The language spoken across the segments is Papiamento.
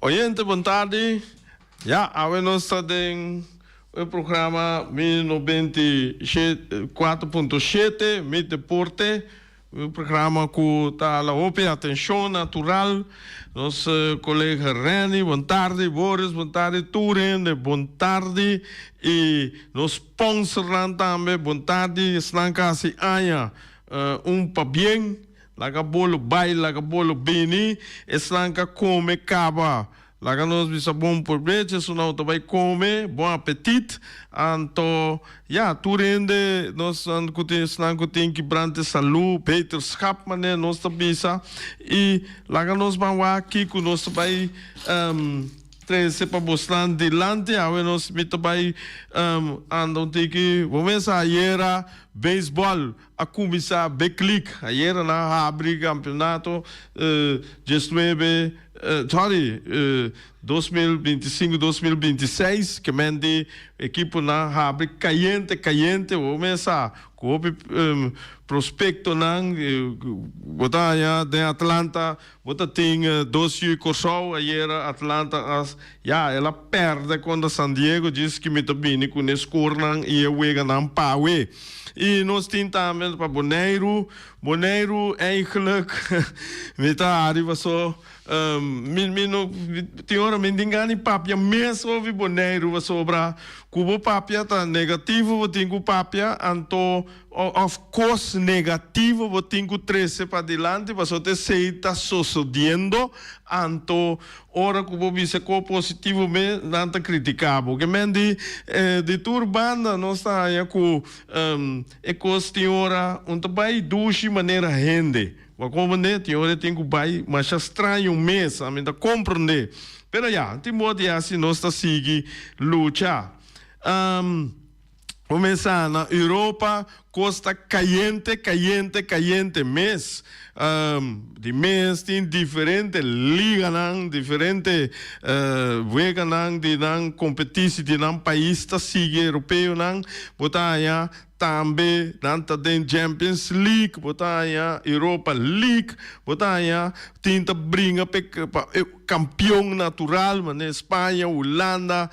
Oyente bon tardi. Ya, awe nos ta den e programa Mi 94.7, Mi Deporte. Un programa ku ta hala hopi atenshon natural. Nos kolega Renny, bon tardi. Boris, bon tardi. Tur hende, bon tardi. I nos sponsornan tambe, bon tardi. Esnan ku a hasi aña un pabien. Laga bolo bai, laga bolo bini. Esnan ku a kome kaba. Laga nos bisa bon probecho, esun ta bai come, bon apetit. Anto, ya, tur hende nos ku tin esnan ku tin kibrante salu, beterschap manera nos ta bisa. I laga nos ban wak kiko nos ta bai trese pa bosnan dilanti. Awe nos mi ta bai anda un tiki, bo mesa ayera beisbòl a kuminsá Big League. Ayera nan a habri kampeonato diesnuebe, sorry, 2025, 2026, ke men di ekiponan habri kayente kayente. Bo mesa ku hopi prospektonan bo ta haña den Atlanta. Bo ta tin dos yu Kòrsou ayera Atlanta a ya el a pèrdè kontra San Diego djis ki mi ta bini ku ne skornan i e weganan pawe. I nos tin tambe pa Boneiru. Boneiru eigenlijk mi ta hari paso mi mi no tin ora mi tin gana di papia mes over Boneiru pasobra ku bo papia ta negativo bo tin ku papia anto Of kos negativo bo tin ku trese padilanti pasobra esei ta sosodiendo, anto ora ku bo bisa ko positivo me nan ta kritika bo. Ke men di di tur banda nos ta haña ku e kos tin ora un ta bai dushi manera hende. Bo a komprende? Tin ora e tin ku bai masha straño mes, ami ta komprende. Pero ya, tin bo di hasi nos ta sigui lucha. Kuminsá na Europa kos ta kayente kayente kayente mes. Di mes tin diferente liganan, diferente weganan di nan kompetisi di nan pais ta sigui europeonan. Bo ta haña tambe nan ta den Champions League, bo ta haña Europa League, bo ta haña tin ta bringa pa e Kampion natural manera Spaña, Hulanda,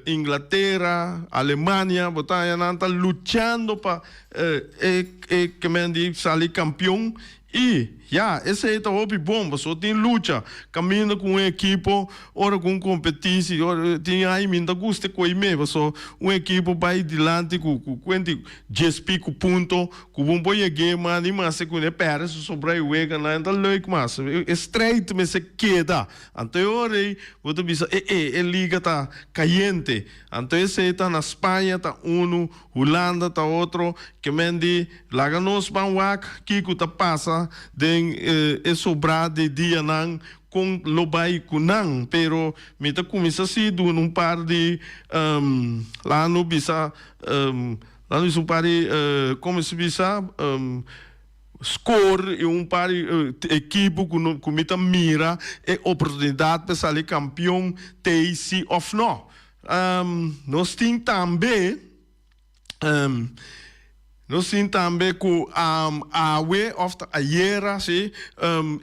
Inglatera, Alemania, bo ta haña nan ta luchando pa e e kemen di sali kampion i ya esei ta hopi bon pasobra tin lucha kaminda ku un ekipo ora ku un kompetisi tin ai mi no ta gusta e koi me pasobra un ekipo bai dilanti ku ku kuenti djes piku punto Ku bo por yeg'é mas ni mas ku e pèrdè su sobrá e wega nan ta leuk mas. E strijd mester keda. Anto e ora ei bo ta bisa e e e liga ta kayente. Anto esei ta na Spaña ta unu, Hulanda ta otro. Ke men di laga nos ban wak kiko ta pasa den e sobrá di dianan kon lo bai ku nan. Pero mi ta kuminsá si duna un par di laga no bisa. Nan bisa un par di, como se bisa, score y un par di ekipo cu no, cu mi ta mira e oportunidad pa sali campeon t'ey si of no. Nos tin tambe, nos tin tambe cu awe of ta ayera, si,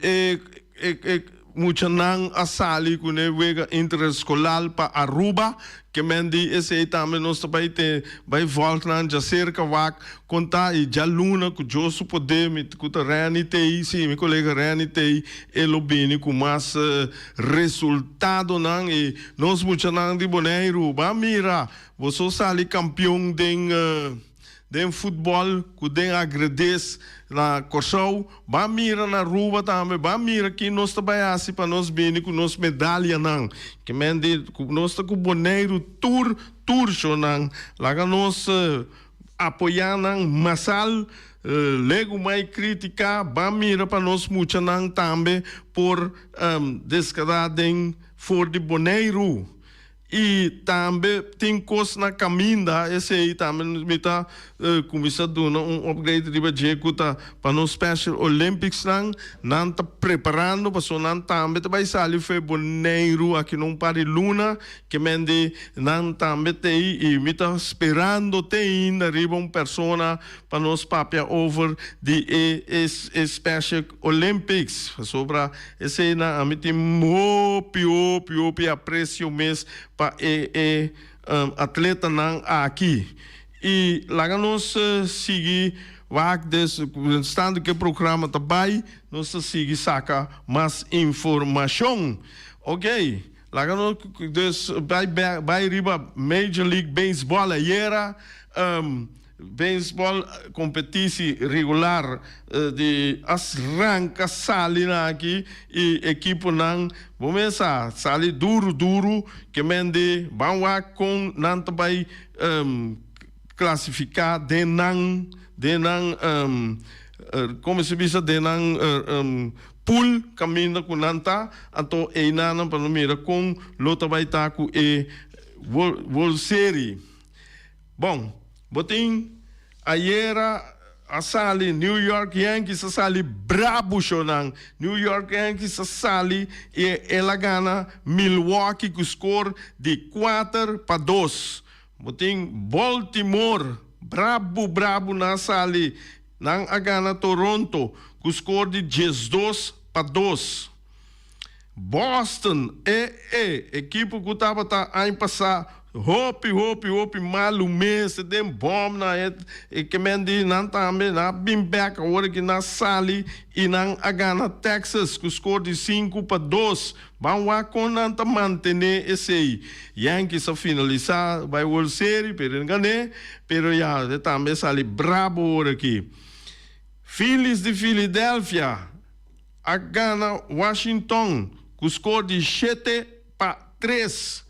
e, e, Muchanan a sali ku ne wega intereskolal pa Aruba. Ke men di esei tambe nos ta bai te bai vòlg nan djaserka wak kon ta i djaluna ku Dios su poder mi ku ta Renny tei si mi kolega Renny tei e lo bini ku mas resultadonan i nos muchanan di Boneiru ba mira boso sali kampion den Den futbòl ku den agrades na Kòrsou, ban mira na Aruba tambe, ban mira ki nos ta bai hasi pa nos bini ku nos medalianan. Ke men di ku nos ta ku Boneiru tur tur shownan. Laga nos apoyá nan masal, legumai krítika, ban mira pa nos muchanan tambe por deskadá den for di Boneiru. I tambe tin kos na kaminda, esei tambe mi ta kuminsá duna un upgrade riba dje ku ta pa nos Special Olympicsnan. Nan ta preparando pasobra nan tambe ta bai sali for Boneiru aki na un par di luna. Ke men di nan tambe t'ei i mi ta sperando te ainda riba un persona pa nos papia over di e e Special Olympics pasobra Eseinan ami tin hopi hopi hopi aprecio mes pa e e atletanan aki. Y laga nos sigui wak des stando cu e programa ta bay nos ta sigui saca mas informacion. Ok laga nos des bay bay riba Major League Baseball ayera. Beisbòl kompetisi regular di a ranka sali nan aki i ekiponan bo mes a sali duru duru ke men di ban wak kon nan ta bai klasifiká den nan den nan komo se bisa den nan pool kaminda ku nan ta anto einanan pa no mira kon lo ta bai ta ku e World Series. Bon, bo tin ayera a sali New York Yankees a sali brabu shonan. New York Yankees a sali y el a gana Milwaukee cu score di 4-2. Bo tin Baltimore brabu brabu nan a sali, nan a gana Toronto cu score di 12-2. Boston, e e ekipo ku tabata aña pasá hopi hopi hopi malu mes den bòm nan e e kemen di nan tambe nan a bin bèk awor aki nan a sali i nan a gana Texas ku skor di 5-2. Ban wak kon nan ta mantené esei. Yankees a finalisá bai World Series pero e no gané pero ya e tambe a sali brabo awor aki. Phillies di Philadelphia. A gana Washington ku skor di 7-3.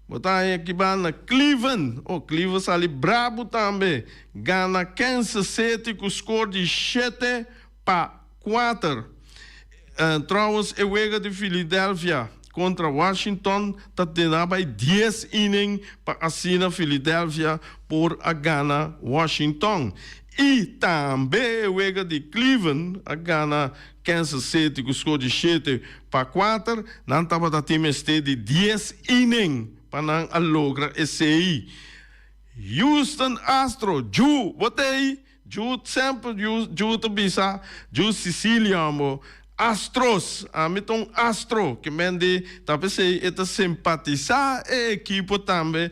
Bo ta haña ki banda Cleveland, oh Cleveland sali brabu tambe, gana Kansas City ku skor di 7-4. Trouwens e wega di Philadelphia kontra Washington ta tena bai 10 inning pa asina Philadelphia por a gana Washington. I tambe e wega di Cleveland a gana Kansas City ku skor di 7-4. Nan tabata tin mester di 10 inning pa nan a logra esei. Houston Astro, Ju, bo ta ei? Ju semper Ju, Ju ta bisa, Ju Cecilia bo. Astros, ami ta un astro, ke men di ta p'esei e ta simpatisá e ekipo tambe,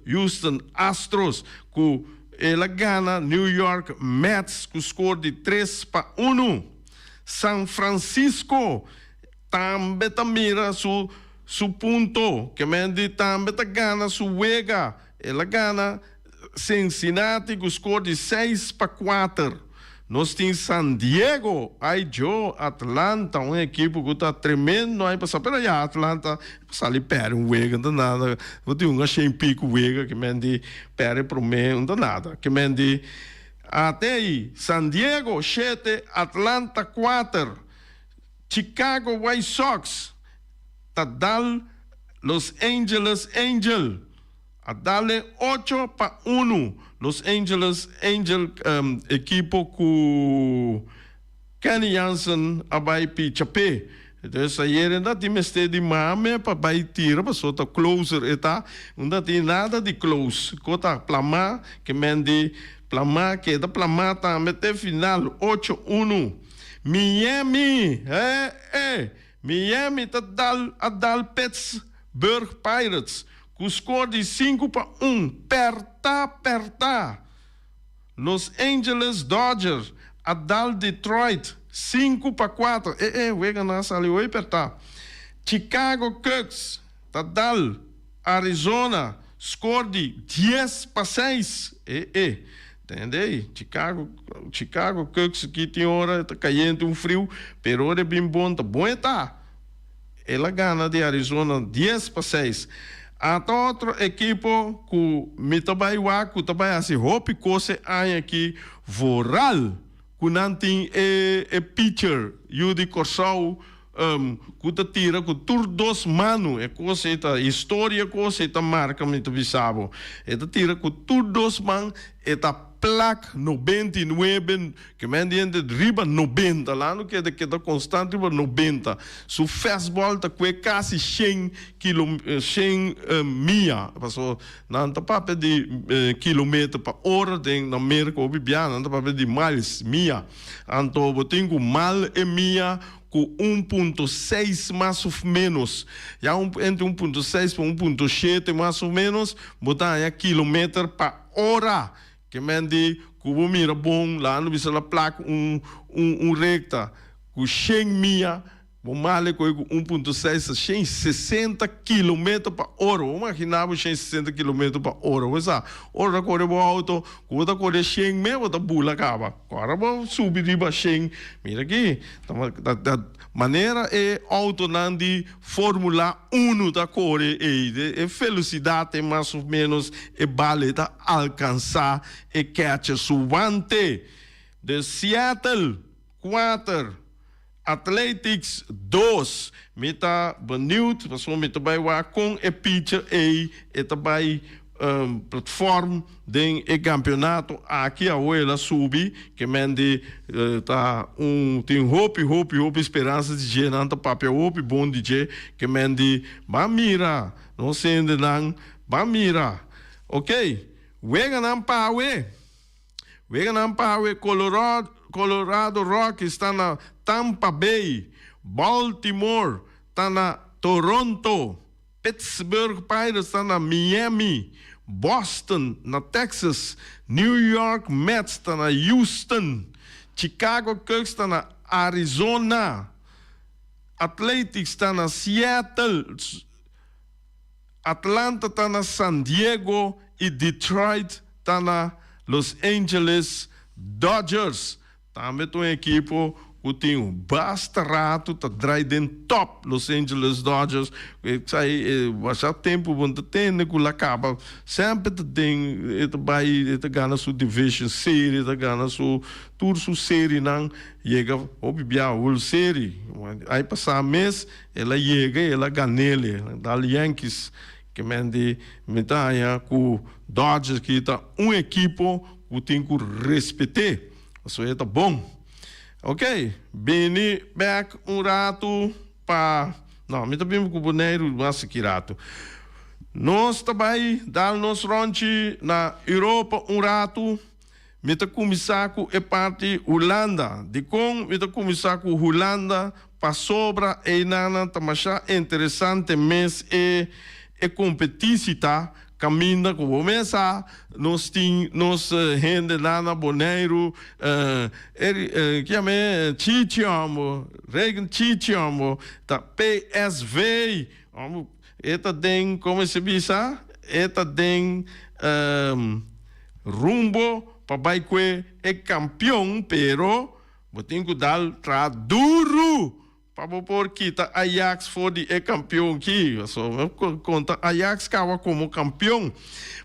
Houston Astros, ku El a gana New York Mets ku skor di 3-1. San Francisco tambe ta mira su su punto, kemendi tambe ta gana su wega. El a gana Cincinnati ku skor di 6-4. Nos tin San Diego, ay Joe, Atlanta, un ekipo ku ta tremendo aña pasá, pero ya Atlanta sali pèrdè un wega, no ta nada, bo tin un a shen pico wega ke men di pèrdè promé, no ta nada, ke men di ate ei, San Diego 7, Atlanta 4, Chicago White Sox ta dal Los Angeles Angel. A dale 8-1. Los Angeles Angel ekipo ku Kenny Jansen a bai picha p'e. Entonces ayer e no tin mester di mame pa bai tira pasobra ta closer e ta. No tin nada di close. Ko ta plamá ke men di plamá keda plamá tambe te final 8-1. Miami eh eh Miami ta dal a dal Pittsburgh Pirates ku skor di 5-1 pèrtá pèrtá. Los Angeles Dodgers a dal Detroit 5-4, e e wega nan a sali hoy pèrtá. Chicago Cubs ta dal Arizona skor di 10-6, e e tende ei Chicago Chicago Cubs aki tin ora ta kayente un friu pero ora e bin bon ta bon e ta. El a gana di Arizona 10-6. Ata otro ekipo ku mi ta bai wak ku ta bai hasi hopi kos e aña aki vooral ku nan tin e e pitcher yu di Kòrsou. Ku ta tira ku tur dos manu. E kos ei ta historia, kos ei ta marka, mi ta bisa bo. E ta tira ku tur dos man, e ta plak 99, ke men di hende riba 90, la no keda keda konstant riba 90. Su fastball ta kue kasi 100 kilo, 100 mia, paso nan ta papia di kilometer pa ora den na Merka hopi bia nan ta papia di miles, mia. Anto bo tin ku mal e mia ku 1.6 mas of ménos. Ya un entre 1.6 pa 1.7 mas of ménos bo ta haña kilometer pa ora. Ke men di ku bo mira bon laga no bisa la plak un un rekta ku 100 mia. Bo male koe ku 1.6 ta 160 kilometer pa ora. Bo magina bo 160 kilometer pa ora. Bo sa, ora ta kore bo auto, ku bo ta kore 100 me bo ta bula kaba. Ku ora bo subi riba 100, mira aki, ta ta manera e autonan di Formula Uno ta kore ei, e felosidat ei mas of menos e bal ei ta alkansa e catcher su wante. De Seattle 4. Athletics 2. Mi ta benieuwd pasobra mi ta bai wak kon e pitcher ei e ta bai platform den e kampionato aki. Awo el a subi ke men di ta un tin hopi hopi hopi speransa di dje. Nan ta papia hopi bon di dje ke men di ban mira nos hendenan ban mira. Ok weganan pa awe. Weganan pa awe Colorado Rockies ta na Tampa Bay, Baltimore ta na Toronto, Pittsburgh Pirates ta na Miami, Boston na Texas, New York Mets ta na Houston, Chicago Cubs ta na Arizona, Athletics ta na Seattle, Atlanta ta na San Diego y Detroit ta na Los Angeles Dodgers. Tambe ta un ekipo cu tin basta rato ta draai den top, Los Angeles Dodgers. Esai basha tempo bo no ta tende cu la caba. Semper ta den, e ta bay, e ta gana su division serie, e ta gana su tur su serienan. Yega hopi bia World Serie. Ai pasa mes. El a yega i el a gan'el, dal Yankees. Ke men di mi ta haña ku Dodgers ki ta un ekipo ku tin ku respet'é, pasobra e ta bon. Ok, bini bèk un ratu pa, no, mi ta bini ku Boneiru mas aki ratu. Nos ta bai dal nos ròntchi na Europa un ratu. Mi ta kuminsá ku e parti Hulanda. Dikon mi ta kuminsá ku Hulanda? Pasobra einanan ta masha interesante mes e e kompetisi ta kaminda ku bo mes sa nos tin nos hendenan na Boneiru e ki yam'é Chichi hombo Regen Chichi hombo ta PSV hombo e ta den komo se bisa e ta den Rumbo pa bai kue e kampion pero bo tin ku dal traha duru pa bo por kita Ajax for di e kampion ki. Pasobra konta Ajax kawa komo kampion.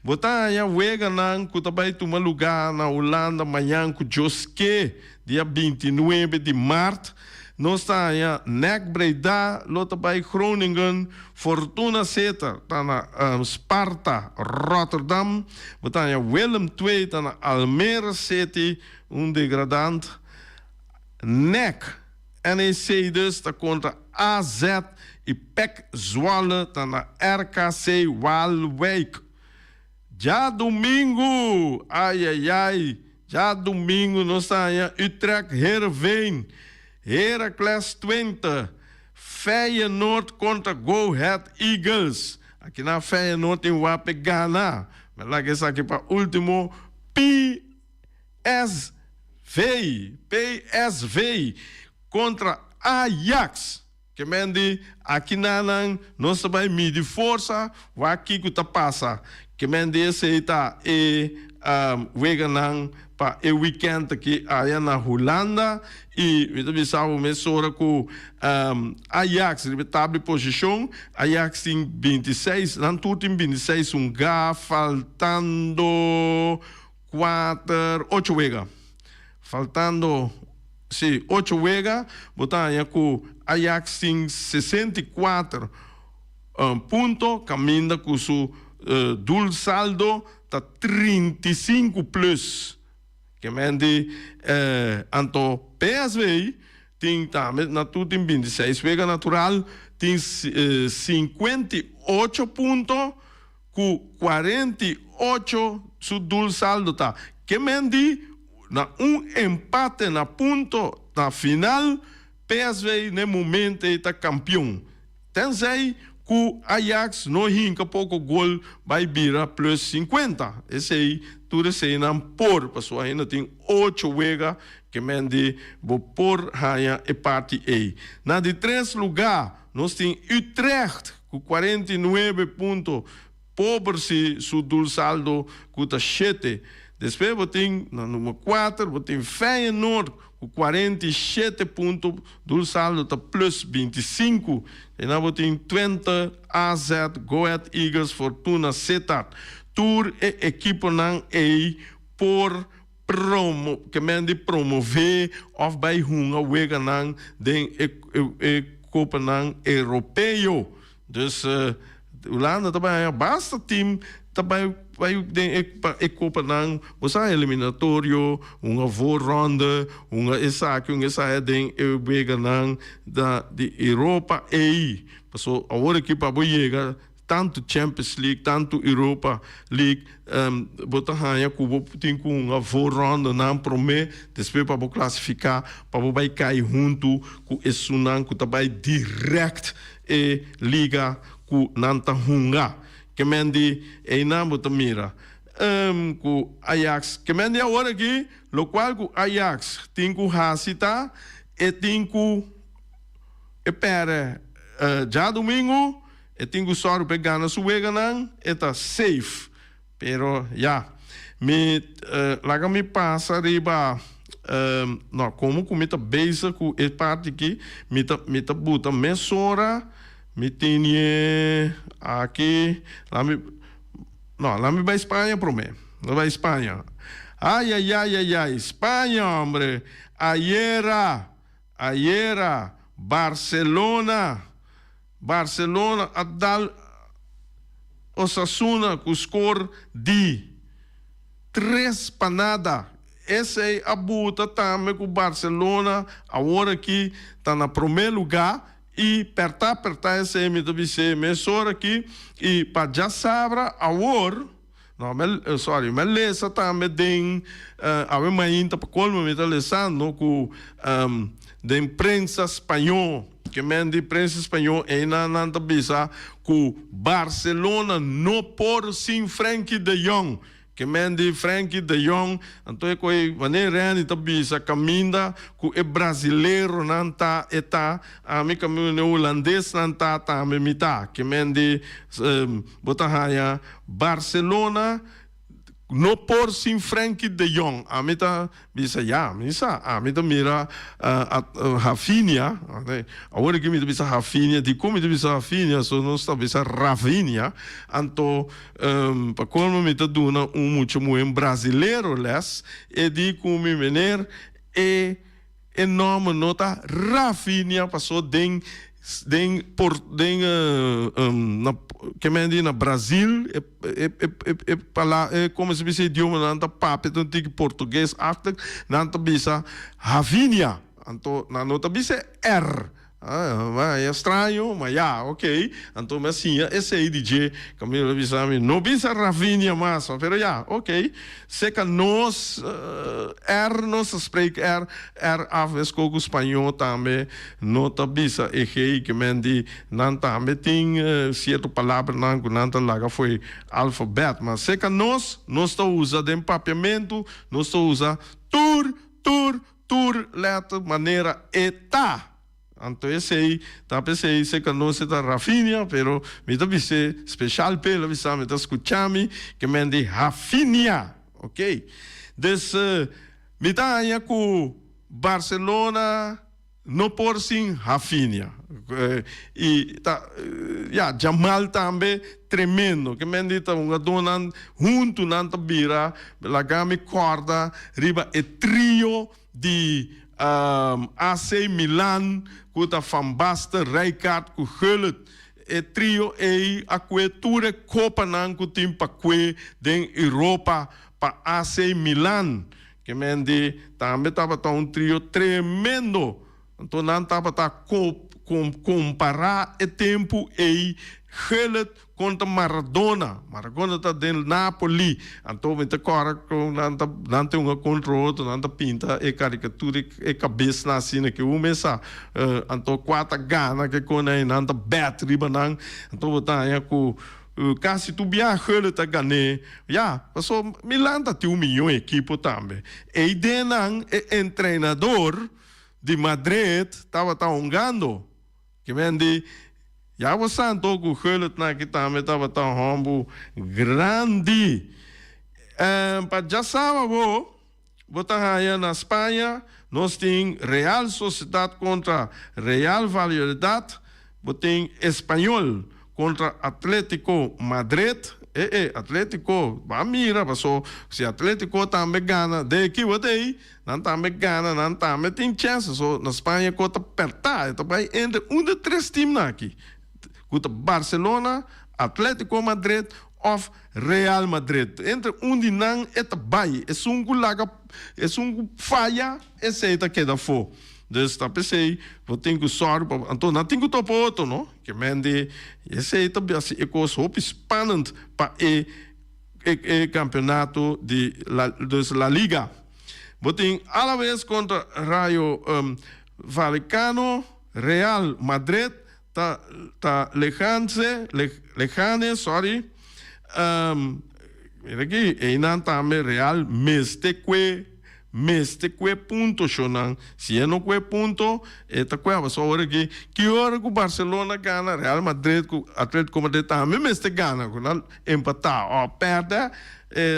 Bo ta haña weganan ku ta bai tuma lugá na Hulanda mañan ku Dios ke. Dia 29 di mart nos ta haña NEC Breda lo ta bai Groningen, Fortuna Sittard ta na Sparta Rotterdam, bo ta haña Willem II ta na Almere City, un degradant. NEC, NEC dus ta kontra AZ i PEC Zwolle ta na RKC Waalwijk. Djadumingu! Ai-ai-ai! Djadumingu nos ta haña Utrecht Heerenveen, Heracles Twente, Feyenoord kontra Go Ahead Eagles. Aki na Feyenoord tin wak p'e gana. Mi a laga esaki pa ultimo. PSV, PSV, kontra Ajax. Ke men di, aki nanan nos ta bai midi forsa, wak kiko ta pasa. Ke men di esei ta e weganan pa e weekend aki aya na Hulanda i mi ta bisa bo mesora ku Ajax riba e tabla di posishon, Ajax tin 26, nan tur tin 26 hunga faltando kuater, ocho wega. Faltando, si, ocho wega, bo ta haña ku. Ajax tin 64 punto kaminda ku su doelsaldo ta 35 plus. Ke men di anto PSV tin tambe na tur tin 26 wega natural tin 58 punto ku 48 su doelsaldo ta. Ke men di na un empate na punto na final PSV n'e momento ei ta kampion. Tenzij ku Ajax no hinka poko gol bai bira plus 50. Esei tur eseinan por, pasobra ainda tin ocho wega ke men di bo por haña e parti ei. Na di tres lugá nos tin Utrecht ku 49 punto, pober si su doelsaldo ku ta shete. Despues bo tin na number kuater bo tin Feyenoord ku 47 punto, doelsaldo ta plus 25. Einan bo tin Twente, AZ, Go Ahead Eagles, Fortuna Sittard. Tur e ekiponan ei por promo ke men di promové òf bai hunga weganan den e e kopanan europeo. Dus Hulanda ta bai haña basta team ta bai bai den e pa e kopanan bo sa eliminatorio, hunga voorronde, hunga esaki hunga esaya den e weganan da di Europa ei. Paso awor aki pa bo yega tantu Champions League, tantu Europa League, bo ta haña ku bo tin ku hunga voorrondenan promé, despues pa bo klasifiká pa bo bai kai huntu ku esunnan ku ta bai dirèkt e liga ku nan ta hunga. Ke men di einan bo ta mira ku Ajax. Ke men di awor aki lokual ku Ajax tin ku hasi ta e tin ku e pèrdè djadumingu. E tin ku sòru pa e gana su weganan, e ta safe. Pero ya, mi laga mi pasa riba, no, komo ku mi ta bezig ku e parti aki, mi ta mi ta buta mesora, mi tene aki, laga mi, no, laga mi bai Spaña promé, mi bai Spaña. Ayayayayay, Spaña hombre, ayera, ayera, Barcelona. Barcelona a dal Osasuna ku skor di 3-0. Esei a buta tambe ku Barcelona awor aki ta na promé lugá i pèrtá pèrtá esei mi ta bis'é mesora aki i pa djasabra awor no mi sorry mi a lesa tambe den awe mainta pa kolmo mi ta lesando ku den prensa spañó. Ke men di prensa spañó einan nan ta bisa ku Barcelona no por sin Frenkie de Jong. Ke men di Frenkie de Jong, anto e koe wanneer Renny ta bisa kaminda ku e brasileronan ta e ta, ami kaminda e hulandesnan ta tambe mi ta. Ke men di bo ta haña Barcelona No por sin Frenkie de Jong. Ami ta bisa ya, mi sa, ami ta mira Rafinha, awor aki mi ta bisa Rafinha, dikon mi ta bisa Rafinha? So nos ta bisa Rafinha, anto pa colmo mi ta duna un mucha muhe brazilero les, e di ku mi meneer e E nòmber no ta Rafinha paso den den por den na ke men di na Brazil e e e e pala e komo se bisa idioma nan ta papia ta un tiki portugues achtig nan ta bisa Rafinha anto nan no ta bisa R. Ah, e straño, ma ya, ok. Anto mi a siña esei di dje. Camilo a bisa mi, no bisa Ravinia mas, pero ya, ok. Seca nos, R nos ta spreek R, R af meskos ku spañó tambe no ta bisa e G, ke men di nan tambe tin sierto palabranan ku nan ta laga fo'i alfabet. Ma seca nos, nos ta usa den papiamentu, nos ta usa tur, tur, Tur letter manera e ta. Anto esey ta p'esey seca nos e ta Rafinha, pero mi ta bis'é special p'e, el a bisa mi ta scucha mi ke men di Rafinha, ok. Dus mi ta haña cu Barcelona no por sin Rafinha. Y ta ya Jamal tambe tremendo, ke men di ta hungadónan huntu nan ta bira laga mi kòrda riba e trio di. AC Milan ku ta Van Basten, Rijkaard ku Gullit. E trio ei a kue tur e kopanan ku tin pa kue den Europa pa AC Milan. Ke men di tambe tabata un trio tremendo. Anto nan tabata kompará e tempu ei Gullit kontra Maradona. Maradona ta den Napoli. Anto mi ta kòrda kon nan ta nan ta hunga kontra otro, nan ta pinta e karikatura e kabesnan asina ke un mes sa. Anto kua ta gana ke kon ei nan ta bèt riba nan. Anto bo ta haña ku kasi tur biaha Gullit ta gan'é. Ya, pasobra Milan ta tin un miyon ekipo tambe. Ei den nan e entrenador di Madrid tabata hungando. Ke men di, Ya bo santo ku Gullit na aki tambe tabata un hombu grandi. Pa djasaba bo, bo ta haña na Spaña nos tin Real Sociedad kontra Real Valladolid, bo tin Español kontra Atletico Madrid. E e, Atletico, ban mira paso si Atletico tambe gana den ekipo ei, Nan tambe gana, nan tambe tin chèns. So na Spaña ku ta pèrtá, e ta bai entre un di e tres timnan aki, ku ta Barcelona, Atletico Madrid òf Real Madrid. Entre un di nan e ta bai. Esun ku laga, esun ku faya, esei ta keda afó. Dus ta p'esei bo tin ku sòru pa, anto nan tin ku topa otro, no? Ke men di esei ta hasi e kos hopi spannend pa e e kampeonato di la, dus La Liga. Bo tin Alaves kontra Rayo Vallecano, Real Madrid ta ta Leganse, Leganes, sorry, mira aki, einan tambe Real mester kue, mester kue punto shownan. Si e no kue punto, e ta kue. Pasobra awor aki, ki ora ku Barcelona gana, Real Madrid ku Atletico Madrid tambe mester gana, ku nan empatá òf pèrdè,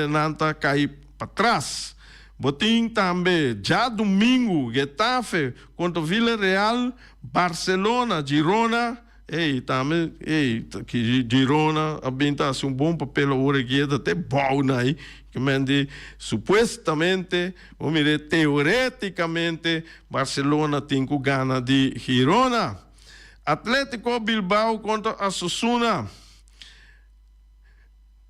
nan ta kai Patras. Bo tin tambe djadumingu Getafe kontra Villarreal, Barcelona, Girona, ey tambe ey ki Girona a bin ta hasi un bon papel awor aki e ta te bou na ey ke men di supuestamente bo mira teoreticamente Barcelona tin ku gana di Girona. Atletico Bilbao kontra Osasuna.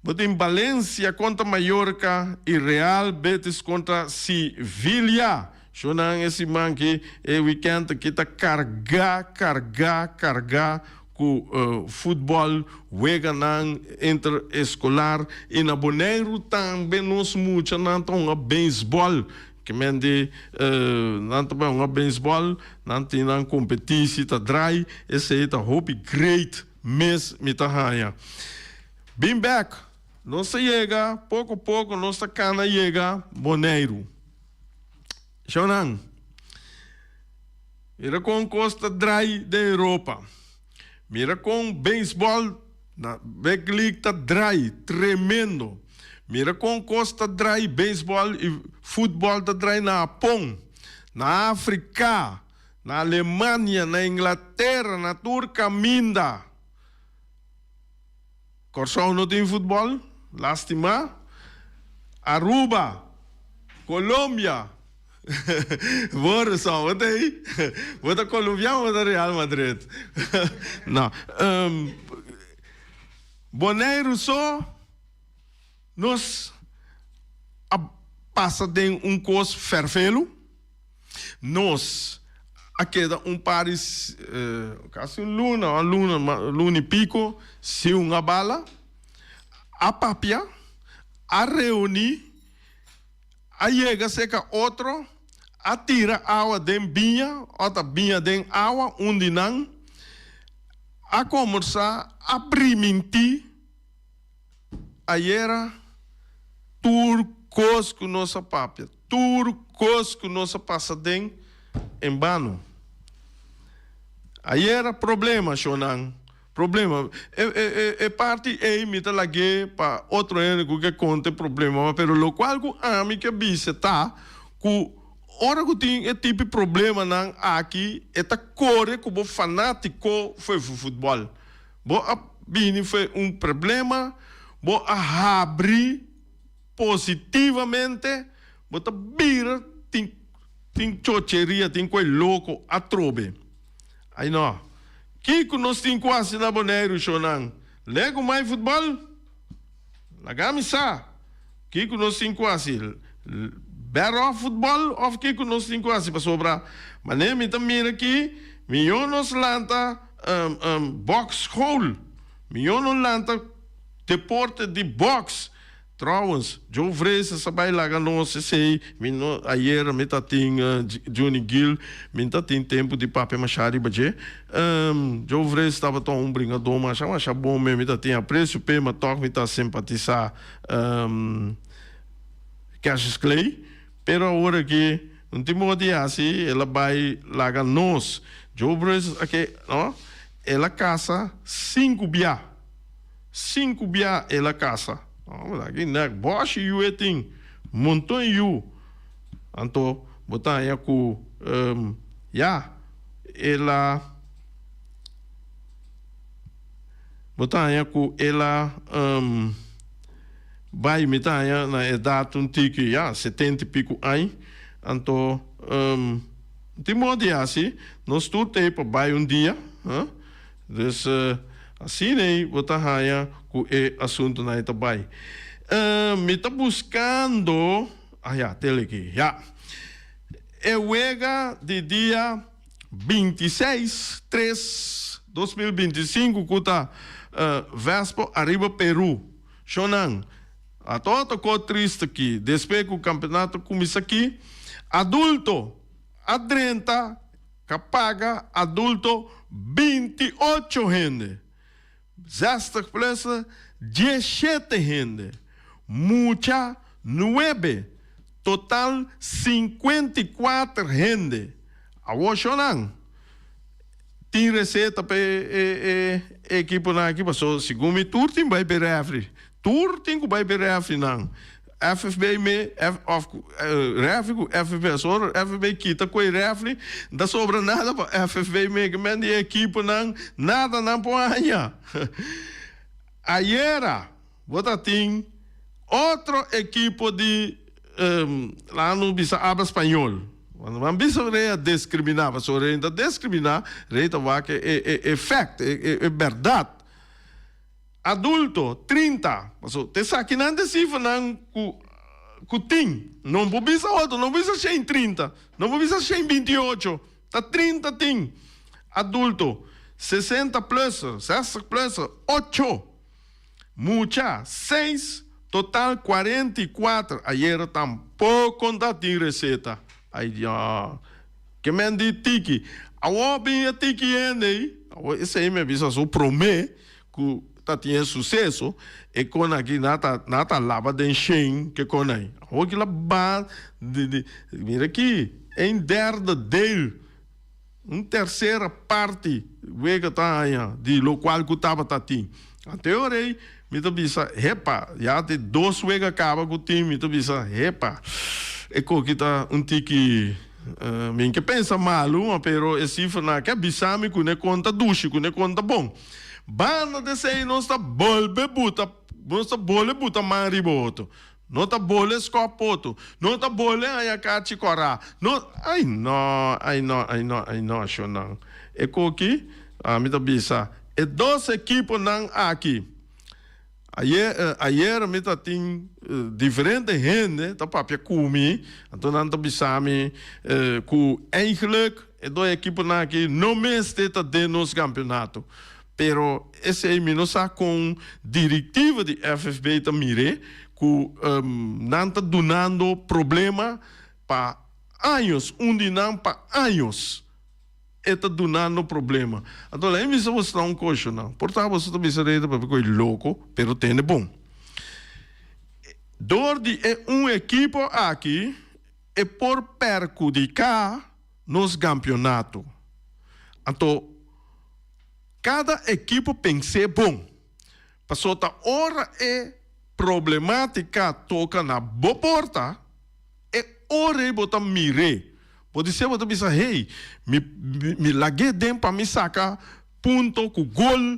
Bo tin Valencia kontra Mallorca i Real Betis kontra Sevilla. Shownan e siman ki e weekend aki ta kargá, kargá, kargá ku futbòl, weganan intereskolar i na Boneiru tambe nos muchanan ta hunga beisbòl. Ke men di nan ta bai hunga beisbòl, nan tin nan kompetisi ta drai, esei ta hopi great. Mes mi ta haña. Bin bek. Nos ta yega, poko poko nos ta kana yega Boneiru. Shownan, mira kon kos ta drai den Europa. Mira kon beisbòl na Big League ta drai, tremendo. Mira kon kos ta drai beisbòl i futbòl ta drai na Hapon, na Afrika. Na Alemania, na Inglatera, na tur kaminda. Kòrsou no tin futbòl, lastima. Aruba, Colombia, Borisov, bo ta ei? Bo ta Colombiano o bo ta Real Madrid? No. Boneiru so nos a pasa den un kos fèrfelu. Nos a keda un par di, casi un luna, un luna, luna y pico sin un a bala, a papia, a reuni, a yega cerca otro, a tira awa den biña, ota biña den awa, un di nan, a combersa, a priminti. Ayera tur kos ku nos a papia, tur kos ku nos a pasa den, en bano. Ayera problema, shonnan, problema. E, e, e, e parti ei mi ta lag'é pa otro hende ku ke konta e problema, pero lokual ku ami ke bisa ta ku ora ku tin e tipi problemanan aki e ta kore ku bo fanátiko fo'i futbòl. Bo a bini fo'i un problema, bo a habri positivamente, bo ta bira tin. Tin chocheria, tin koe loko atrobe. Ai no. Kiko nos tin ku hasi na Boneiru, shonnan? Legu mai futbòl? Laga mi sa. Kiko nos tin ku hasi? Bèr òf futbòl òf kiko nos tin ku hasi? Pasobra manera mi ta mira aki, mihó nos lanta bòksschool, mihó nos lanta deporte di bòks. Trouwens, Joe Vreese sa bai laga nos esey, mi no, ayera mi ta tin Juni Gil, mi ta tin tempo di papia masha riba dje. Joe Vreese tabata un bringador masha masha bon me, mi ta tin aprecio p'e, ma toch mi ta simpatisa Cassius Clay. Pero awor aki, un tin modo di haci, el a bai laga nos. Joe Vreese aki, no, el a casa sinku bia. Sinku bia el a kasa. Homber aki nek bòshi yu e tin. Monton yu. Anto bo ta haña ku ya el a bo ta haña ku el a bai mi ta haña na edat un tiki ya setenta i piku añ. Anto tin modo di hasi nos tur ta ei pa bai un dia. Dus asina ei bo ta haña ku e asuntunan ei ta bai. Mi ta buskando, ah ya, tele aki, ya. E wega di dia 26 tres 2025 ku ta Vespo ariba Peru. Shonnan, a todo ta ko triste aki, despues ku kampeonato kuminsá aki, adulto a drenta. Ka paga adulto 28 hende, zestig plus 17 hende, mucha nuebe, total 54 hende. Awor shownan tin receta pa e ekiponan aki paso segun mi tur tin bai p'e refri. Tur tin ku bai p'e refrinan. FFB me of refri ku FFB asora FFB kita ku e refri no ta sobra nada pa FFB me ke men di e ekiponan nada nan por haña. Ayera bo ta tin otro ekipo di laga nos bisa abla spañol. Nan bisa rei a diskriminá pasobra rei no ta diskriminá rei ta wak e e fact e bèrdat. Adulto, 30. Paso ta esakinan ta e sifranan ku ku tin. No por bisa otro, no por bisa 130, no por bisa 128, ta 30 tin. Adulto, 60 plus, 60 plus, ocho. Mucha, seis, total 44. Ayera tampoco ta tin receta. Ay Dios. Ke men di tiki. Awor bin e tiki hende ei. Awor esei mi a bisa su prome ku ta tin e suseso. E kon aki nan ta nan ta laba den shen ke kon ei. Awor kila ba di di mira aki een derde deel un tersera parti wega ta haña di lokual ku tabata tin. Anto e ora ei mi ta bisa hepa ya di dos wega kaba ku tin mi ta bisa hepa e koki ta un tiki mi ke pensa malu ma pero e sifranan aki a bisa mi ku ne kon ta dushi ku ne kon ta bon. Banda di esei nos ta bolbe buta nos ta bole buta man riba otro no ta bole skòp otro no ta bole haña kachi kòrá no ai no ai no ai no ai no shonnan e koki ami ta bisa E dos ekiponan aki, ayer ayer mi ta tin diferente hende ta papia ku mi, anto nan ta bisa mi ku eigenlijk e dos ekiponan aki no mester ta den nos kampeonato. Pero esei mi no sa kon direktiva di FFB ta mir'é ku nan ta dunando problema pa años, un di nan pa años. E ta dunando problema. Anto la'i bisa boso ta un koshonan. Por ta boso ta bisa rei ta papia ku e loko, pero tende bon. Dor di e un ekipo aki e por perkudiká nos gampionato. Anto kada ekipo pens'é bon. Paso ta ora e problematika toka na bo porta, e ora ei bo ta mir'é. Podisé bo ta bisa, Hey, mi mi lag'é den pa mi saka punto ku gol,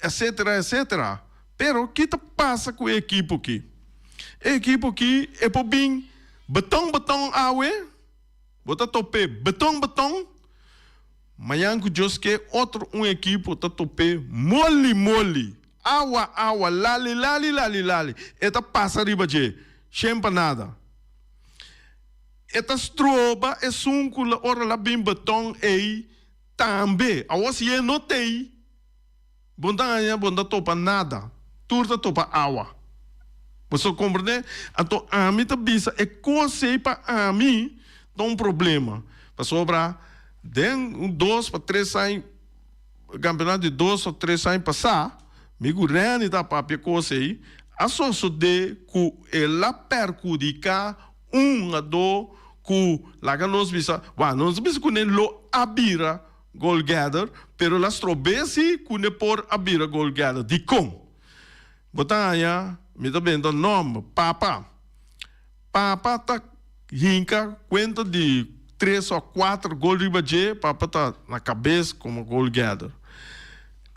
etcetera, etcetera. Pero ki ta pasa ku e ekipo ki? E ekipo ki e por bin beton beton awe. Bo ta top'é beton beton, mañan ku Dios ke otro un ekipo ta top'é moli moli, awa awa, lali lali lali lali. E ta pasa riba dje, shen pa nada. E ta stroba esun ku ora la bin beton ei tambe. Awor si e no t'ei. Bo no ta haña, bo no ta topa nada. Tur ta topa awa. Bo sa komprendé? Anto ami ta bisa e kos ei pa ami ta un problema. Pasobra den un dos pa tres aña, kampionato di dos o tres aña pasá, mi ku Renny ta papia e kos ei, a sosodé ku el a perhudiká un hungadó ku laga nos bisa, wak, nos ta bisa ku ne lo a bira Goalgetter, pero el a strob'é si ku ne por a bira goalgetter. Dikon? Bo ta haña, mi ta benta nòmber, Papa. Papa ta hinka kuenta di tres òf kuater gol riba dje, Papa ta na kabes komo goalgetter.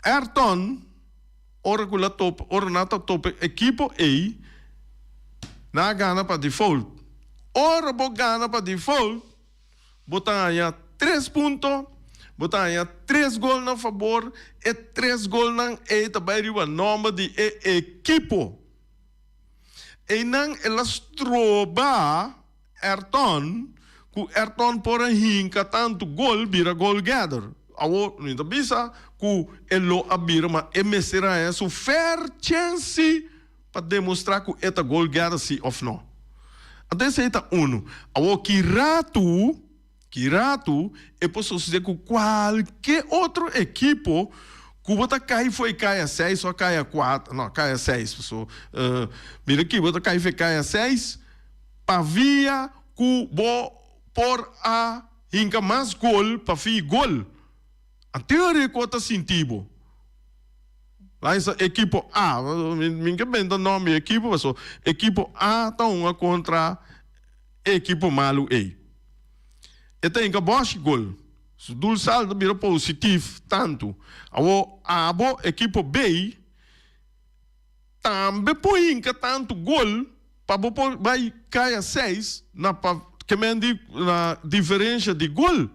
Ayrton, ora ku el a topa, ora nan ta topa e ekipo ei, nan a gana pa default. Ora bo gana pa default, Bo ta haña tres punto, bo ta haña tres gol na fabor, e tres golnan ei ta bai riba nòmber di e ekipo. Einan el a stroba Ayrton ku Ayrton por a hinka tantu gol bira goalgetter. Awor mi ta bisa ku e lo a bira ma e mester haña su fair chance pa demostrá ku e ta goalgetter si òf no. Anto esei ta unu. Awor ki ratu, ki ratu e por sosodé ku kualke otro ekipo ku bo ta kai for e kaya seis òf kaya kuater, no kaya seis paso mira aki bo ta kai for e kaya seis pavia ku bo por a hinka mas gol pa fi gol. Anto e ku ta sinti bo. Laisa ekipo A, mi ke benta nomber di ekipo paso ekipo A ta hunga kontra e ekipo malu ei. E ta hinka boshi gol, su doel saldo bira positif tantu. Awor abo ekipo B tambe por hinka tantu gol pa bo por bai kaya seis na pa kemen di na diferensha di gol.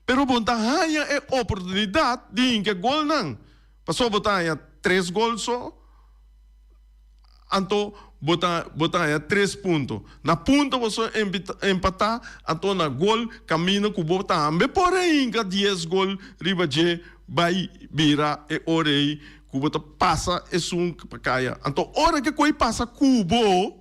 Pero bo ta haña e oportunidat di hinka golnan. Pasobra bo ta haña tres gol so, anto bo ta bo ta haña tres punto. Na punto bo so empatá, anto na gol kaminda ku bo tambe por a hinka dies gol riba dje bai bira e ora ei ku bo ta pasa esun pa kaya. Anto ora ke koi pasa ku bo.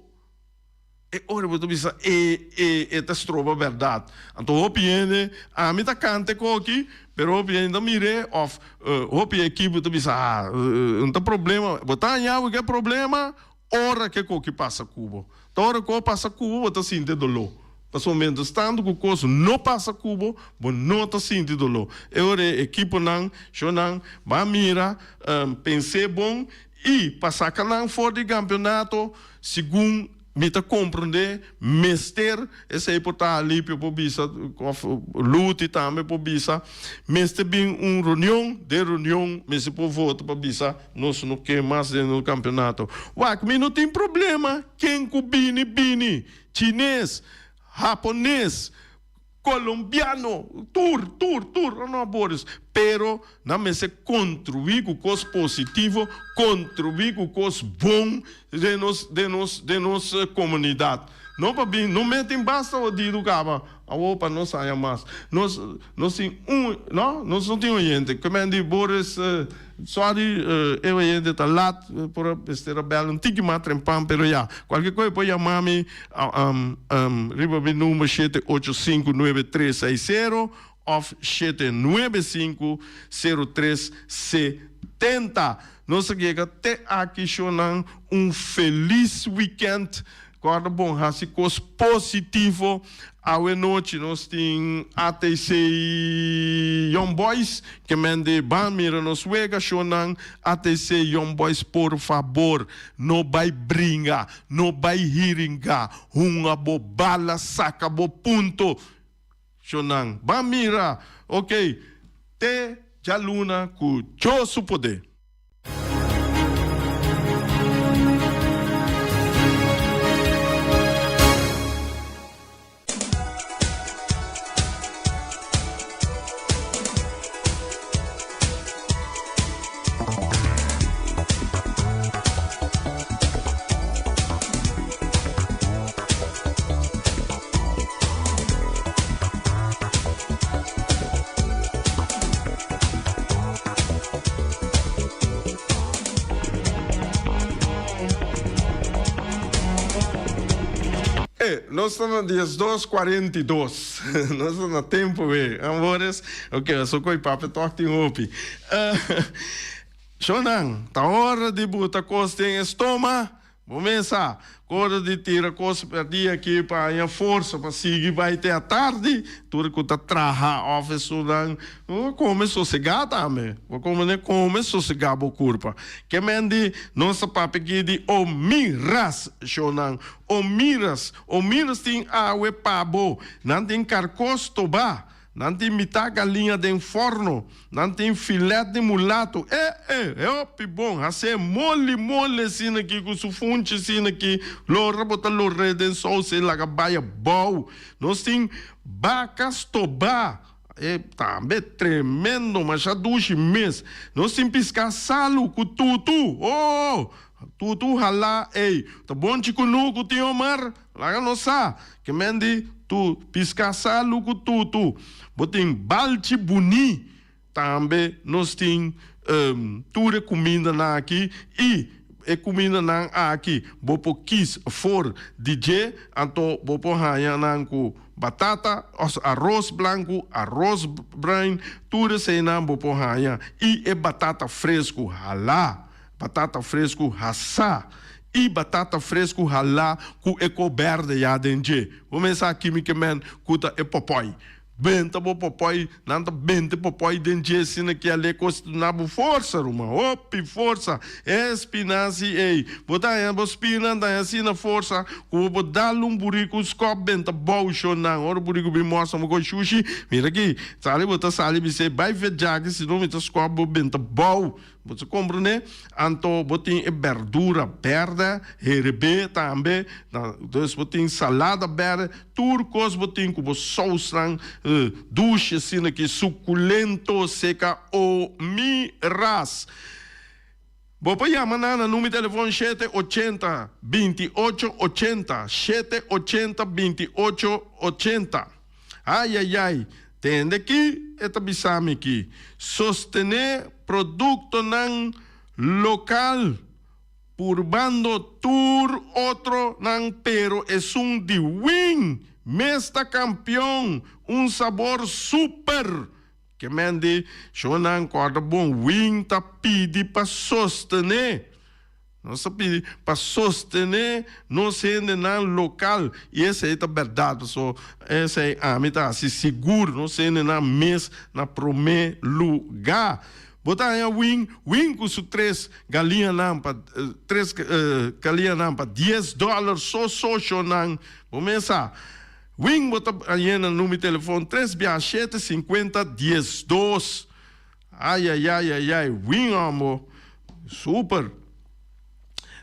E ora bo ta bisa e e e ta stroba bèrdat. Anto hopi hende, ami ta kanta e koki, pero hopi hende ta mir'é òf hopi ekipo ta bisa ah un ta problema. Bo ta haña bo ke problema ora ke koki pasa ku bo. Ta ora ku a pasa ku bo, bo ta sinti e doló. Pasobra miéntras tantu ku kos no pasa ku bo, bo no ta sinti doló. E ora e ekiponan, shownan, ba mira, pens'é bon i pa saka nan for di kampionato. Segun mi ta komprondé, mester, esei por ta Alipio por bisa, òf Luti tambe por bisa, mester bin un reunion, den reunion mester por vota pa bisa nos no ke mas den nos kampionato. Wak, mi no tin problema ken ku bini bini, chines, hapones, Colombiano, tur, tur, tur, no Boris, pero nan mester contribui cu cos positivo, contribui cu cos bon den nos, den nos, den nos comunidad. No pa bin, no mete tin basta odido caba, awor pa nos haya mas. Nos, nos tin un, no, nos no tin oyente. Ke men di Boris, sorry, e oyente ta lat, por a mester a bel un tiki mas trempan, pero ya, cualkier cosa por yama mi. Riba mi number 7859360 of 7950370. Nos a yega te aki shownan un felis weekend. Corda bon haci cos positivo. Awe nochi nos tin ATC Young Boys ke men di ban mira nos wega shownan ATC Young Boys por fabor no bay bringa. No bai hiringa, hunga bo bala saka bo punto. Shonnan, ban mira, ok, te djaluna ku Dios su poder. E, nos ta na 12:42. Nos ta na tempo we. Amores, ok, so koi papia tok tin hopi. Shownan, ta ora di buta kos den e stoma. Bo mesa, kore di tira kos pèrdí aki pa haña forsa pa sigui bai te atardi. Tur ku ta traha òf esunnan bo kome sosegá tambe. Bo kome ne kome sosegá bo kurpa. Ke men di nos ta papia aki di Omiras, shownan. Omiras, Omiras tin awe pa bo. Nan tin karkos tobá. Nan tin mitá galiña den forno. Nan tin filet di mulato. E, e, e hopi bon. Has'é moli, moli asina aki ku su funchi asina aki. Lora bo ta lor'é den sous e laga bai abou. Nos tin baka stobá. E tambe tremendo, masha dushi mes. Nos tin piská salu ku tutu. Oh! Tutu halá ei. Ta bon chikunu ku tin Omar. Laga nos sa ke men di tu piská salu ku tutu. Bo tin balchi buní. Tambe nos tin tur e kumindanan aki i e kumindanan aki bo por kis for di dje, anto bo por haña nan ku batata, aros blanku, aros bruin, tur eseinan bo por haña i e batata fresku halá. Batata fresku hasá i batata fresku halá ku e ko bèrdè ya den dje. Bo mester sa kimi ke men ku ta e pòpòi. Benta bo pòpòi, nan ta benta e pòpòi den dje asina ki al'e kos ta duna bo forsa, ruman, hopi forsa. E spinasi ei, bo ta haña bo spirnan ta haña asina forsa ku bo por dal un buriku un skòp benta bou shonnan. Ora buriku bin mòstra bo kos shushi, mira aki, sali bo ta sali bis'é, bai vet djaki, si no mi ta skòp bo benta bou. Bo ta komprendé? Anto bo tin e bèrdura bèrdè, herebé tambe, dus bo tin salada bèrdè, tur kos bo tin ku bo sousnan dushi asina ki sukulento seka o mi ras. Bo por yama nan na numero di telefon 780 28 80, 780 28 80. Ayayay, tende ki e ta bisa mi ki. Sostené produktonan lokal, purbando tur otronan pero esun di Win mes ta kampion, un sabor super! Ke men di, Shownan kòrda bon, Win ta pidi pa sostené. Nos ta pidi pa sostené nos hendenan lokal i esei ta bèrdat paso esei ami ta hasi sigur nos hendenan mes na promé lugá. Bo ta haña win win ku su tres galiñanan pa tres galiñanan pa dies dòler so soshonan bo mes sa win bo ta hañ'é na number di telefon tres bia shete sinkuenta diesdos. Ayayayayay win hombo super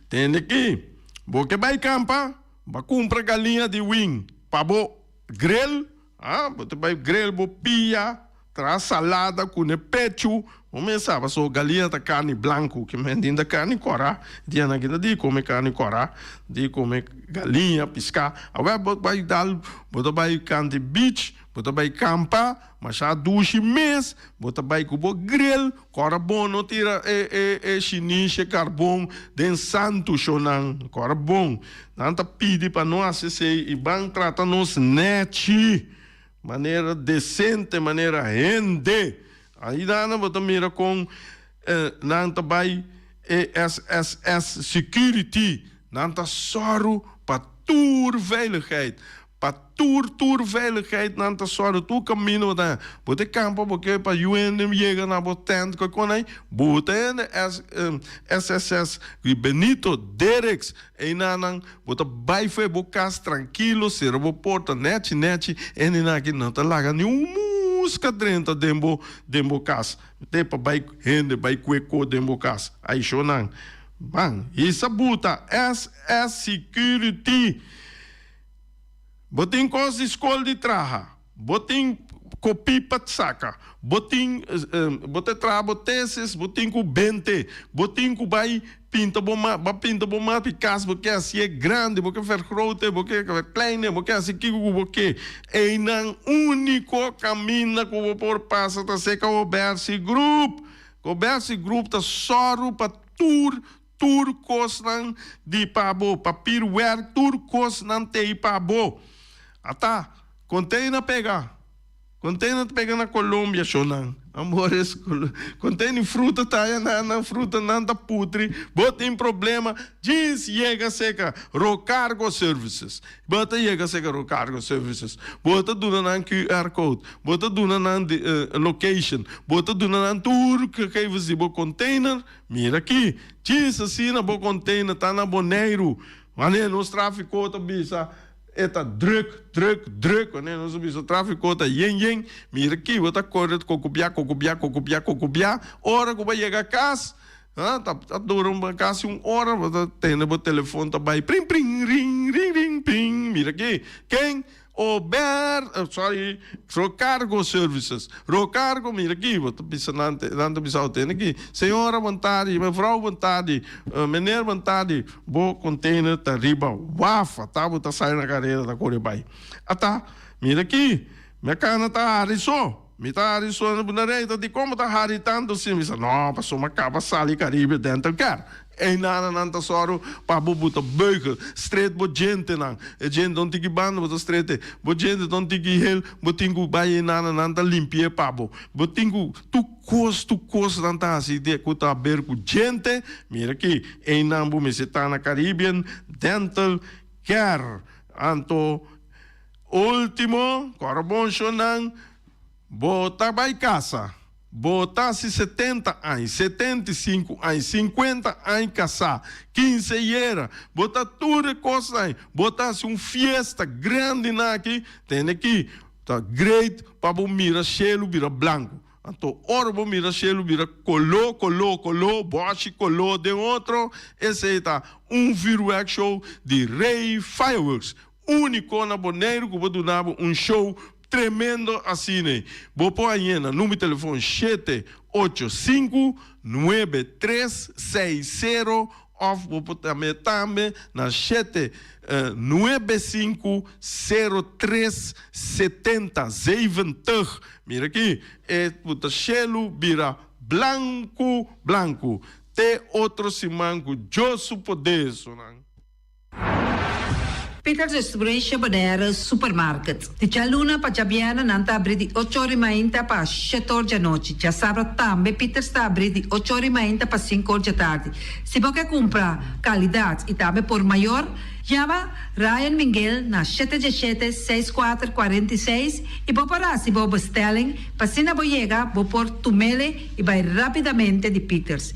tende ki bo ke bai kampa ba kumpra galiña di win pa bo grill ah bo ta bai grill bo pia traha salada ku ne pechu bo mes sa paso galiña ta karni blanku ke men tin ta karni kora dianan ki ta di kome karni kora di kome galiña piska awe bo bai dal bo ta bai kanti beach bo ta bai kampa. Masha dushi mes, bo ta bai ku bo grill, kòrda bon no tira e e e shinishe karbon den santu shownan, kòrda bon. Nan ta pidi pa no hasi esei i ban trata nos nèchi, manera desente, manera hende. Aidana bo ta mira kon nan ta bai e SSS Security, nan ta sòru pa tur veiligheid. Pa tur tur veiligheid nan ta sòru tur kaminda bo ta haña. Bo ta kampa bo ke pa yu hende yega na bo tent koi kon ei bo ta hende SSS Benito Derricks einanan bo ta bai fo'i bo kas trankilo sera bo porta nechi nechi hendenan aki no ta laga ni un muska drenta den bo den bo kas te pa bai hende bai kue ko den bo kas aishonan ban hisa buta SS Security. Bo tin kos di skol di traha, bo tin kopí pa saka, bo tin bo ta traha bo tesis, bo tin ku bente, bo tin ku bai pinta bo ma ba pinta bo mapa i kas, bo ke hasié grandi, bo ke vergrote, bo ke verkleine, bo ke hasi kiko ku bo ke. Einan úniko kaminda ku bo por pasa ta seka Obersi Group. Gobesi Group ta sòru pa tur tur kosnan di pa bo, papierwerk, tur kosnan t'ei pa bo. Ata, container pega. Container ta pega na Colombia shownan. Amores, container fruta ta aya nan, nan frutanan ta putri. Bo tin problema, djis yega seka Rocargo Services. Bo ta yega seka Rocargo Services. Bo ta duna nan QR code, bo ta duna nan location, bo ta duna nan tur gegevens di bo container. Mira aki, djis asina bo container ta na Boneiru. Wanneer nos trafico ta bisa E ta druk, druk, druk. Wanneer nos a bisa trafico ta yen, yen. Mira ki bo ta kore kokobiá, kokobiá, kokobiá, kokobiá. Ora ku bo yega kas, ha, ta ta dura un kasi un ora, bo ta tende bo telefon ta bai prin, prin, rin, rin, rin, pin. Mira ki, ken? Ober, sorry, Rocargo Services. Rocargo, mira ki, bo ta bisa nan, nan ta bisa bo tende ki, Señora bon tardi, mevrouw bon tardi, meneer bon tardi. Bo container ta riba waf, ata bo ta sali na careda ta core bay. Ata, mira aki, mi a cana ta hari so, mi ta hari so, na rey ta di con bo ta hari tanto si? Mi sa, no, pasobra mi a caba sali Caribe Dental Care. Eynana nan ta soru pa bo buta beugel, stret bo djentenan, e djente un tiki banda bo ta strete, bo djente ta un tiki hel, bo tin cu bay eynana nan ta limpi'e pa bo, bo tin cu tur Kos tu kos nan ta hasi di ku ta haber ku djente, mira aki, einan bo mester ta na Caribbean Dental Care. Anto ultimo, kòrda bon shonnan, bo ta bai kasa, bo ta hasi 70 aña, 75 aña, 50 aña kasá, kinseyera, bo ta tur e kosnan, bo ta hasi un fiesta grandi nan aki, tende aki, Ta great pa bo mira shelu bira blanku. Anto ora bo mira shelu bira koló, koló, koló, bòshi koló den otro, esei ta un vuurwerk show di Rey Fireworks. Úniko na Boneiru ku bo duna bo un show tremendo asina. Bo por hañ'é na number di telefon 785 9360 Of bo por tambe tambe na shete nuebe sinku sero tres setenta zeventig. Mira aki, e ku ta shelu bira blanku blanku. Te otro siman ku Dios su poder, sonan. Peters Restauration Bonaire Supermarket. Di djaluna pa djabièrnè nan ta abrí di ocho or di mainta pa shete or djanochi. Djasabra tambe Peters ta abrí di ocho or di mainta pa sinku or djatardi. Si bo ke kumpra kalidat i tambe por mayor, yama Ryan Minguel na shete djeshete seis kuater 46 i bo por hasi bo bestelling pa asina bo yega bo por tumele i bai rápidamente di Peters.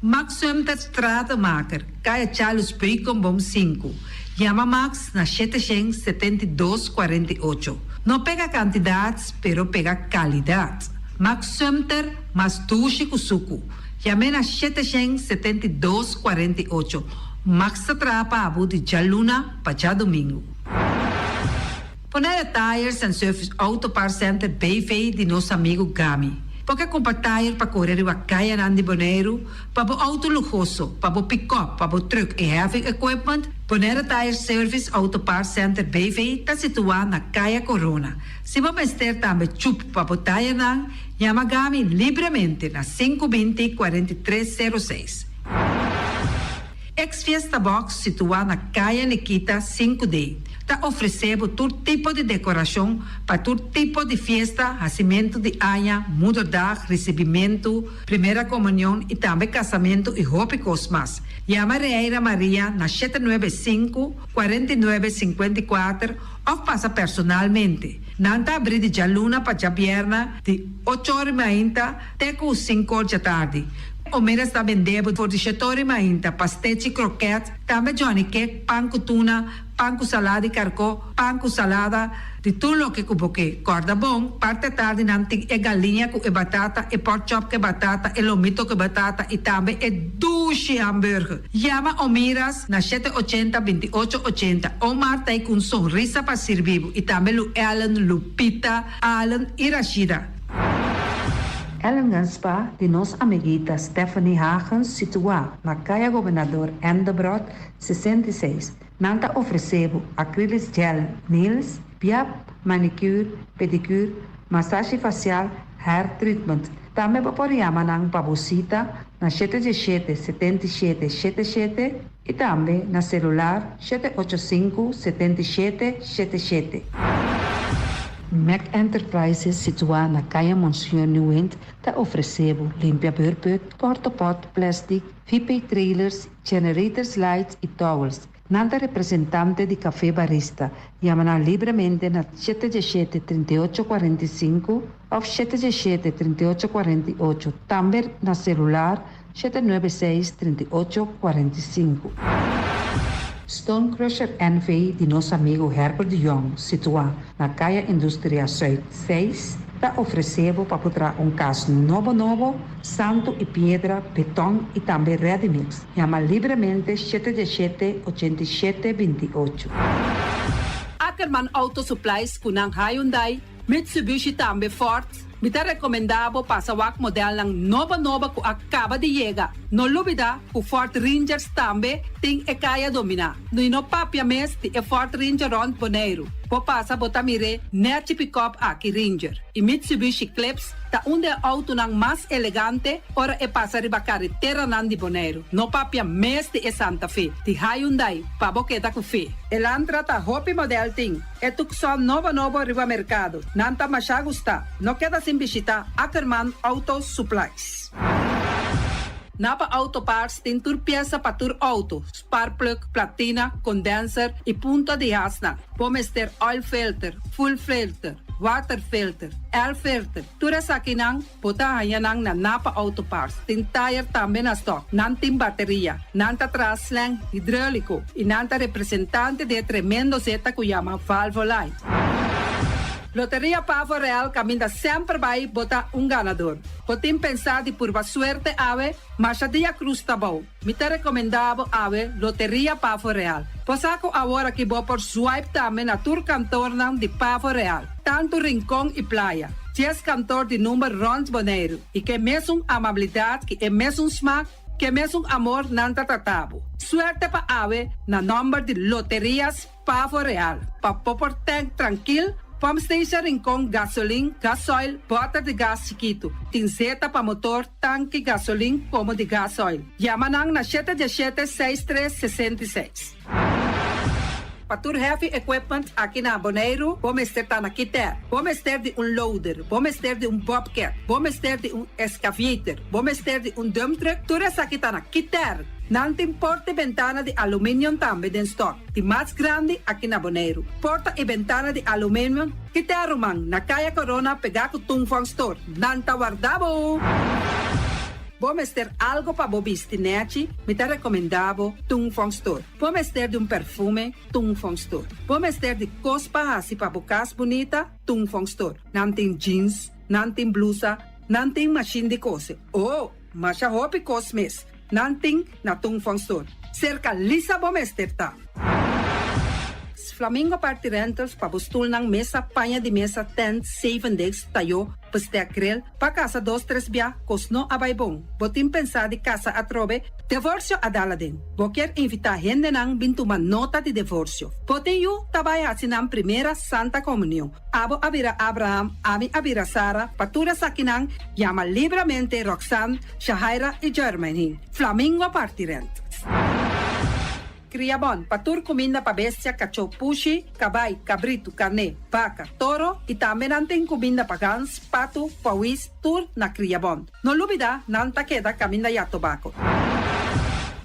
Max Sumter Stratenmaker, Kaya Charles Beukenboom sinku. Yama Max na 772 48. No pega kantidat, pero pega kalidat. Max Sumter, mas dushi ku suku. Yam'é na 772 48. Max ta traha pa bo di djaluna pa djadumingu. Bonaire Tires and Service Auto Parts Center BV di nos amigu Gami. Bo ke kumpra tire pa kore riba kayanan di Boneiru, pa bo outo luhoso, pa bo pikòp, pa bo trùk i heavy equipment? Bonaire Tire Service Auto Parts Center BV ta situá na Kaya Corona. Si bo mester tambe chup pa bo taiernan, yama Gami libremente na 520 43 06. Ex Fiesta Box situá na Kaya Nikita 5D ta ofresé bo tur tipo di dekorashon pa tur tipo di fiesta, hasimentu di aña, moederdag, risibimentu, primera komunion i tambe kasamentu i hopi kos mas. Yama Reira Maria na 795, 49, 54 òf pasa personalmente. Nan ta abrí di djaluna pa djabièrnè di ocho ora i mainta te ku sinku or djatardi. Omeras ta bende bo for di shetori mainta, pastechi, kroket, tambe johnny cake, pan ku tuna, pan ku salada di karkó, pan ku salada, di tur loke ku bo ke. Kòrda bon, parti atardi nan tin e galiña ku e batata, e pork chop ku e batata, e lomito ku e batata i tambe e dushi hamburger. Yama Omiras na 780 28 80. Omar ta ei ku un sonrisa pa sirbi bo i tambe Lu Ellen, Lupita, Allen i Rashida. Ellingen Spa di nos amiguita Stephanie Hagens situá na Kaya Gobernador Endebrot 66. Nan ta ofresé bo acrylic gel nails, piap, manicure, pedicure. Masashi fasial, hair treatment. Tambe bo por yama nan pa bo sita na shete diesshete, 77, shete shete i tambe na selular 785, 77, shete shete. Mac Enterprises situá na Kaya Monsignor Nieuwind ta ofresé bo limpia beurput, portapot, plastic, VP trailers, generators lights i towels. Nan ta representante di Café Barista. Yama nan libremente na 717 38 45 òf 717 38 48. Tambe na selular 796 38 45. Stone Crusher NV di nos amigu Herbert de Jong, situá na Kaya Industria Zuid 6, ta ofresé bo pa traha un kas nobo nobo, santu i piedra, beton i tambe ready mix. Yama libremente 717 87 28. Ackerman Auto Supplies ku nan Hyundai, Mitsubishi, tambe Ford. Mi ta rekomendá bo pasa wak modelnan nobo nobo ku a kaba di yega. No lubidá ku Ford Rangers tambe tin e kaya dominá. No i no papia mes di e Ford Ranger rònt Boneiru. Bo pasa bo ta mir'é nèchi pick-up aki Ranger. I Mitsubishi Eclipse ta un di e outonan mas elegante ora e pasa riba kareteranan di Boneiru. No papia mes di e Santa Fe, di Hyundai, pa bo keda ku fe. Elantra ta hopi model tin. E Tucson nobo nobo riba merkado. Nan ta masha gustá. No keda sin bishitá Ackerman Auto Supplies. Napa Auto Parts tin tur piesa pa tur outo, spark plug, platina, condenser i punta di hasnan. Bo mester oil filter, fuel filter, water filter, air filter. Tur esakinan bo ta haña nan na Napa Auto Parts. Tin tire tambe na stock. Nan tin bateria. Nan ta traha slang hidráuliko i nan ta representante di e tremendo zeta ku yama Valvoline. Loteria Pavo Real kaminda semper bai bo ta un ganador. Bo tin pensá di purba suerte awe, masha dia krus ta bou. Mi ta rekomendá bo awe Loteria Pavo Real. Bo sa ku awor aki bo por swipe tambe na tur kantornan di Pavo Real, tantu Rincon i Playa. 10 kantor di number rònt Boneiru i ku e mesun amabilidat, ku e mesun smak, ku e mesun amor nan ta trata bo. Suerte pa awe na nòmber di Loterias Pavo Real. Pa bo por tank trankil, pump station Rincon, gasolin, gasoil, bòter di gas chikitu. Tin zeta pa motor, tanki, gasolin, komo di gasoil. Yama nan na 717 63 66. Pa tur heavy equipment aki na Boneiru, bo mester ta na Kiter. Bo mester di un loader, bo mester di un bobcat, bo mester di un excavator, bo mester di un dump truck, tur esaki ta na Kiter. Nan tin porta i bentana di aluminium tambe den stock. Di mas grandi aki na Boneiru. Porta i bentana di aluminium, Kiter ruman, na Kaya Corona pegá ku Tung Fong Store. Nan ta warda bo! Bo mester algo pa bo bisti nèchi, mi ta rekomendá bo Tung Fong Store. Bo mester di un perfume, Tung Fong Store. Bo mester di kos pa hasi pa bo kas bunita, Tung Fong Store. Nan tin jeans, nan tin blusa, nan tin mashin di kose. Oh, masha hopi kos mes. Nan tin na Tung Fong Store. Serka Lisa bo mester ta. Flamingo Party Rentals pa bo stulnan, mesa, paña di mesa, tent, seven days, tayó, bestek grill, pa kasa dos tres bia, kos no a bai bon. Bo tin pensá di kasa atrobe, divorsio a dal aden. Bo kier invitá hendenan bin tuma nota di divorsio. Bo tin yu ta bai hasi nan primera Santa Komunion. Abo a bira Abraham, ami a bira Sara, pa tur esakinan, yama libremente Roxanne, Shahaira i Jermaine. Flamingo Party Rentals. Kriabon, pa tur kuminda pa bestia, kachó, pushi, kabai, kabritu, karné, baka, toro i tambe nan tin kuminda pa gans, patu, pawis, tur na Kriabon. No lubidá, nan ta keda kaminda ya tobako.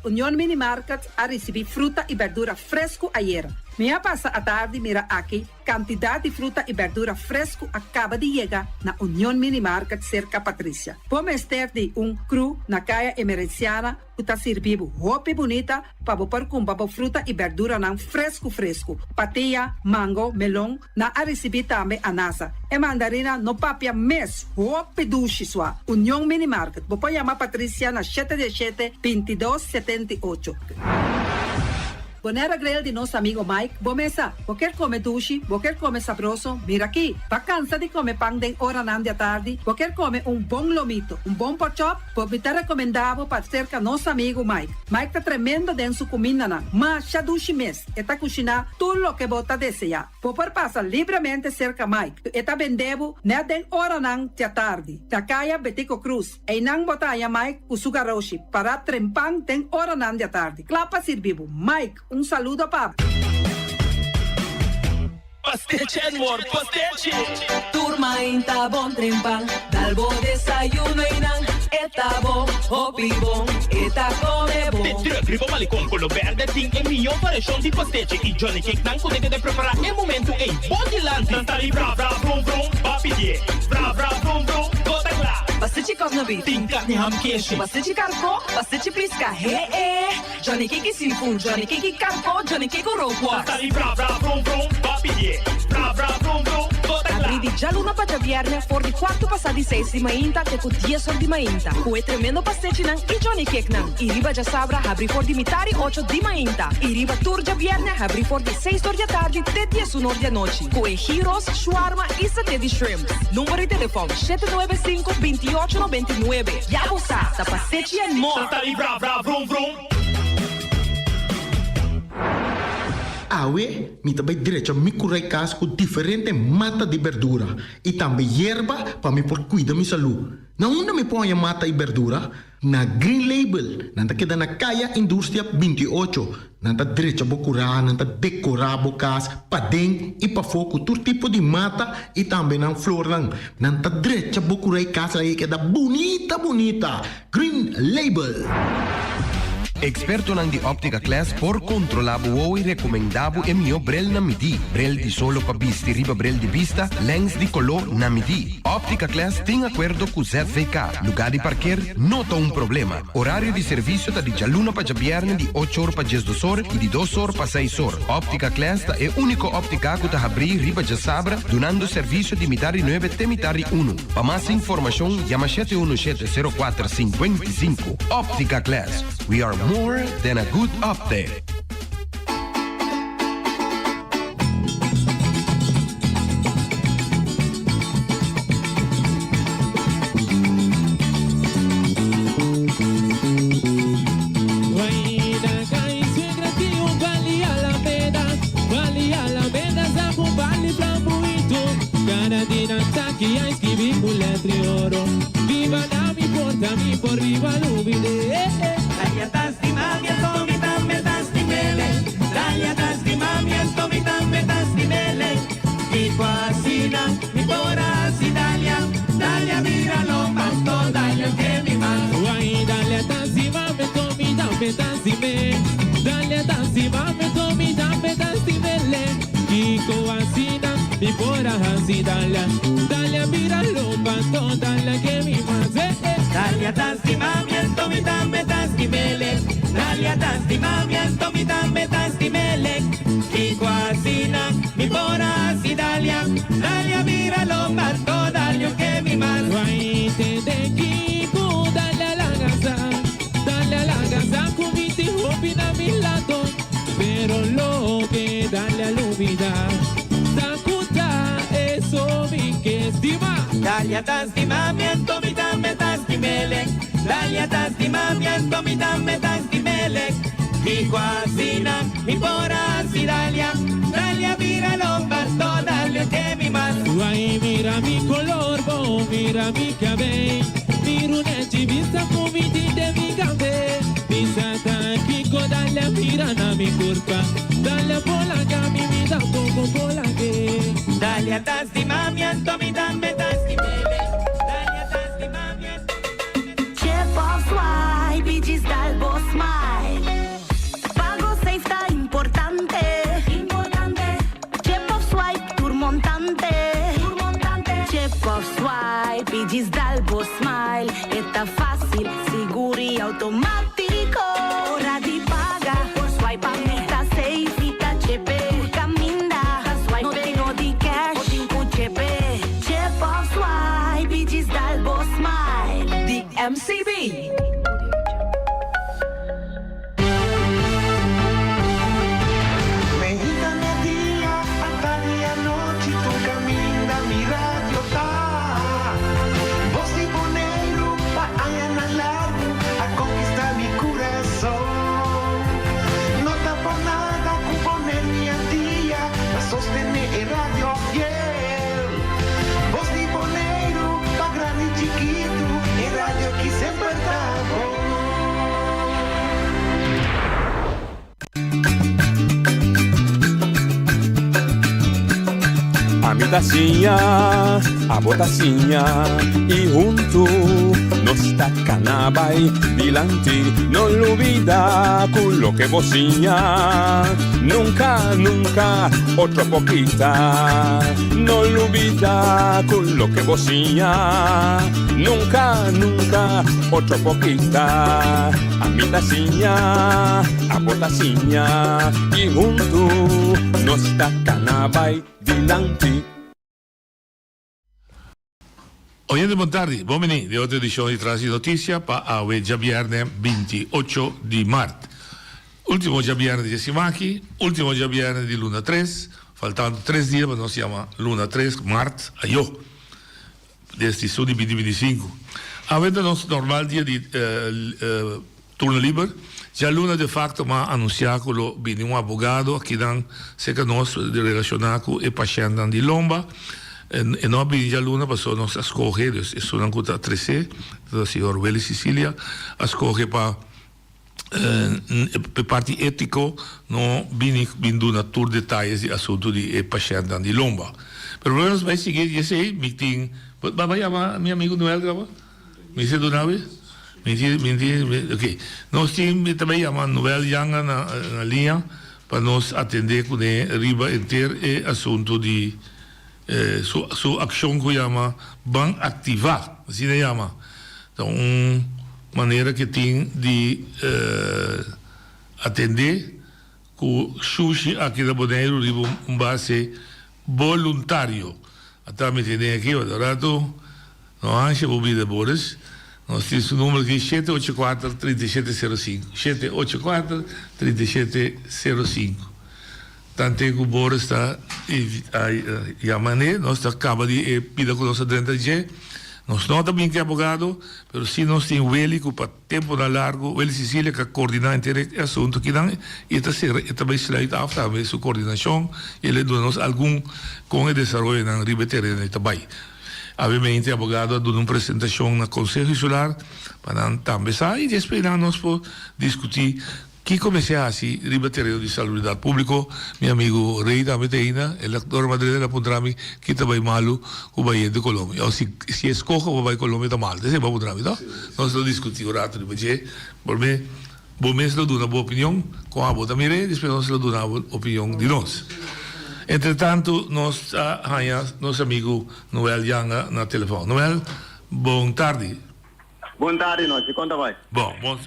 Union Mini Market a risibí fruta i berdura fresku ayera. Mi a pasa atardi mira aki kantidat di fruta i berdura fresku a kaba di yega na Union Mini Market serka Patricia. Bo mester di un crew na Kaya Emerenciana ku ta sirbi bo hopi bunita pa bo por kumpra bo fruta i berduranan fresku fresku. Patia, mango, melon, nan a risibí tambe anasa. E mandarina no papia mes, hopi dushi sua. Union Mini Market, bo por yama Patricia na 7 7 22 78. Bonaire Grill di nos amigo Mike, bo mesa. Bo kier come dushi, bo kier come sabroso, mira aki. Ba cansa di come pan den oranan di atardi, bo kier come un bon lomito, un bon porkchop, bo mi ta recomenda bo pa cerca nos amigo Mike. Mike ta tremendo den su cumindanan, masha dushi mes, e ta cushina tur loke bo ta desea. Bo por pasa libremente cerca Mike, e ta bende bo net den oranan di atardi, na caya Betico Cruz. Einan bo ta haña Mike ku su garoshi pará trempan den oranan di atardi, kla pa sirbi bo. Mike, un saludo pa bo. Pastechi and more pastechi! Tur mainta bon trempan, dal bo desayuno einan e ta bon, hopi bon, e ta come bon. De truck riba Malecon Colo Berde tin e mihó variashon di pastechi y Johnny Cake nan ku ta keda prepará e momentu ei bo dilanti. Nan ta di bra bra brum brum, ba pidié bra bra brum brum, bo ta kla. Pastechi kòf na bif. Tin karni ham keshi. Pastechi karkó, pastechi piska, he e. Johnny Cake i seafood, Johnny Cake i karkó, Johnny Cake ku rookworst. Nan ta di bra bra brum brum, ba pidié bra bra brum brum, bo ta kla. Abrí di djaluna pa djabièrnè for di kuartu pasá di seis di mainta te ku dies or di mainta ku e tremendo pastechinan i Johnny Cakenan. I riba djasabra habrí for di mitar i ocho di mainta. I riba tur djabièrnè habrí for di seis or di atardi te diesun or di anochi ku e gyros, shawarma i saté di shrimps. Number di telefòn, 795 28 99. Ya bo sa, ta Pastechi and More! Nan ta di bra bra vrum vrum. Awe mi ta bai drecha mi kurai kas ku diferente mata di berdura i tambe yerba pa mi por kuida mi salú. Na unda mi por haña mata i berdura? Na Green Label. Nan ta keda na Kaya Industria 28. Nan ta drecha bo kurá, nan ta dekorá bo kas paden i pafó ku tur tipo di mata i tambe nan flornan. Nan ta drecha bo kurá i kas ei keda bunita bunita. Green Label. Ekspertonan di Optica Class por kontrolá bo wowo i rekomendá bo e mihó brel na midí. Brel di solo pa bisti riba brel di bista, lèns di koló na midí. Optica Class tin akuerdo ku ZVK. Lugá di parker no ta un problema. Orario di servisio ta di djaluna pa djabièrnè di ocho or pa diesdos or i di dos or pa seis or. Optica Class ta e úniko óptika ku ta habrí riba djasabra dunando servisio di mitar di nuebe te mitar di unu. Pa mas informashon yama shete unu shete sero kuater 55. Optica Class, we are more than a good optic. Chip of swipe y djis dal bo smile. Pago safe ta importante. Importante. Chip of swipe tur montante. Tur montante. Chip of swipe y djis dal bo smile. E ta facil, sigur y automatico. Ora di paga, por swipe a mi ta safe y ta chepe. Tur caminda, ta swipe. No tin no di cash, bo tin cu chepe. Chip of swipe y djis dal bo smile. Di MCB. Ami ta siña, abo ta siña y hunto nos ta cana bay dilanti. No lubida cu loke bo siña nunca, nunca otro por kita. No lubida cu loke bo siña nunca, nunca otro por kita. Ami ta siña, abo ta siña y hunto nos ta cana bay dilanti. Oyente bon tardi, bon bini den otro edicion di Tras di Noticia pa awe djabierne 28 di mart. Ultimo djabierne di e siman aki, ultimo djabierne di luna tres, faltando tres dia pa nos yama luna tres, mart, ayo, desde su di binti 25. Awe ta nos normal dia di Turno liber, djaluna de facto m'a anuncia cu lo bini un abogado akinan cerca nos relaciona cu e pashentnan di lomba. E no a bini djaluna pasobra nos a scoge, dus esunnan cu ta trece, ta señor Willy Cicilia, a scoge pa e parti etico no bini bin duna tur detayes di asunto di e pashentnan di lomba. Pero prome nos bay sigui di esey mi tin, bo a yama mi amigo Noel caba? Mi si duna wi? Mi ti, mi ti, ok. Nos tin, mi ta bay yama Noel Yanga na na liña pa nos atende kuné riba henter e asuntu di su su akshon ku yama Ban Aktivá, asina e yama. Ta un manera ke tin di atende ku shushi aki na Boneiru riba un base boluntario. Ata mi tene aki ora rato no hansha bo bida Boris. Nos tin su numero aki shete ocho kuater 37 0 sinku 784 37 0 sinku. Tante ku Boris ta yama ne nos ta kaba di e pida ku nos a drenta dje. Nos no ta bin ku e abogado pero si nos tin Willy ku pa Temponan largu, Willy Cecilia ka koordiná henter e asuntu kinan i e ta sera, e ta bai sluit af tambe su koordinashon i el a duna nos algun kon e desaroyonan riba e tereno ei ta bai. Abemente e abogado a duna un presentashon na Konseho Insular pa nan tambe sa i despues nan nos por diskutí Kiko mester hasi riba tereno di salubridat públiko? Mi amigu Rey tambe ta eina. El a dor Madrid el a puntra mi ki ta bai malu ku bai hende Colombia. O si si e skoho pa bai Colombia ta malu. Esei bo a puntra mi to? Nos lo diskutí un ratu riba dje. Promé bo mes lo duna bo opinion kon abo ta mir'é, despues nos lo duna bo opinion di nos. Entretantu nos ta haña nos amigu Noel Yanga na telefòn. Noel, bon tardi. Bon tardi nochi, kon ta bai? Bon, bon,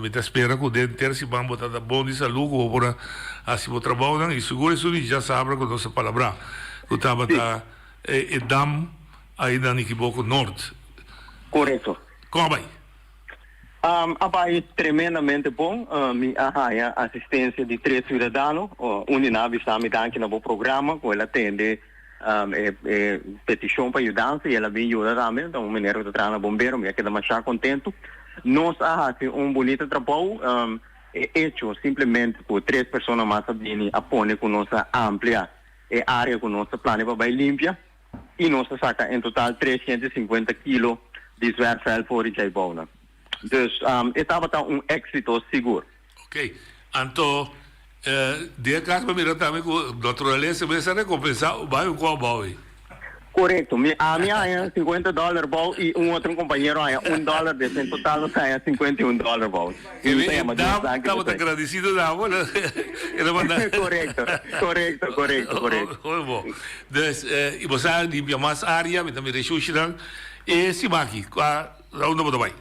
mi ta spera ku den ter siman bo ta ta bon di salú ku bo por a hasi bo trabounan i sigur esun di djasabra ku nos a palabrá ku tabata e dam ai na Nikiboko Nort. Korekto. Kon a bai? A bai tremendamente bon. Mi a haña asistensia di tres siudadano. Un di nan a bisa mi danki na bo programa ku el a tende E petishon pa yudansa i el a bin yuda tambe. Ta un meneer ku ta traha na bombero. Mi a keda masha kontentu. Nos a hasi un bunita trabou. E echo simplemente ku tres persona mas a bini a pone ku nos a amplia e área ku nos ta plania pa bai limpia i nos a saka en total 350 kilo di zwerfvuil for di djaibounan. Dus e tabata un éksito sigur. Ok, anto den e kas bo mira tambe ku naturalesa mes a rekompensá bai un kòp bou ei. Korekto, mi ami a haña sinkuenta dòler bou i un otro kompañero a haña un dòler, des en total nos a haña 51 dòler bou. Mi ta yama Dios danki pa esei. Tabata gradisido na bo, el a manda. Korekto, korekto, korekto, korekto. Hopi bon. Dus, i bo sa limpia mas área, mi ta mira e shushinan. E siman aki, kua unda bo ta bai?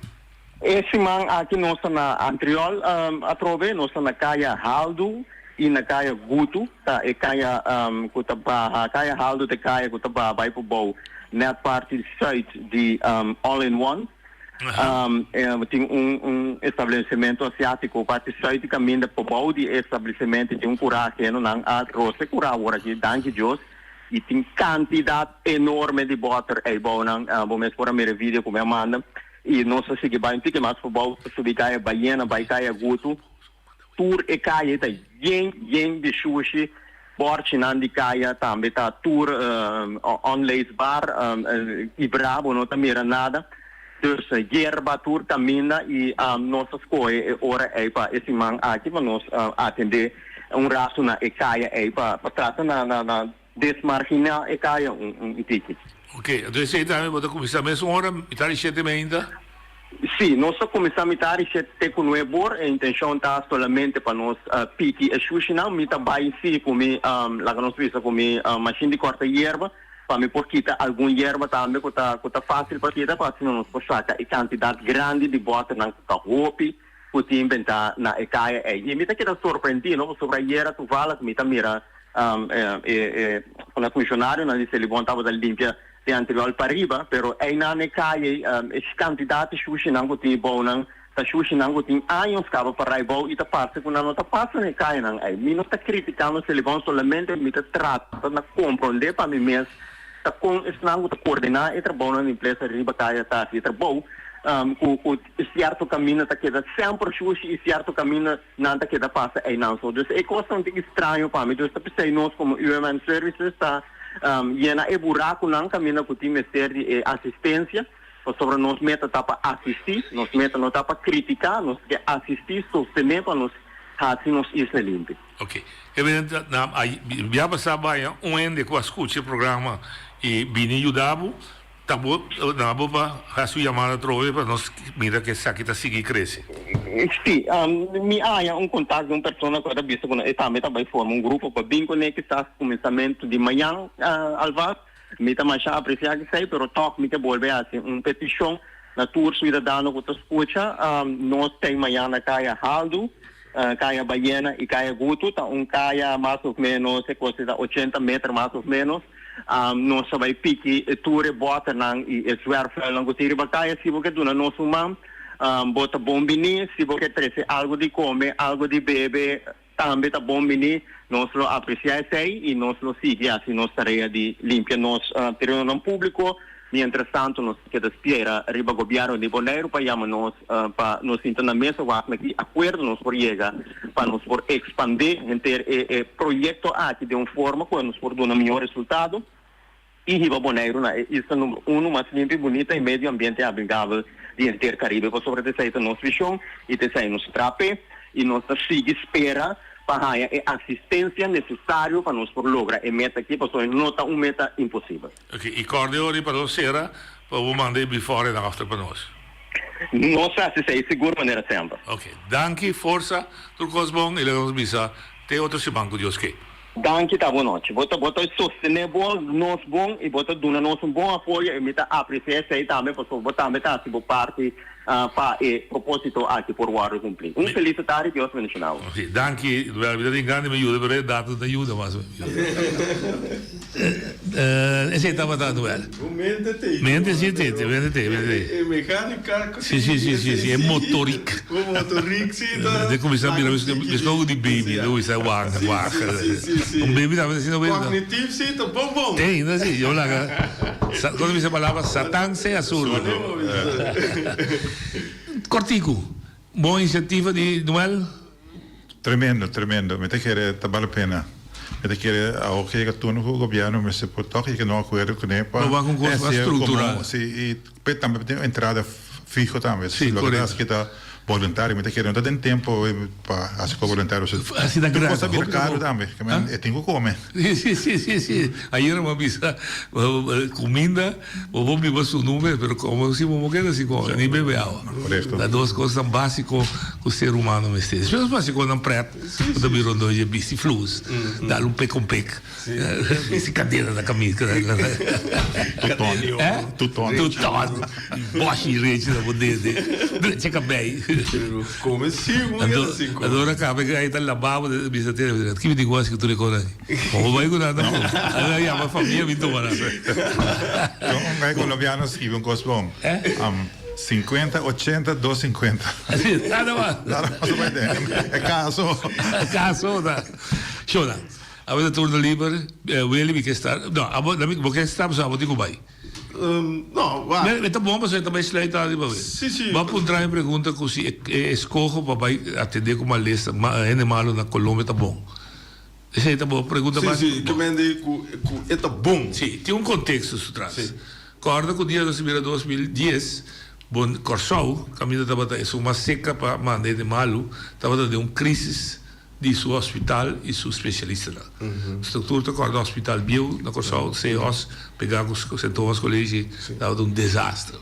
E siman aki nos ta na Antriol atrobe, nos ta na Kaya Haldu i na Kaya Gutu, ta e kaya ku ta baha, Kaya Haldu ta e kaya ku ta baha bai por bou nèt parti sùit di All in One. Tin un un establesimentu asiátiko parti sùit di kaminda por bou di e establesimentu tin un kurá ajeno, nan a rosa e kurá awor aki, danki Dios, i tin kantidat enorme di bòter ei bou nan, bo mes por a mira e video ku mi a manda. I nos a sigui bai un tiki mas pabou, subi kaya Bayena, bai kaya Gutu. Tur e kaya ta yen yen di shushi. Bòrchinan di kaya tambe ta tur onleesbaar, kibrá, bo no ta mira nada. Dus yerba tur kaminda i nos a skohe e ora ei pa e siman aki pa nos atendé un rato na e kaya ei pa trata na na. desmarginá e kaya un tiki. Ok, anto esei tambe bo ta kuminsá mesun ora, mitar di shete meinta? Sí, nos ta kuminsá mitar di shete te ku nuebe or. E intenshon ta solamente pa nos piki e shushinan. Mi ta bai sí ku mi, laga nos bisa ku mi mashin di kòrta yerba, pa mi por kita algun yerba tambe ku ta ku ta fásil pa kita, pa asina nos por saka e kantidat grandi di bòternan ku ta hopi ku tin bentá na e kaya ei. I mi ta keda sorprendí, no, pasobra ayera tuvallig mi ta mira e e e funshonarionan di Selibon tabata limpia di Antriol pa riba, pero einan na e kaya ei e kantidat di shushinan ku tin bounan ta shushinan ku tin años kaba pa rai bou i ta parse ku nan no ta pasa na e kayanan ei. Mi no ta kritikando Selibon, solamente mi ta trata na komprondé pa mi mes ta kon esnan ku ta koordiná e trabounan di empresa riba kaya ta hasi e trabou ku ku sierto kaminda ta keda semper shushi i sierto kaminda nan ta keda pasa einan so. Dus e kosnan tin straño pa mi. Dus ta p'esei nos komo UMN Services ta yena e burakunan kaminda ku tin mester di e asistensia, pasobra nos meta ta pa asistí, nos meta no ta pa kritiká, nos ke asistí, sostené pa nos hasi nos isla limpi. Ok. Evidente na bia pasá baña un hende ku a skucha e programa i bini yuda bo. Ta bo na bo pa hasi un yamada atrobe pa nos mira ku esaki ta sigui krese. Sí, mi a haña un kontak di un persona ku a ta bisa ku e tambe ta bai forma un grupo pa bin kuné kisas kuminsamentu di mañan alvast. Mi ta masha apresiá esei, pero tòg mi ta bolbe hasi un petishon na tur suidadano ku ta skucha. Nos ten mañan na Kaya Haldu, Kaya Bayena i Kaya Gutu. Ta un kaya mas of ménos, e kos ta ochenta meter mas of ménos. Nos ta bai piki tur e bòternan i e zwerfvuilnan ku tin riba kaya. Si bo ke duna nos un man, bo ta bon bini. Si bo ke trese algu di kome, algu di bebe, tambe ta bon bini. Nos lo apresiá esei i nos lo sigui hasi nos tarea di limpia nos terenonan públiko. Mientras tanto nos ta keda spera riba gobièrnu di Boneiru pa yama nos pa nos sinta na mesa wak na ki akuerdo nos por yega pa nos por ekspandé henter e e proyekto aki den un forma ku nos por duna mihó resultado i hiba Boneiru na e isla number uno mas limpi, bunita i medio ambiente amigabel di henter Karibe pasobra t'esei ta nos vishon i t'esei nos tra p'e i nos ta sigui spera pa haña e asistensia nesesario pa nos por logra e meta aki pasobra no ta un meta imposibel. Ok, i kòrda e ora i pa nos sera pa bo manda e before en after pa nos. Nos ta hasi esei sigur manera semper. Ok, danki, forsa, tur kos bon i laga nos bisa te otro siman ku Dios ke. Danki ta bo nochi. Bo ta bo ta sostené bo nos bon i bo ta duna nos un bon apoyo i mi ta apresiá esei tambe pasobra bo tambe ta hasi bo parti pa e propósito aki por wòrdu kumplí. Un felis tardi, Dios bendishoná bo. Ok, danki. Wel, mi ta tin gana di mi yuda, pero e dato no ta yuda mas. Esei tabata Noel. Bo mente tei. Mente si tei, mente tei, mente tei. E mechanica. Si, si, si, si, si, e motoriek. Bo motoriek si ta. De kuminsá mira meskos ku di baby, de kuminsá wak, wak. Si, si, si. Un baby tambe ta asina wens. Cognitief si ta bon bon. Tei, no si, yo laga. Kon ta bisa e palabra? Satan sea surdo. Kortiku, bon inisiativa di Noel. Tremendo, tremendo. Mi ta kere ta bale pena. Mi ta kere awor ke yega turno ku gobièrnu mester por tòg yega na un akuerdo kuné pa Lo wak un kos mas struktural. Si, i pe tambe tin un entrada fiho tambe. Si, Loke ta korekto. hasi ke ta boluntario. Mi ta kere no ta den tempo pa hasi kos boluntario. Hasi ta Tur kos grandi. ta bira karu tambe. Ke men e tin ku kome. Si, si, si, si, si. Ayera mi a bisa kuminda bo por biba su nube, pero komo si bo no keda sin kome, ni bebe awa. Korekto. Ta dos kosnan básiko ku ser humano mester. Despues nos hasi kosnan prèt, ku ta bira rondó dje bisti flus, dal un pek un pek, bisti kadena na kaminda. Tuton. Tuton. Tuton. Bòshi rechi na bo dede, drecha kabei. Pero kome si bo keda sin kome. Anto ora kaba e ta lababo, bisa tene, ki mi tin ku hasi ku tur e kosnan aki? Bo bai ku nan tampoco. Nan a yama famia bin tuma nan. Un gai colombiano skibi un cos bon. Cincuenta, ochenta, dos cincuenta. Nada mas. Nada mas bai den. E caso. E caso ta. Shona, abo ta turno liber. Willy mi ke sta. No, abo, bo ke sta pasobra abo tin ku bai. No, wak. E ta bon pasobra e ta bai sluit awa riba wes. Si, si. Bo a puntra mi pregunta ku si e eskoho pa bai atende ku malesa, hende malo na Colombia ta bon. Esei ta bo pregunta Sí, mas? sí, ke men di ku ku e ta bon. Sí, tin un konteksto su tras. Sí. Kòrda ku dia nos a bira 2010, bon Kòrsou, kaminda tabata esun mas seka pa manda hende malu, tabata den un krisis. di su hospital i su spesialistanan. Struktur ta kòrda hospital bieu na Kòrsou, Seehos, pegá ku Sint Thomas College, tabata un desaster.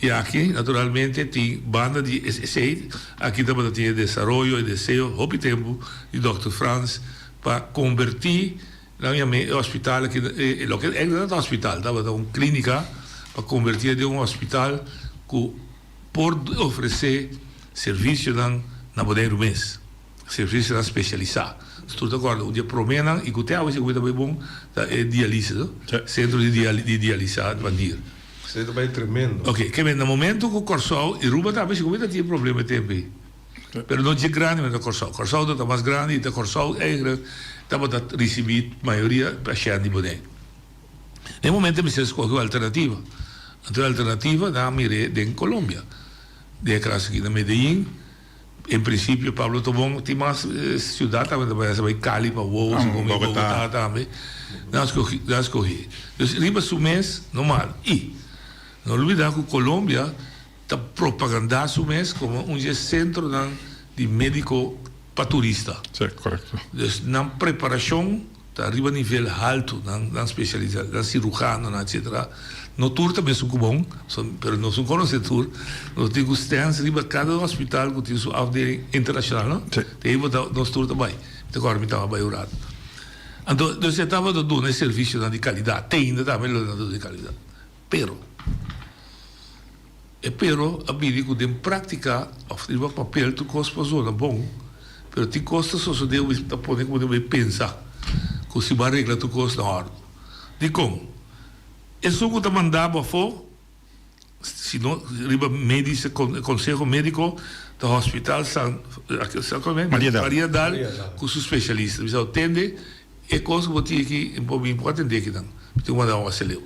I aki naturalmente tin banda di esei, aki tabata tin e desaroyo, e deseo hopi tempu di dòkter Frans pa kombertí nan yam'é e hospital aki, loke èkta no ta hospital, tabata un klínika, pa kombertié den un hospital ku por ofresé servisionan na Boneiru mes, servisionan spesialisá. Si tur ta kòrda un di e proménan i ku te awe si ku ta bai bon ta e dialise, no? Sentro di di dialisá pa dier. Esei ta bai tremendo. Oke, ke men na momento ku Kòrsou i Aruba tambe si ku ta tin problema e tempu ei. Pero no dje grandi manera Kòrsou. Kòrsou ta mas grandi i ta Kòrsou eigentlik tabata risibí mayoria pashènt di Boneiru. Na e momento mester scoge un alternativa. Anto e alternativa nan a mir'é den Colombia. Den e caso aki na Medellin. En principio Pablo Tobon tin mas ciudad tambe ta bai, bai Cali pa wowo, segun mi, Bogotá tambe. Nan a scoge, nan a scoge. Dus riba su mes no malo. Y no olbida cu Colombia ta propaganda su mes como un dje centronan di medico pa turista. Sí, correcto. Dus nan preparacion ta riba nivel haltu, nan nan specialisa, nan cirujanonan etcetera, no tur ta mesun cu bon, pero nos no conoce tur, nos tin cu stens riba cada hospital cu tin su afdeling internacional, no? Sí. Te ei bo ta, nos tur ta bay. Mi ta acorda mi tabata bay un rato. Anto, dus e tabata duna e servicionan di calidad, te ainda tambe lo nan ta duna di calidad. Pero. E pero a bini ku den práktika òf riba papel tur kos por zona bon, pero tin kos ta sosodé ku ta pone ku bo debe pensa ku si bo a regla tur kos na òrdu. Dikon? Esun ku ta manda bo afó, si no riba medische konseho médiko ta Hospital San Maria Dal ku su spesialista. Bisa bo tende e kos ku bo tin aki bo por atendé akinan, bo tin ku manda bo mas leu.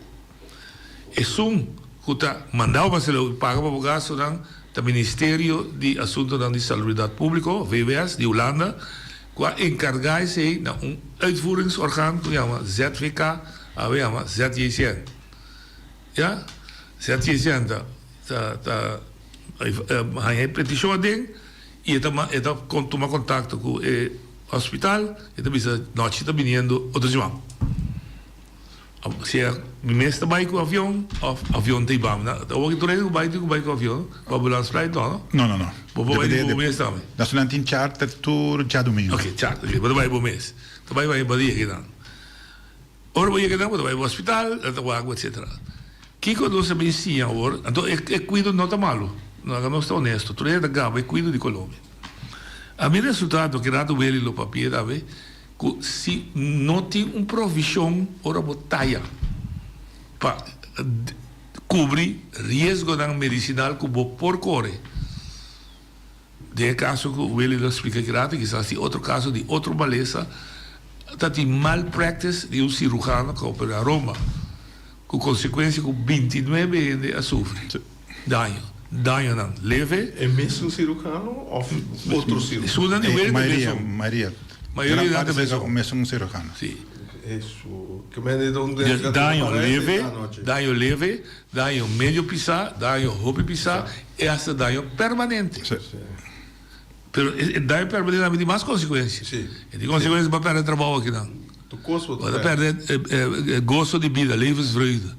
Esun ku ta manda bo pa salú i paga pa bo gastunan ta Ministerio di Asuntunan di Salubridat Públiko, VWS, di Hulanda, ku a enkargá esei na un uitvoeringsorgaan ku yama ZVK, awe yama ZJCN. Ya, ZJCN ta ta ta haña e petishon aden i e ta e ta tuma kontakto ku e hospital, e ta bisa nochi ta biniendo otro siman. Sea mi mes ta bai ku avion of avion ta hiba mi. Awor ki tur hende ku bai tin ku bai ku avion, ku ambulance flight no, no? No, no, no. Bo por bai di bo mes tambe. Nos nan tin charter tur djadumingu. Ok, charter, ok. Bo ta bai bo mes. Ta bai bai bo ta yega nan. Ora bo yega nan bo ta bai bo hospital, nan ta wak bo etcetera. Kiko nos a bin siña awor? Anto e kuido no ta malu. Laga nos ta honesto. Tur hende ta gaba e kuido di Colombia. A mi resultado ki rato Willy lo papia tambe. Ku si no tin un provishon ora bo taya pa kubri riesgonan medisinal ku bo por kore. Den e kaso ku Willy lo splika aki rato, kisas tin otro kaso di otro malesa, ta tin mal practice di un sirujano ku a operá Roma, ku konsekuensia ku bintinuebe hende a sufri daño, dañonan leve. E mesun sirujano òf otro sirujano? Esunnan di Willy ta mesun. Mayoria. Mayoria nan ta mesun. Mesun sirujano. Si. Hesu. Ke men e un Dus daño leve, daño leve, daño medio pisá, daño hopi pisá i hasta daño permanente. Si. Pero e daño permanente tambe tin mas konsekuensia. Si. E tin konsekuensia pa pèrdè trabou akinan. Tur kos bo ta pèrdè. Bo ta pèrdè goso di bida, levensvreugde.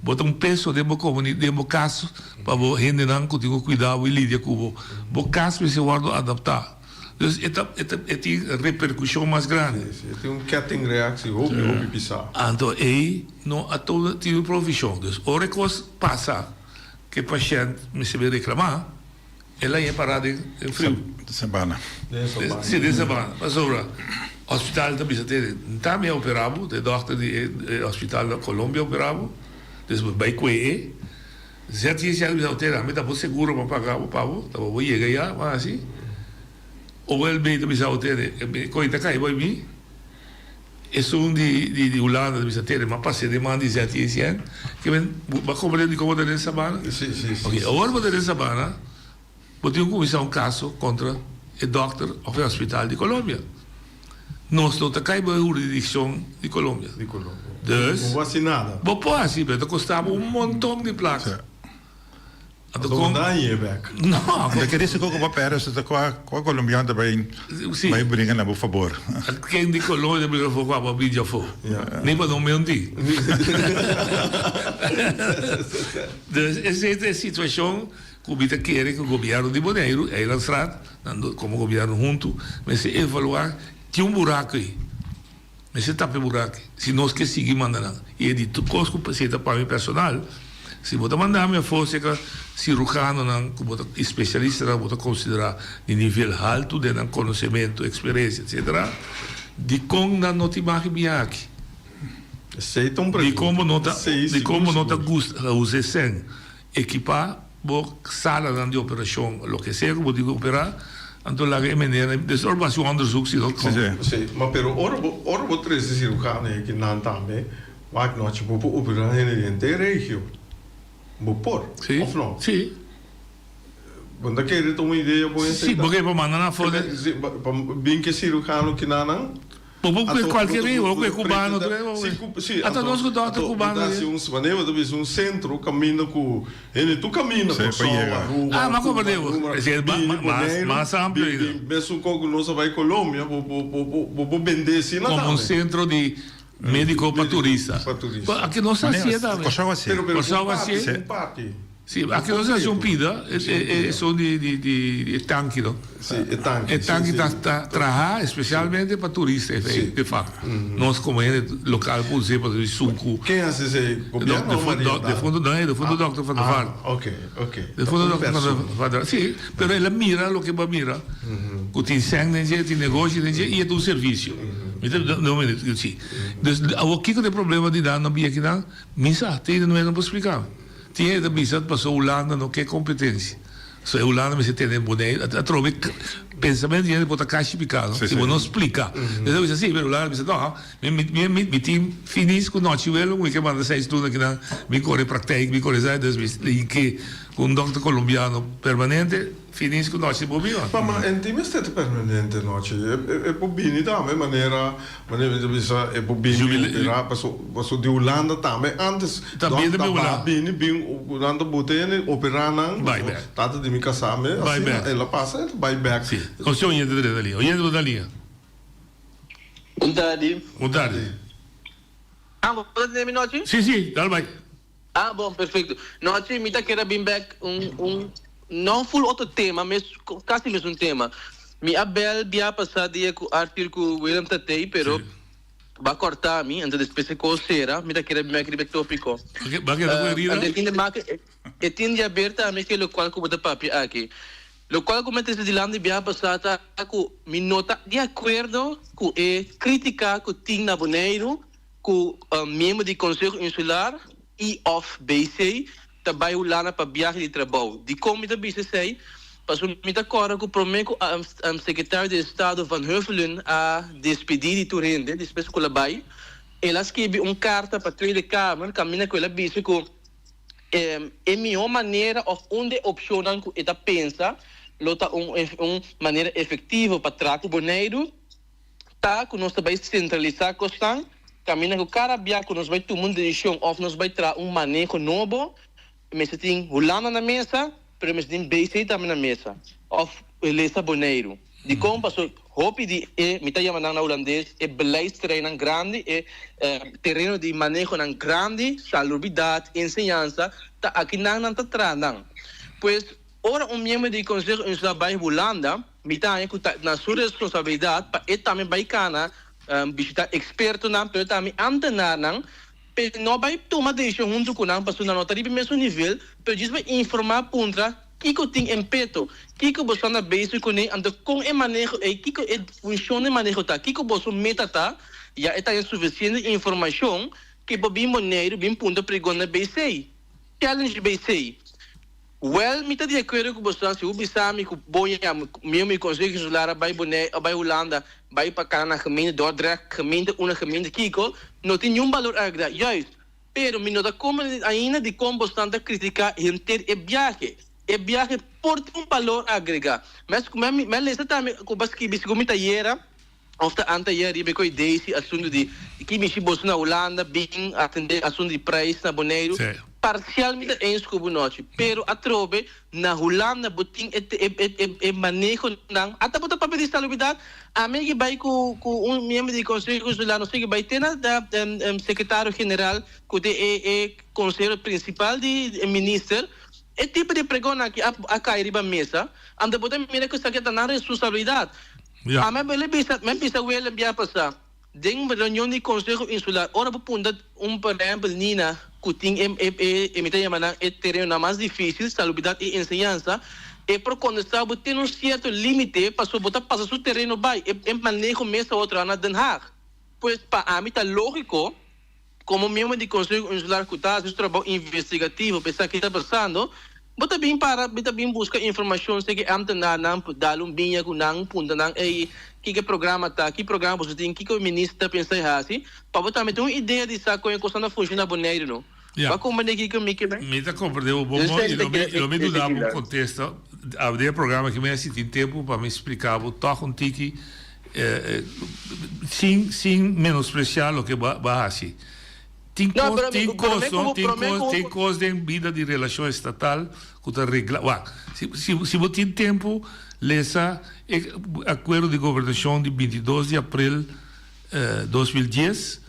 Bo ta un peso den bo komuni, den bo kas pa bo hendenan ku tin ku kuida bo i lidia ku bo. Bo kas mester wòrdu adaptá. Dus e ta e ta e tin reperkushon mas grandi. Si, si. E tin un kettingreactie hopi, hopi pisá. Anto ei no a tuma tin un provishon. Dus ora e kos pasa ku e pashènt mester bin reklamá, El a pará den friu. Sabana. Sí, den sabana. Pasobra hospital ta bisa tene, N ta mi a operá bo, e dòkter di e hospital na Colombia a operá bo, des bo bai kue e. ZJC a bisa bo tene, ami ta bo seguro pa paga bo pa bo, ta bo bo yega ya, bo hasi. OLB ta bisa bo tene, koe ta kai bo mi. Esun di di Hulanda ta bisa tene, m'a pas'é den man di ZJCN. Ke men, bo a komprende dikon bo ta den Sabana? Sí, sí, sí. Oke, awor bo ta den Sabana, bo tin ku kuminsá un kaso kontra e dòkter òf e hospital di Colombia. Nos no ta kai bo e huridikshon di Colombia. Di Colombia. Dus. Bo por hasi nada. Bo por hasi, pero ta kosta bo un monton di plaka. Anto kon. Anto dañ'e bek. No. Anto ke risiko ku bo pèrdè si ta kua kua kolombiano ta bai bai bringa na bo fabor. Ken di Colombia ta bringa afó ku abo a bini djafó? Ni pa no menti. Dus esei ta e situashon ku mi ta kere ku gobièrnu di Boneiru, Eilandsraad, nan komo gobièrnu huntu mester evaluá tin un buraku ei. Mester tapa e buraki si nos ke sigui manda nan. I e di tur kos ku si e ta pa mi personal, si bo ta manda mi afó serka sirujanonan ku bo ta i spesialistanan ku bo ta konsiderá di nivel haltu den nan konosementu, eksperensia, etsetera, dikon nan no tin maki biaha aki? Esei ta un pregunta. Dikon bo no ta, Esei dikon sigur bo no ta sigur. gusta usa e sèn ekipá bo salanan di operashon, loke sea ku bo tin ku operá, anto laga e menernan, des ora bo hasi un onderzoek si no Sí, sí, ma pero ora bo, ora bo trese sirujano aki nan tambe, wak nochi bo por operá hende di henter regio. Bo por, Sí, of no? sí. Bo no ta kere ta un idea bon Sí, esei ta? bo ke pa manda nan afó de. Sí, pa, pa bin ke sirujano kinanan. Bo por kue cualkier rei, bo por kue cubano tur rei, bo por kue. Ata nos cu dokter cubano Anto, bo ta hasi un, bo ta bisa un centro caminda cu hende tur caminda, Corsou, Aruba, Ah, m'a Cuba, comprende bo. Aruba, Esei bini mas, Boneiru, mas amplio bin, ainda. bin mesun co cu nos a bay Colombia, bo, bo, bo, bo, bo por bende asina Como un tambe. centro di medico pa turista. Pa turista. Bo, aki nos hacié tambe. Corsou hacié. Pero, pero Corsou un parti, hacié. un parti. Sí, aki nos haci un pida, esun di di di e tanki no. Sí, e tanki. E tanki ta ta traha especialmente pa turista de facto. Nos como hende local por us'e pasobra di sucu. Ken haci esey? Gobierno of Maria? Defunto no, defunto dokter Van der Vaart. Ah, ok, ok. Defunto dokter Van der Vaart, sí, pero el a mira loke bo a mira, cu tin sèn den dje, tin negoshi den dje y e ta un servicio. Mi ta, no, mi, sí. Dus awor kico ta e problema di nan no bia kinan? Mi sa, te hende no por splica. Tin hende ta bisa paso Hulanda no ke competencia. So e Hulanda mester tene Boneiru. Atrobe pensamento di hende por ta kashi piká no. Si bo no splika. Nan ta bisa si pero Hulanda bisa no mi mi mi tin finis ku nochi welo mi ke manda seis luna kinan mi kore praktijk mi kore esaki dus mi ke ku un dokter colombiano permanente. Finis ku nochi bo biba. Pa ma en tin mester ta permanente nochi. E por bini tambe manera manera mi ta bisa e por bini opera paso paso di Hulanda tambe antes Tambe dòkter ta bini bin nan ta buta hende opera nan Bai bek. Tata di mi kasá me Bai asina bek. el a pasa el ta bai bek. Si. Nos tin oyente drenta liña. Oyente bo ta liña. Un tardi. Un tardi. Ah bo ta tende mi nochi? Si si dal bai. Ah bon perfecto. Nochi mi ta kere bin bek un un no full otro tema mes casi mesun tema. Mi a bel bia pasa dia cu Arthur cu Willem ta tey pero ba corta mi enton despues e cos cera mi ta kere bin bek riba e topico. Ba keda cu herida? Anto e tin de make e tin di haber tambe ke locual cu bo ta papia aki. Locual cu mi a trece dilanti biaha pasa ta cu mi no ta di acuerdo cu e critica cu tin na Boneiru ku miembro di Konseho Insular i òf BC ta bai Hulanda pa biahe di trabou. Dikon mi ta bisa esei? Pasobra mi ta kòrda ku promé ku Sekretario di Estado Van Huffelen a despedí di tur hende despues ku el a bai, el a skibi un karta pa Tweede Kamer kaminda ku el a bisa ku e mihó manera òf un di e opshonnan ku e ta pensa lo ta un manera efektivo pa traha ku Boneiru, Ta ku nos ta bai sentralisá kosnan, kaminda ku kada bia ku nos bai tuma un desishon òf nos bai traha un maneho nobo, mester tin Hulanda na mesa, pero mester tin BC tambe na mesa, òf lesa Boneiru. Dikon? Pasobra hopi di e, mi ta yama nan na hulandes, e beleidstereinnan grandi, e tereno di manehonan grandi, salubridat, enseñansa, ta akinan nan ta traha nan. Pues, Ora un miembro di Conseho Insular bai Hulanda, mi ta haña ku ta na su responsabilidat pa e tambe bai kana bishita ekspertonan pero tambe amtenarnan p'e no bai tuma desishon huntu ku nan pasobra nan no ta riba e mesun nivel pero djis bai informá puntra kiko tin en peto, kiko boso anda bezig kuné anto kon e maneho ei kiko e funshon di maneho ta, kiko boso meta ta, ya e ta haña sufisiente informashon ke por bin Boneiru bin puntra pregunta BC, challenge BC. Wèl, mi ta di akuerdo ku boso si bo bisa mi ku bo ya mi mi Konseho Insular a bai Bonei a bai Hulanda bai pa kana na gemeente Dordrecht, gemeente una gemeente kiko, no tin niun balor agregá. Juist. Pero mi no ta komprendé ainda dikon bosnan ta kritiká henter e biahe. E biahe por tin un balor agregá. Mes ku mi a lesa tambe ku bo a skibi segun mi ta yera òf ta anteayer riba e koe Daisy asuntu di ki mishi boso na Hulanda bin atendé asuntu di preis na Boneiru. Parcial mi ta eens cu bo nochi, pero atrobe na Hulanda bo tin e e e manehonan, ata bo ta papia di salubridad, ami a bai cu cu un miembro di Conseho Insular, nos a bai te na Secretario General cu ta e e consehero principal di e minister, e tipo di pregunta aki a a cay riba mesa, anto bo ta mira cu esaki ta nan responsabilidad. Ami a bisa, mi a bisa Willem bia pasa. Den reunion di Konseho Insular ora bo punta un por ehempel Nina ku tin e e e mi ta yama nan e terenonan mas difisil, salubridat i enseñansa, e por kontestá bo tin un sierto limite pasobra bo ta pasa su tereno bai, e e maneho mes ta wòrdu traha na Den Haag. Pues pa ami ta lógiko komo miembro di Konseho Insular ku ta hasi su trabou investigativo pa esaki ta pasando, bo ta bin para, bo ta bin buska informashon seki ámtenarnan dal un biña ku nan, punta nan ey kiko e programa ta, ki programa boso tin, kiko e minister ta pensa e hasi, pa bo tambe tin un idea di sa kon e kosnan ta funshoná Boneiru no. Ya. Bo a komprendé kiko mi ke men? Mi ta komprendé bo bon bon i lo mi lo mi duna bo un kontesta den e programa aki mi a sinti tempu pa mi splika bo tòg un tiki Sin sin menospreciá loke bo a haci. Tin No, cos, pero mi tin promé cos, ku no, bo, tin promé cos, ku tin cos den bida di relacion estatal cu ta regla. Wak, si, si, si bo tin tempo, lesa e acuerdo di gobernacion di 22 di april 2010,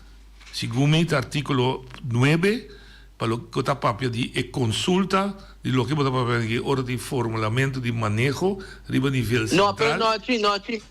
segun mi ta articulo nuebe, pa loke ta papia di e consulta di loke bo ta papia aki ora di formulamento di maneho riba nivel No, pero central. nochi, nochi,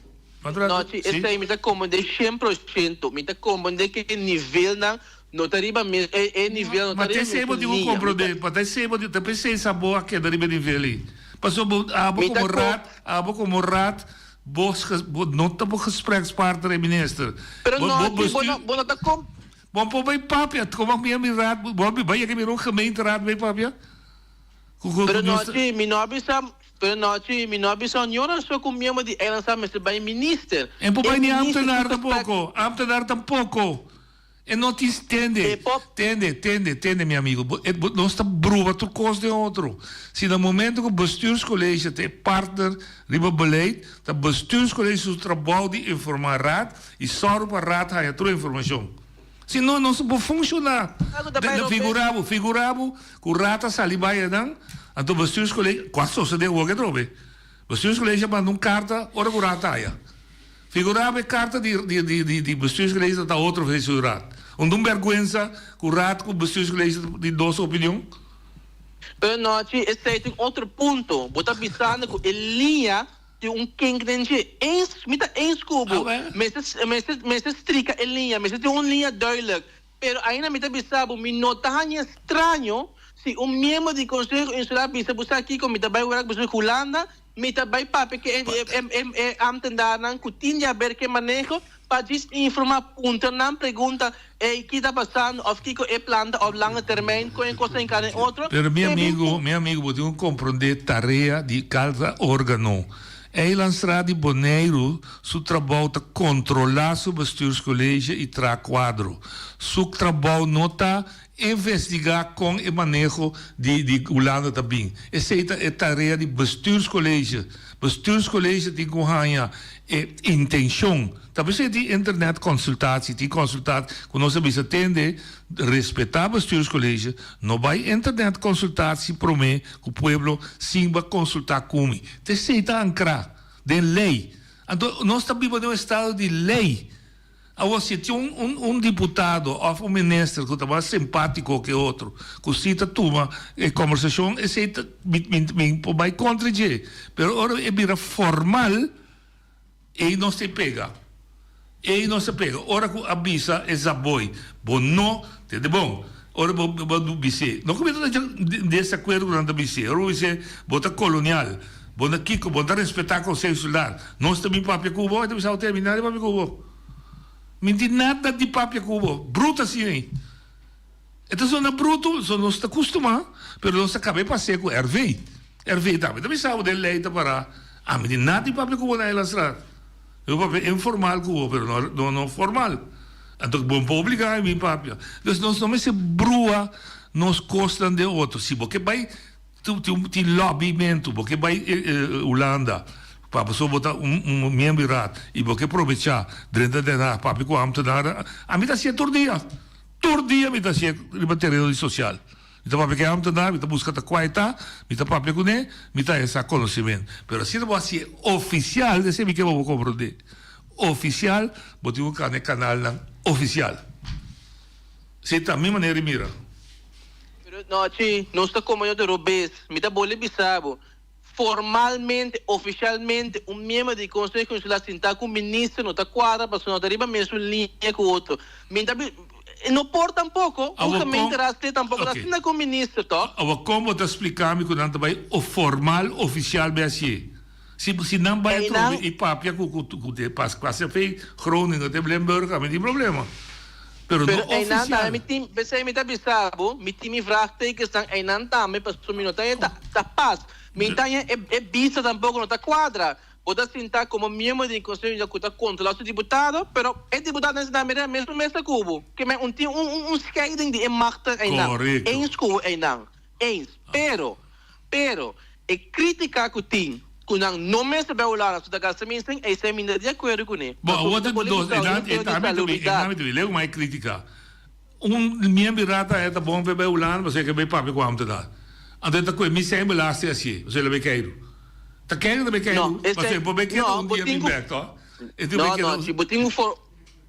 nochi, Sí. esei mi ta comprende shen por ciento. Mi ta comprende ke e nivelnan no ta riba mes, e, e nivel no Ma ta riba te esei bo mesun tin ku liña. Mi ta, comprende, pa ta esei bo tin, ta p'esei sa bo a keda riba e nivel ei. Pasobra bo, abo mi ta komo com, raad, abo komo raad, bo, bo no ta bo gesprekspartner e minister. pero Bo, bo nochi, bo bestuur, no, bo no ta com, Bo por bay papia, como mi a mi raad, bo a bay yega mira un gemeenteraad bay papia? Cu cu Pero cu nos nochi mi no a bisa, pero nochi mi no a bisa un yora so cu miembro di Eilandstaat mester bay minister. En por E bay ni minister ambtenaar tin gesprek. tampoco, ambtenaar tampoco. E no tin, tende, E pop. tende, tende, tende mi amigo, bo e bo nos ta bruba tur cos den otro. Si na momento cu bestuurscollege ta e partner riba beleid, ta bestuurscollege su trabou di informa raad, I sòru pa Raad haña tur e informashon. Si no, nos no por funshoná. Algo ta bai robes. Figurá bo, figurá bo ku Raad a sali bai einan, anto Bestuurscollege, ku a sosodé awor ke atrobe. Bestuurscollege a manda un karta ora ku Raad ta haya. Figurá bo e karta di di di di di Bestuurscollege ta ta otro vez ku Raad. Un ta un bèrgwensa ku Raad ku Bestuurscollege ta di dos opinion. Pero nochi, esei tin otro punto. Bo ta bisando ku e liña Tin un kink den dje. Eens, mi ta eens ku bo. Mester, mester, mester strika e liña, mester tin un liña duidelijk. Pero ainda mi ta bisa bo, mi no ta haña straño si un miembro di Konseho Insular bisa bo sa kiko, mi ta bai wèk besoek Hulanda, mi ta bai papia ku e, e, e, e ambtendaarnan ku tin di haber ku e maneho, Pa djis informa, puntra nan pregunta, ey, ki ta pasando of kiko e plan ta op lange termijn, kon e kos ta hinka den otro, Pero mi e bin amigo, mi amigo, bo tin ku komprondé tarea di kada organo. Eilandsraad di Boneiru su trabou ta kontrolá su bestuurscollege i traha kuadro. Su trabou no ta investigá kon e maneho di di Hulanda ta bin. Esei ta e tarea di bestuurscollege. Bestuurscollege tin ku haña e intenshon. Ta p'esei tin internet consultatie, tin consultat ku nos a bisa tende, respetá bestuurscollege, no bai internet consultatie promé ku pueblo sin bo a konsultá ku mi. Ta esei ta ankrá den lei. Anto nos ta biba den un estado di lei. Awor si tin un un un diputado of un minister ku ta mas simpátiko ke otro, ku si ta tuma e kombersashon, esei ta mi mi mi por bai kontra dje. Pero ora e bira formal, ei nos ta e pega. Ei nos ta pega. Ora ku a bisa e zaboi, bo no, tende bon, ora bo bo bis'é, no ku mi ta den desakuerdo ku nan ta bis'é, ora bo bis'é bo ta kolonial, Bo na kiko? Bo ta respetá Conseho Insular? Nos ta bin papia ku bo? E ta bisa, Ote, mi nada di papia ku bo. Mi tin nada di papia ku bo. Bruto asina ei. E ta sona bruto, so nos ta kustumá, pero nos ta kaba e pas'é ku RV. RV tambe ta bisa bo den lei ta pará, Ami tin nada di papia ku bo na Eilandstraat. Mi por papia informal ku bo, pero no, no, no formal. Anto bo no por obligá mi bin papia. Dus nos no mester brua nos kosnan den otro. Si bo ke bai Tin lobbymentu, bo ke bai Hulanda pa pasobra bo ta un miembro di raad y bo ke probecha drenta Den Haag papia cu ambtenaar, ami ta hacié tur dia, tur dia mi ta hacié riba tereno di social. Mi ta papia ku e ambtenaar, mi ta buska ta kua e ta, mi ta papia kuné, mi ta haya sa konosementu. Pero asina bo hasié ofisial, esei mi ke pa bo komprondé. Ofisial, bo tin ku kana e kanalnan ofisial. Esei ta mi manera di mira. Pero nochi, nos ta kome otro bes. Mi ta bolbe bisa bo, Formalmente, oficialmente, un miembro di Conseho Insular sinta cu minister no ta cuadra pasobra no ta riba mesun linea cu otro. Mi ta bi, e no por tampoco, un Awor con, gemeenteraadslid tampoco ta ok. sinta cu minister, toch? Awor con bo ta splica mi cu nan ta bay o formal, oficial bay hacié? Si, si nan bay Einan. atrobe y papia cu, cu, cu de pas, pas-café, Groningen te Limburg, ami tin problema. Pero no Pero einan tambe oficial. mi tin, p'esei mi ta bisa bo, mi tin mi vraagtekensnan einan tambe, pasobra mi no ta ta ta pas. Mi ta haña e e bista tampoco no ta cuadra. Bo ta sinta como miembro di Conseho Insular cu ta controla su diputado, pero e diputadonan esnan mira mesun mesa cu bo. Ke men un tin un un un scheiding di e machten einan. Correcto. Eens cu bo einan. Eens. Pero, pero, e critica cu tin, cu nan no mester bay Hulanda su ta gasta minsten, esey mi no ta di acuerdo cune. Bo, Pasobra awor ta ta pone dos, bisao e nan, den e peo di tambe ta bin, e salubridad. tambe ta bin, leu mai critica. Un miembro di Raad a ta bon p'e bay Hulanda pasobra e ke bay papia cu ambtenaar. Anto e ta cu mi sey belasting hacié, pasobra el a bay keiru. Ta keiru ta bay keiru, No, pasobra esey, e por bay keda no, un bo dia tin bin cu, bek, to? E tin bay no, keda no, un. si bo tin un for,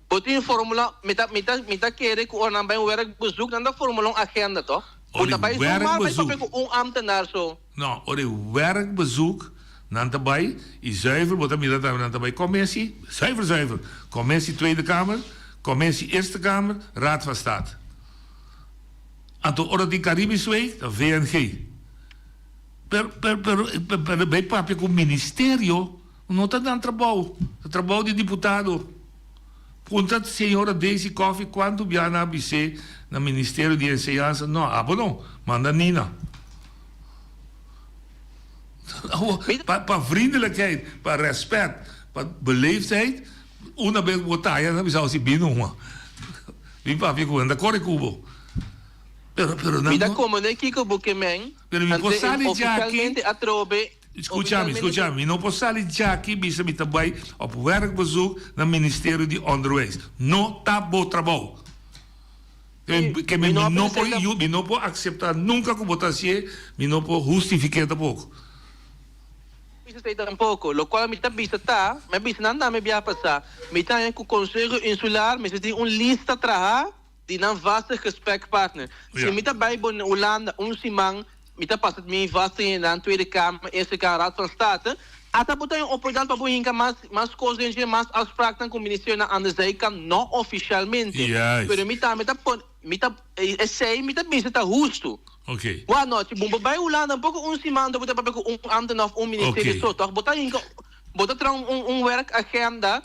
Bo tin formula, mi ta mi ta mi ta kere ku ora nan bai un werkbezoek nan ta formula un agenda toch? Bo Ora ta e bai zomaar bai werkbezoek. papia ku un ambtenaar so. No, ora e werkbezoek nan ta bai y zuiver bo ta mira tambe nan ta bai commissie, zuiver zuiver, commissie Tweede Kamer, commissie Eerste Kamer, Raad van State. Anto ora tin Caribisch Week ta VNG. Pero pero pero pero bai papia ku ministerio no ta nan trabou, ta trabou di diputado. Puntra señora Daisy Coffie cuanto bia nan a bis'é na Ministerio di Enseñansa, no, abo no, manda Nina. Pa pa vriendelijkheid, pa respet, pa beleefdheid, una bes bo taya nan a bisa bo si bin numa. Bin papia cu nan, ta core cu bo. Pero pero nan Mi ta no. komende kiko bo ke men, Pero mi por ante sali djaki. oficialmente atrobe Skucha mi, skucha mi, mi no por sali djaki bisa mi ta bai op werkbezoek na Ministerio di Onderwijs. No ta bo trabou. Ke mi no por yu, mi no por akseptá nunka ku bo ta hasié, mi no por hustifik'é tampoko. Bisa esei tampoko. Lokual mi ta bisa ta, mi a bisa nan tambe biaha pasá, mi ta haña ku Konseho Insular mester tin un lista trahá di nan vaste gesprekpartner. Si mi ta bai bo Hulanda un siman, mi ta pasa mi vaste hendenan, Tweede Kamer, Eerste Kamer, Raad van State, ata bo ta un oportunidat pa bo hinka mas mas kos den dje, mas afspraaknan ku ministerionan aan de zijkant, no ofishalmente. Pero mi tambe ta pone, mi ta, esei mi ta bisa ta hustu. Wak no, si bo bai Hulanda un poko un siman bo ta papia ku un ambtenaar of un ministerio so, tòg? Bo ta hinka, bo ta traha un un werkagenda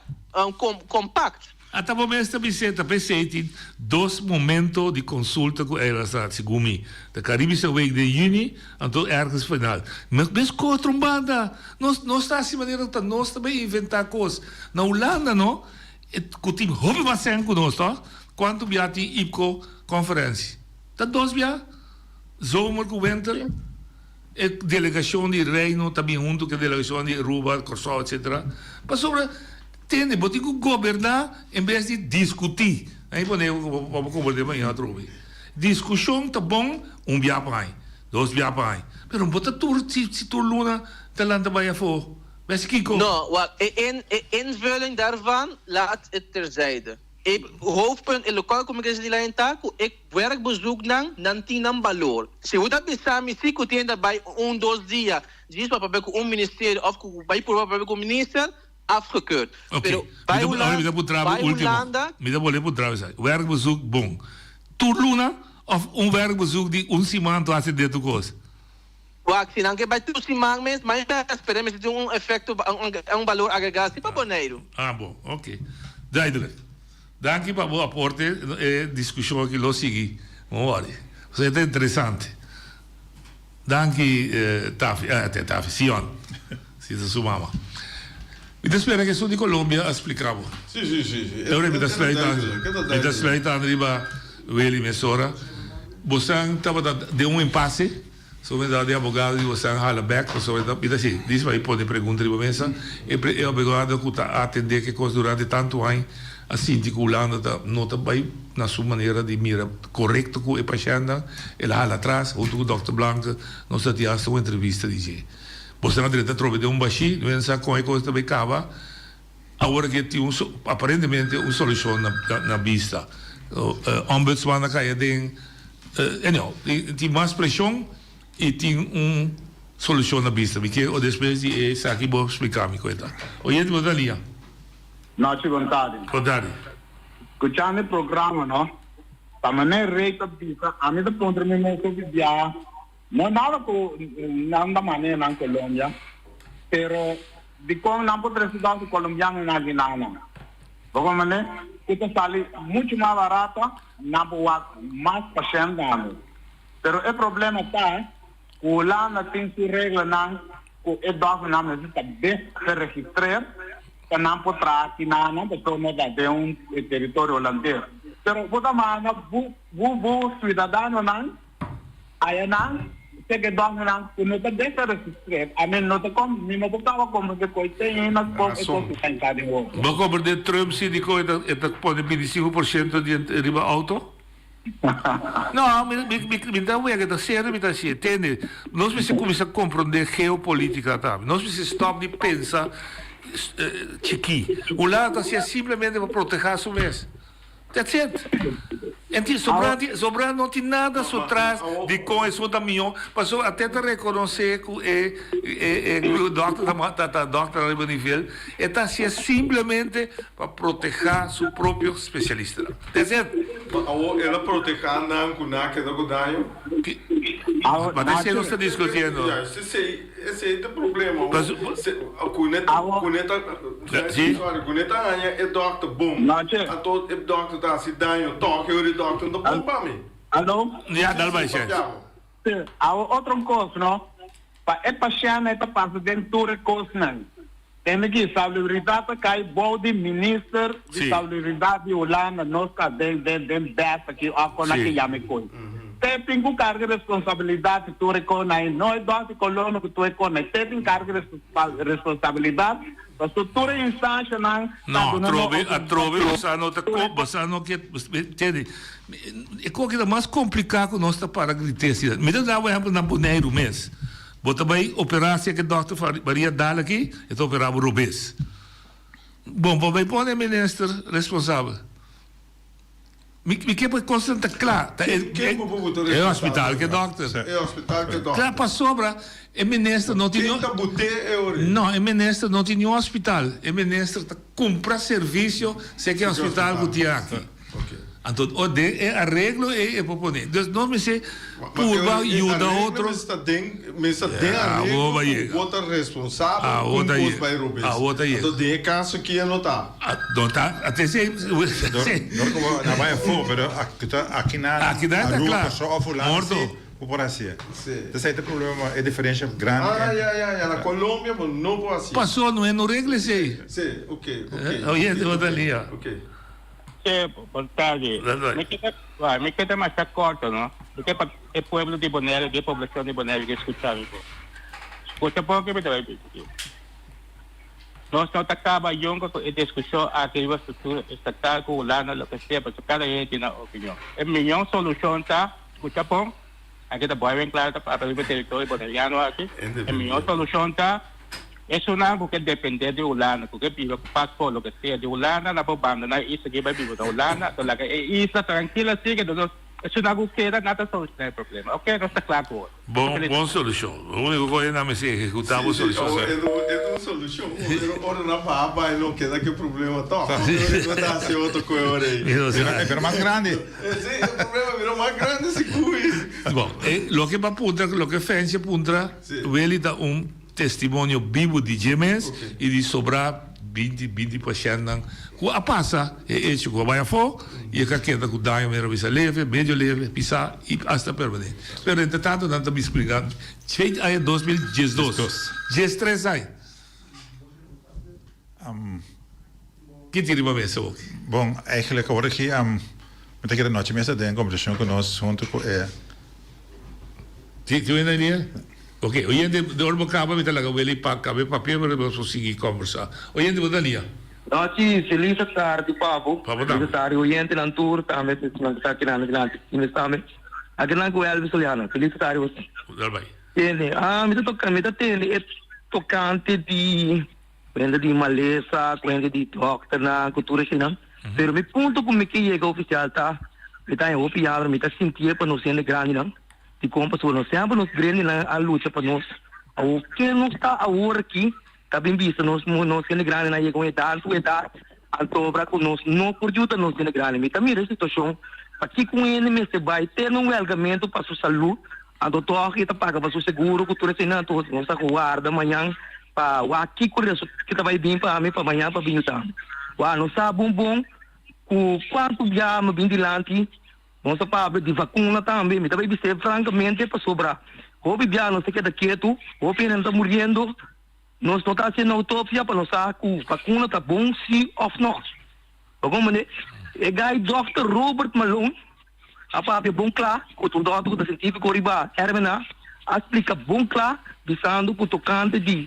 kompakt. Ata bo mes ta bis'é ta p'esei tin dos momento di consulta cu Eilandsraad, segun mi. Ta Caribische Week den juni, anto ergens final. Mes cu otro un banda. Nos nos ta haci manera cu ta nos ta bay inventa cos. Na Hulanda no, cu tin hopi mas cen cu nos, toch? Cuanto bia tin IPCO conferentie? Ta dos bia? Zomer cu winter? E delegacion di Reino ta bin hunto cu e delegacion di Aruba, Corsou, etc. Pasobra, tende, bo tin cu goberna en bes di discuti. Ahí pone pa bo comprende mañana atrobe. Discusion ta bon un bia pa aña, dos bia pa aña. Pero bo ta tur, si tur luna ta lanta bay afo, bes kico? No, wak, e e invulling daarvan laat het terzijde. E hoofdpunt, e lokual ku mi ke di ta ku e werkbezoeknan nan tin nan balor. Si bo ta bisa mi si ku tin ta bai un dos dia djis pa papia ku un ministerio òf ku bai purba papia ku un minister, afgekeurd. Ok, Pero mi bai ta, Hulanda, mi ta puntra bo bai ultimo. Hulanda. Mi ta bolbe puntra bo esaki. Werkbezoek bon. Tur luna òf un werkbezoek di un siman tu hasi de tur kos? Wak, si nan ke bai tur siman mes, mai bes, pero e mester tin un efecto, un balor agregá si pa Boneiru. Ah, bon, ok. Duidelijk. Danki pa bo aporte, e discusion aki lo sigui, no worry. Pasobra e ta interesante. Danki, Taffy, eh, Taffy, Sion, si ta su mama. Mi ta spera ku esun di Colombia a splika bo. Si, si, si, si. Ora mi ta sluit aan, mi ta sluit aan riba Willy mesora. Bosan tabata den un impasse. Somente di abogado di bosan hala bek pasobra e ta bira si dice pa e pone pregunta riba mesa e e abogado cu ta atende ke cos durante tanto aña a sinti cu Hulanda ta no ta bay na su manera di mira corecto cu e pashentnan el a hala atras hunto cu dokter Blanke nos ta tin hasta un entrevista di dje bosan a drenta trobe den un bashi no sa con e cos ta bay caba. Awor aki tin un aparentemente un solucion na bista. Ombudsman a cay aden. Anyhow, tin mas presion y tin un solucion na bista. Mi kier despues di esaki bo splica mi cu e ta. Oyente bo ta lia. Nochi bon tardi. Bon tardi. Scuchando e programa no, ta manera Rey ta bisa, ami ta puntra mi mes hopi biaha, No nada ku nan ta manera nan Colombia, pero dikon nan por trese dòkter colombiano na Guyana? Bo comprende? Ku ta sali muchu mas barata, nan por wak mas pashènt tambe. Pero e problema ta ku Hulanda tin su reglanan ku e dòkternan mester ta bes geregistreer pa nan por traha akinan, pasobra no ta den un teritorio hulandes. Pero bo ta manda bo bo siudadanonan. Aya nan te ke dòkternan ku no ta desa registré. Ami no ta kom, mi no ta kaba komprendé koi te hende kon e kos ta entra den otro. Bo komprendé Trump si di kon e ta e ta pone 25 por shento di riba auto? No, mi mi mi mi ta wega ta serio mi ta hasi. Tende, nos mester kuminsá komprendé geopolítika tambe. Nos mester stòp di pensa chikí. Hulanda ta hasié simplemente pa protehá su mes. That's it. En tin sobra di sobra no tin nada su tras di con esun ta miho pasobra a te ta reconoce cu e e e dokter ta ta ta dokter ariba nivel e ta hacié simplemente pa proteha su propio specialistanan. That's it. Ma awor el a proteha nan cu nan a keda cu daño? Ma ta esey nos ta discutiendo. Ya, esey esey ta e problema. Cune ta sorry, cune ta haña e dokter bon, anto e dokter ta haci daño toch e ora e dokter no ta bon pa mi. Alo? Ya, dal bai, Shens. Awor otro cos no, pa e pashent ta pasa den tur e cosnan. Tende ki salubridad ta kai bou di minister di salubridad di Hulanda nos ta den den den bes aki of kon nan ke yama e koi. Te tin ku karga responsabilidad di tur e kon nan no e dòs di kolono ku tur e kon nan te tin karga responsabilidad pasobra tur e instanshanan ta duna no atrobe atrobe bosa no ta ko bosa no ke tende e kon aki ta mas komplika ku nos ta para grite asina mi ta da bo ehempel na Boneiru mes. Bo ta bai operá si ke dòkter Maria dal aki, e ta operá bo robes. Bon, bo bai pone e minister responsabel. Mi mi ke pa e kosnan ta kla. Ta e Ken bo por buta e hospital ke dòkter. E hospital ke dòkter. Kla pasobra e minister no tin Ken ta but'é e ora? No, e minister no tin niun hospital. E minister ta kumpra servisio si ke hospital ku tin aki. Anto o den e areglo ei e por pone. Dus nos mester purba yuda otro. E areglo mester ta den, mester ta den areglo ku bo ta responsabel ku un kos bai robes. Anto den e kaso aki e no ta. No ta. Ate esei. No komo na bai afó, pero aki na Aruba, Kòrsou òf Hulanda si bo por hasié. Esei ta e problema, e diferensha grandi. Ah ya ya ya, na Colombia bo no por hasié. Pasó no e no regla esei. Si, ok, ok. Oye, bo ta lia. Ok. Che, bon tardi. Mi ke ta, mi ke ta masha korto, no? Mi ke pa e pueblo di Bonaire, di e poblashon di Bonaire ke skucha mi bon. Skucha bon ke mi ta bai bisa aki. Nos no ta kaba yonka ku e diskushon aki riba struktura estatal ku Hulanda, loke sea, pasobra kada hende tin nan opinion. E miyon solushon ta, skucha bon, aki ta bòi ben klaro ta papia riba teritorio boneriano aki, e miyon solushon ta, Esunnan ku ke dependé di Hulanda, ku ke biba ku pasport loke sea di Hulanda, nan por bandoná e isla aki bai biba na Hulanda, anto laga e isla trankil así ke nos esunnan ku keda nan ta solushoná e problema. Oke, nos ta kla ku otro. Bon, bon solushon. Lo úniko ku nan mester ehekutá bo solushon. Si, si, e ta un solushon, pero ora nan baha bai lo keda ku e problema tòg. Ora nan ta hasi otro ku e ora ei. E bira mas grandi. Si, e problema bira mas grandi sigur. Bon, loke bo a puntra, loke Fenchi a puntra, Willy ta un. Testimonio bibu di dje mes i di sobrá binti binti pashèntnan ku a pasa e echo ku a bai afó i e ka keda ku daño manera bisa leve, medio leve, pisá i asta permanente. Pero entre tanto nan ta bisa bringa dje aña 2012, diestres aña. Ki tin riba mesa oki? Bon, eigenlijk awor aki mi ta kere nochi mesa den kombersashon ku nos huntu ku e. Ti tin un idea? Ok, oyente, de ora bo kaba mi ta laga Willy pa kabe papia pero nos por sigui kombersá. Oyente, bo ta lia? Nochi, felis atardi pa bo. Pa bo tambe. Felis atardi oyentenan tur, tambe esnan ku ta aki nan dilanti. Ines tambe. Akinan ku Elvis Soliano. Felis atardi boso. Dal bai. Tende, ah, mi ta toka, mi ta tende e tokante di kuenta di malesa, kuenta di dòkternan, ku tur eseinan. Pero mi punto ku mi ke yega ofisial ta, mi ta haña hopi yabra, mi ta sintié pa nos hende grandinan. Dikon? Pasobra nos semper nos grandinan a lucha pa nos. Awor ken nos ta awor aki ta bin bisa nos nos hende grandinan a yega un edat, un edat, anto obra ku nos no por yuda nos hende grandi. Mi ta mira e situashon, pakiko un hende mester bai te na un welgamentu pa su salú, anto tòg e ta paga pa su seguro ku tur eseinan, anto nos ta warda mañan pa wak kiko resu ki ta bai bin pa mi pa mañan pa bin yuda mi. Wak nos sa bon bon ku kuantu bia mi bin dilanti Nos a papia di vakuna tambe. Mi ta bai bis'é frankamente pasobra hopi bia nos ta keda ketu, hopi hende ta muriendo. Nos no ta hasiendo autopsia pa nos sa ku vakuna ta bon si òf no. Bo komprendé? E gai dòkter Robert Malone a papia bon kla ku ta un dòkter ku ta sientífiko riba RNA a splika bon kla bisando ku tokante di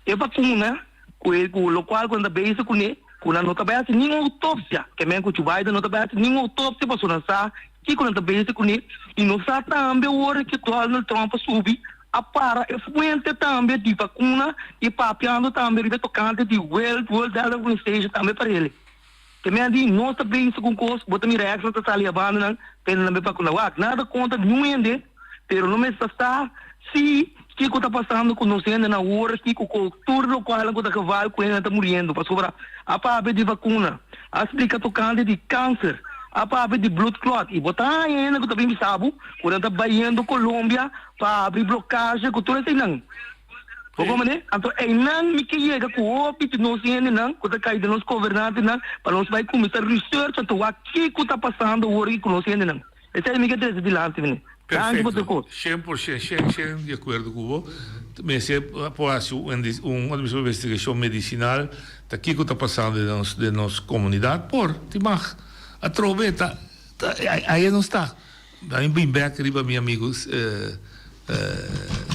e vakuna Ku e ku lokual ku nan ta bezig kuné, ku nan no ta bai hasi ningun outopsia. Ke men ku Joe Biden no ta bai hasi ningun outopsia pasobra nan sa kiko nan ta bezig kuné. I nos sa tambe ora ku Donald Trump a subi a para e fuente tambe di vakuna i papiando tambe riba e tokante di World World Health Organization tambe para ele. Ke men di nos ta bezig ku un kos, bo ta mira extra ta sali abanda nan pende nan bai vakuna. Wak, nada kontra niun hende. Pero no mester sa si kiko ta pasando ku nos hendenan awor aki ku ku tur lokualnan ku ta geval ku hendenan ta muriendo pasobra a papia di vakuna, a splika tokante di kanser, a papia di blood clot i bo ta haña hende ku ta bin bisa bo ku nan ta bayendo Colombia pa habri blokage ku tur eseinan. Bo komprende? Anto einan mi ke yega ku hopi di nos hendenan ku ta kai den nos gobernantenan pa nos bai kuminsá research anto wak kiko ta pasando awor aki ku nos hendenan. Esei mi ke trese dilanti mi. Danki pa tur Perfecto, kos. shen por shen, shen shen di acuerdo cu bo. Mester por haci un un investigacion medicinal ta kico ta pasando den nos den nos comunidad por tin mag atrobe ta ta aye nos ta. Mi bin bek riba mi amigo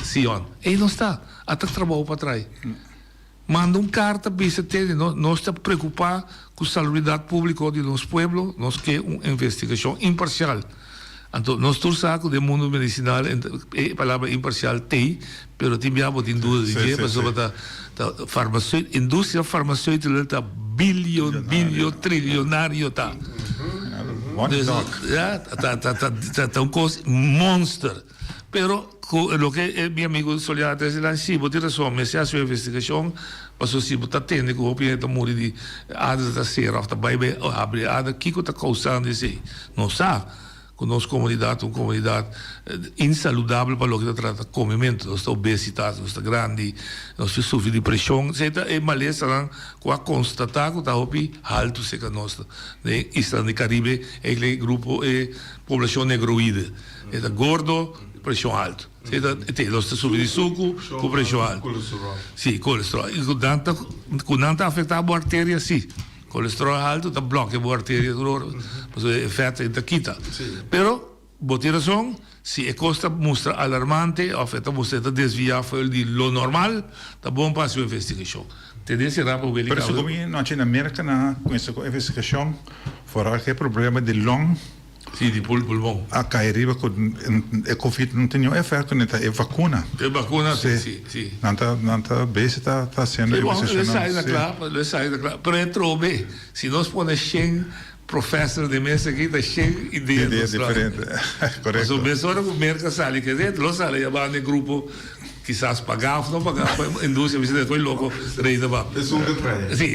Sion ey nos ta ata trabou pa trai. Manda un karta bisa tene no nos ta preocupa cu salubridad publico di nos pueblo, nos ke un investigacion imparcial. Anto nos tur sa cu den mundo medicinal e palabra imparcial tey, pero tin bia bo tin duda di dje pasobra ta ta farmaceut industria farmaceutical ta billion billion trilionario ta. Money talk. Ya ta ta ta ta un cos monster. Pero cu loke e mi amigo Soliano a trece lan, si bo tin rason, mester haci un investigacion, pasobra si bo ta tende cu hopi hende ta muri di ader ta cera of ta bay bay habri ader, kico ta causando esey? Nos sa cu nos comunidad ta un comunidad insaludabel pa loke ta trata comemento, nos ta obesitas, nos ta grandi, nos ta sufri di presion, esey ta e malesanan cu a constata cu ta hopi halto cerca nos den islanan di Caribe, e grupo e poblacion negroide. E ta gordo, preshon alto. E ta, te, los ta subi di suku ku preshon alto. Si, kolesterol. I ku nan ta, ku nan ta afektá bo arteria, si. Kolesterol alto ta blòkia bo arteria tur ora, pasobra e fèt ei ta kita. Pero, bo tin rason, si e kos ta mustra alarmante òf e ta mustra e ta desviá for di lo normal, ta bon pa hasi un investigashon. Te será pa Willy Pero segun mi nochi na Merka nan a kuminsá ku investigashon foral ku e problema di long. Sí, di pulmon. A kai riba ku e covid no tin niun efekto ni ta e vakuna. E vakuna, sí, sí, sí. Nan ta, nan ta bezi ta ta hasiendo Sí, bon, lo esaki ta kla, lo esaki ta kla. Pero e trobe, si nos pone shen professor den mesa aki, ta shen idea nos trae. Idea diferente, korekto. Pasobra mesora ku Merka sali ke lo sali ya banda e grupo. Kisas pagá of no pagá pa industria bisa despues loko rei ta papia. Esun ke trae. Si.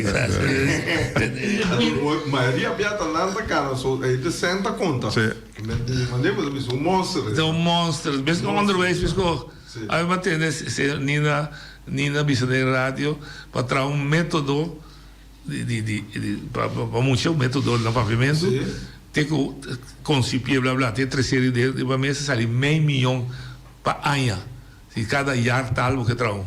Anto mayoria bia ta nan ta kana so e ta sèn ta konta. Si. Di manera bo ta bisa un monster. Ta un monster. Mes kon onderwijs mes kon. Ami a tende señor Nina Nina bisa den radio pa traha un metodo di di di pa pa mucha un metodo na papiamentu te ku konsipié bla bla te trese riba mesa sali mei miyon. Pa aña, si kada jaar tal bo ke traha un.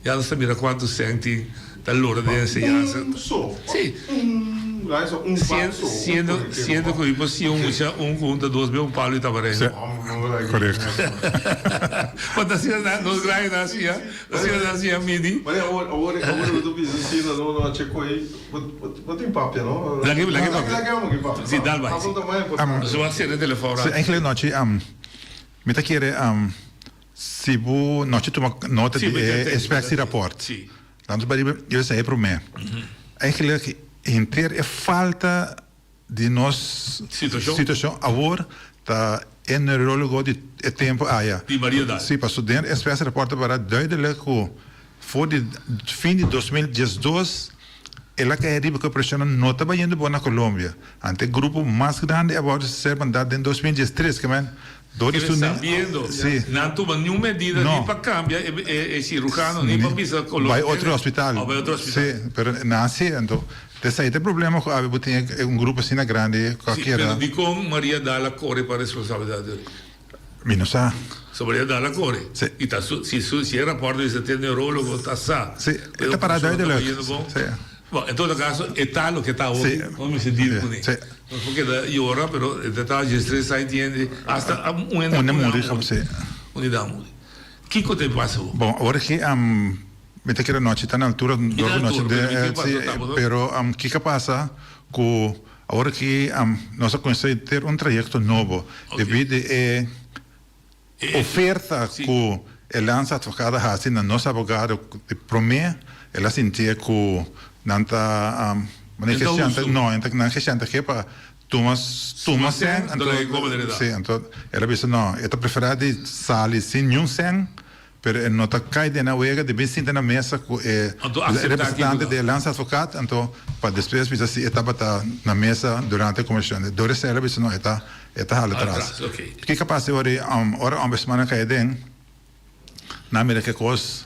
Ya nos ta mira kuantu sèn tin ta lora den enseñansa. Un so. Si. Un laisa un palo so. Siendo, siendo ku mi por siña un mucha un ku un ta dos be un palo i tabareño. Correcto. Want asina na nos grandi nan hacía, asina nan hacía midi. Maar awor, awor, awor bo ta bisa asina, no, no, che koe, bo, bo, bo tin papia, no? Lage, lage papia. Lage amo ki papia. Si, dal bai. Apunta mas importante. Nos a cera e telefon Si, rato. eigenlijk nochi, mi ta kere, si bo nochi tuma nota Si, di mi ta e tende, mi ta inspectierapport. Si. Dan nos bai riba, yo sa e prome. Eigenlijk henter e falta di nos Situacion. situacion awor ta e neurologo di e tempo aya. Di Maria Daal. Si, paso den e inspectierapport ta para duidelijk cu for di fin di 2012 el a cay riba cu e presionnan no ta bayendo bon na Colombia. Ante e grupo mas grandi a worde ser manda den 2013, ke men Door di Kere su ne sabiendo, si. nan tuma niun medida No. ni pa cambia e e e cirujano ni pa bisa Colombia. Bai otro hospital. O bai otro hospital. Si, pero nan a haci, anto esai ta e problema cu awe bo tin e un grupo asina grandi cu a Si, keda. pero dicon Maria Daal a core pa responsabilidad di ori? Mi no sa. So Maria Daal a core. Si. Y ta su si su si e rapport di bisa te neurologo ta sa. Si, e ta para duidelijk. Si. Bon, en todo caso, e ta loke ta hopi, Sí. nos mester deal kuné. Sí. Nos por keda yora, pero e ta ta djes tres aña tiende, hasta un hende Un a muri, muri. sí. Un hende a muri. Kiko ta e pasa bo? Bon, awor aki mi ta kere nochi ta na altura, Mi ta dor na nochi altura, de, pero mi ke sí, pasa ta, pero kiko a pasa ku awor aki nos a kuminsá ter un trayekto nobo debí di e Oferta ku e lansa advokado a hasi na nos abogado di promé, el a sintié ku nan ta manera ke shanta, no, nan ke shanta ke pa tuma tuma sèn, anto si, anto el a bisa no, e ta preferá di sali sin niun sèn, pero e no ta kai den a wega di bin sinta na mesa ku e representante di e lansa advokat, anto pa despues bisa si e tabata na mesa durante e kombershon. Dor esei el a bisa no, e ta. E ta hala tras. Kiko a pasa ora ora ombudsman a kai aden, nan mira ke kos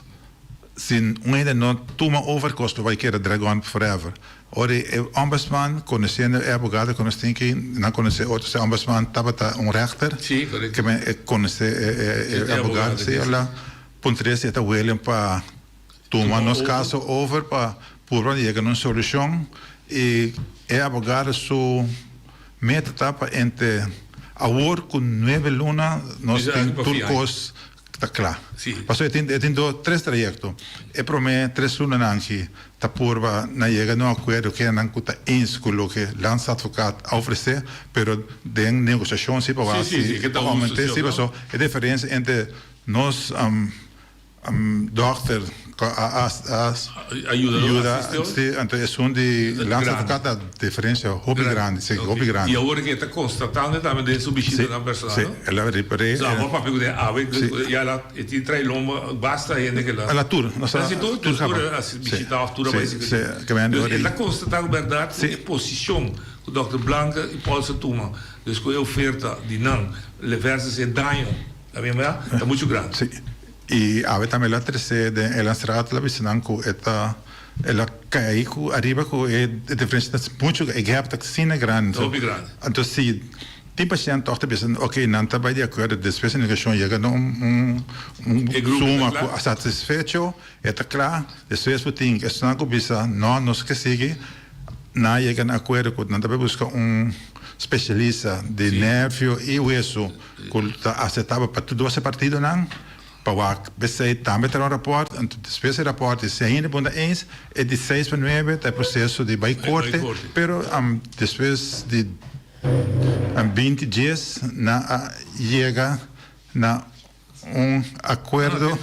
si un hende no tuma over kos lo bai keda drag on forever. Ora e ombudsman konosiendo e abogado ku nos tin aki, nan konosé otro, si e ombudsman tabata un rechter, ke men e konosé e abogado, si el a puntra si e ta willing pa tuma nos kaso over pa purba yega na un solushon i e abogado su meta ta pa entre awor ku nuebe luna nos tin tur kos ta kla. Pasobra e tin e tin dos tres trayekto. E prome tres lunanan aki ta purba na yega na un akuerdo kendenan ku ta eens ku loke Landsadvocaat a ofresé pero den negosiashon si pa wak si pa oument'é si pasobra e diferensia entre nos Dokter a yuda si, anto esun di Landsadvocaat ta diferencia hopi grandi, si, hopi grandi. Y awor ke ta constatando tambe den su bishitanan personal, no? Si, el a ripar'é. So awor papia ku den awe, ya el a e tin trae lomba basta hende ke la. El a tur, nos a Si tur, tur a bishita of tur a bai si. Si, ke men. Dus el a constata ku berdad ku e posicion ku dokter Blanke y Paulse tuma, dus ku e oferta di nan versus e daño, ta muchu grandi. Si. I awe tambe el a trese den e lanstraat, el a bisa nan ku e ta, el a kai ku ariba ku e diferensia ta muchu, e gap ta asina grandi. Hopi grandi. Anto si tin pashent tòg ta bisa oke nan ta bai di akuerdo despues di negosiashon yega na un un suma ku a satisfecho, e ta kla, despues bo tin esnan ku bisa no nos ke sigui, nan a yega na akuerdo ku nan ta bai buska un spesialista di nervio i wesu. Ku ta aceptabel pa tur dos e partidonan pa wak p'esei tambe ta un raport, anto despues e raport di si ainda bo no ta eens, e di seis pa nuebe ta e proceso di bai korte, pero despues di binti dies nan a yega na un akuerdo,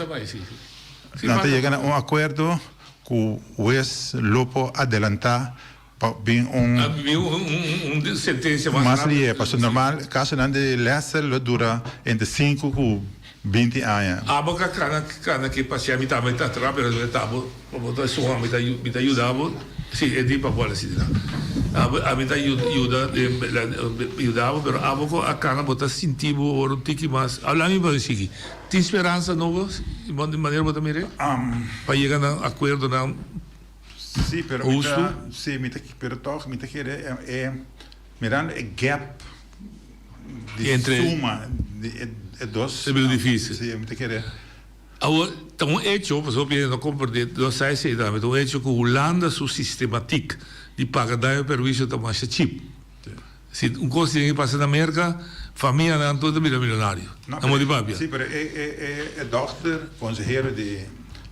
nan ta yega na un akuerdo ku hues lo por adelanta Pa bin un. A bin un sentencia mas Mas lihe, pasobra normal casonan di letsel lo dura entre sinku cu binti aña. Abo ka kana kana ke pasia mi tambe ta tra pero mi ta bo bo ta suha mi ta mi ta yuda bo si e di pa bo si na abo ami ta yuda yuda bo pero abo ku a kana bo ta sinti bo ora un tiki mas habla mi pa sigui tin speransa nobo di manera bo ta mira pa yega na akuerdonan. Sí, pero mi ta, sí, mi ta, pero tòg mi ta kere e, mirando e gap di Entre- suma di e, e dos. E bira difícil. Sí, mi ta kere. Awor, ta un hecho, pasobra hopi hende no komprendé, no sa esei tambe, ta un hecho ku Hulanda su sistematiek di paga daño perhuisio ta masha chip. Si un kos tin ke pasa na Merka, Famianan tur ta bira milonario. No, Na modi papia. Sí, pero e e e e dokter, konsehero di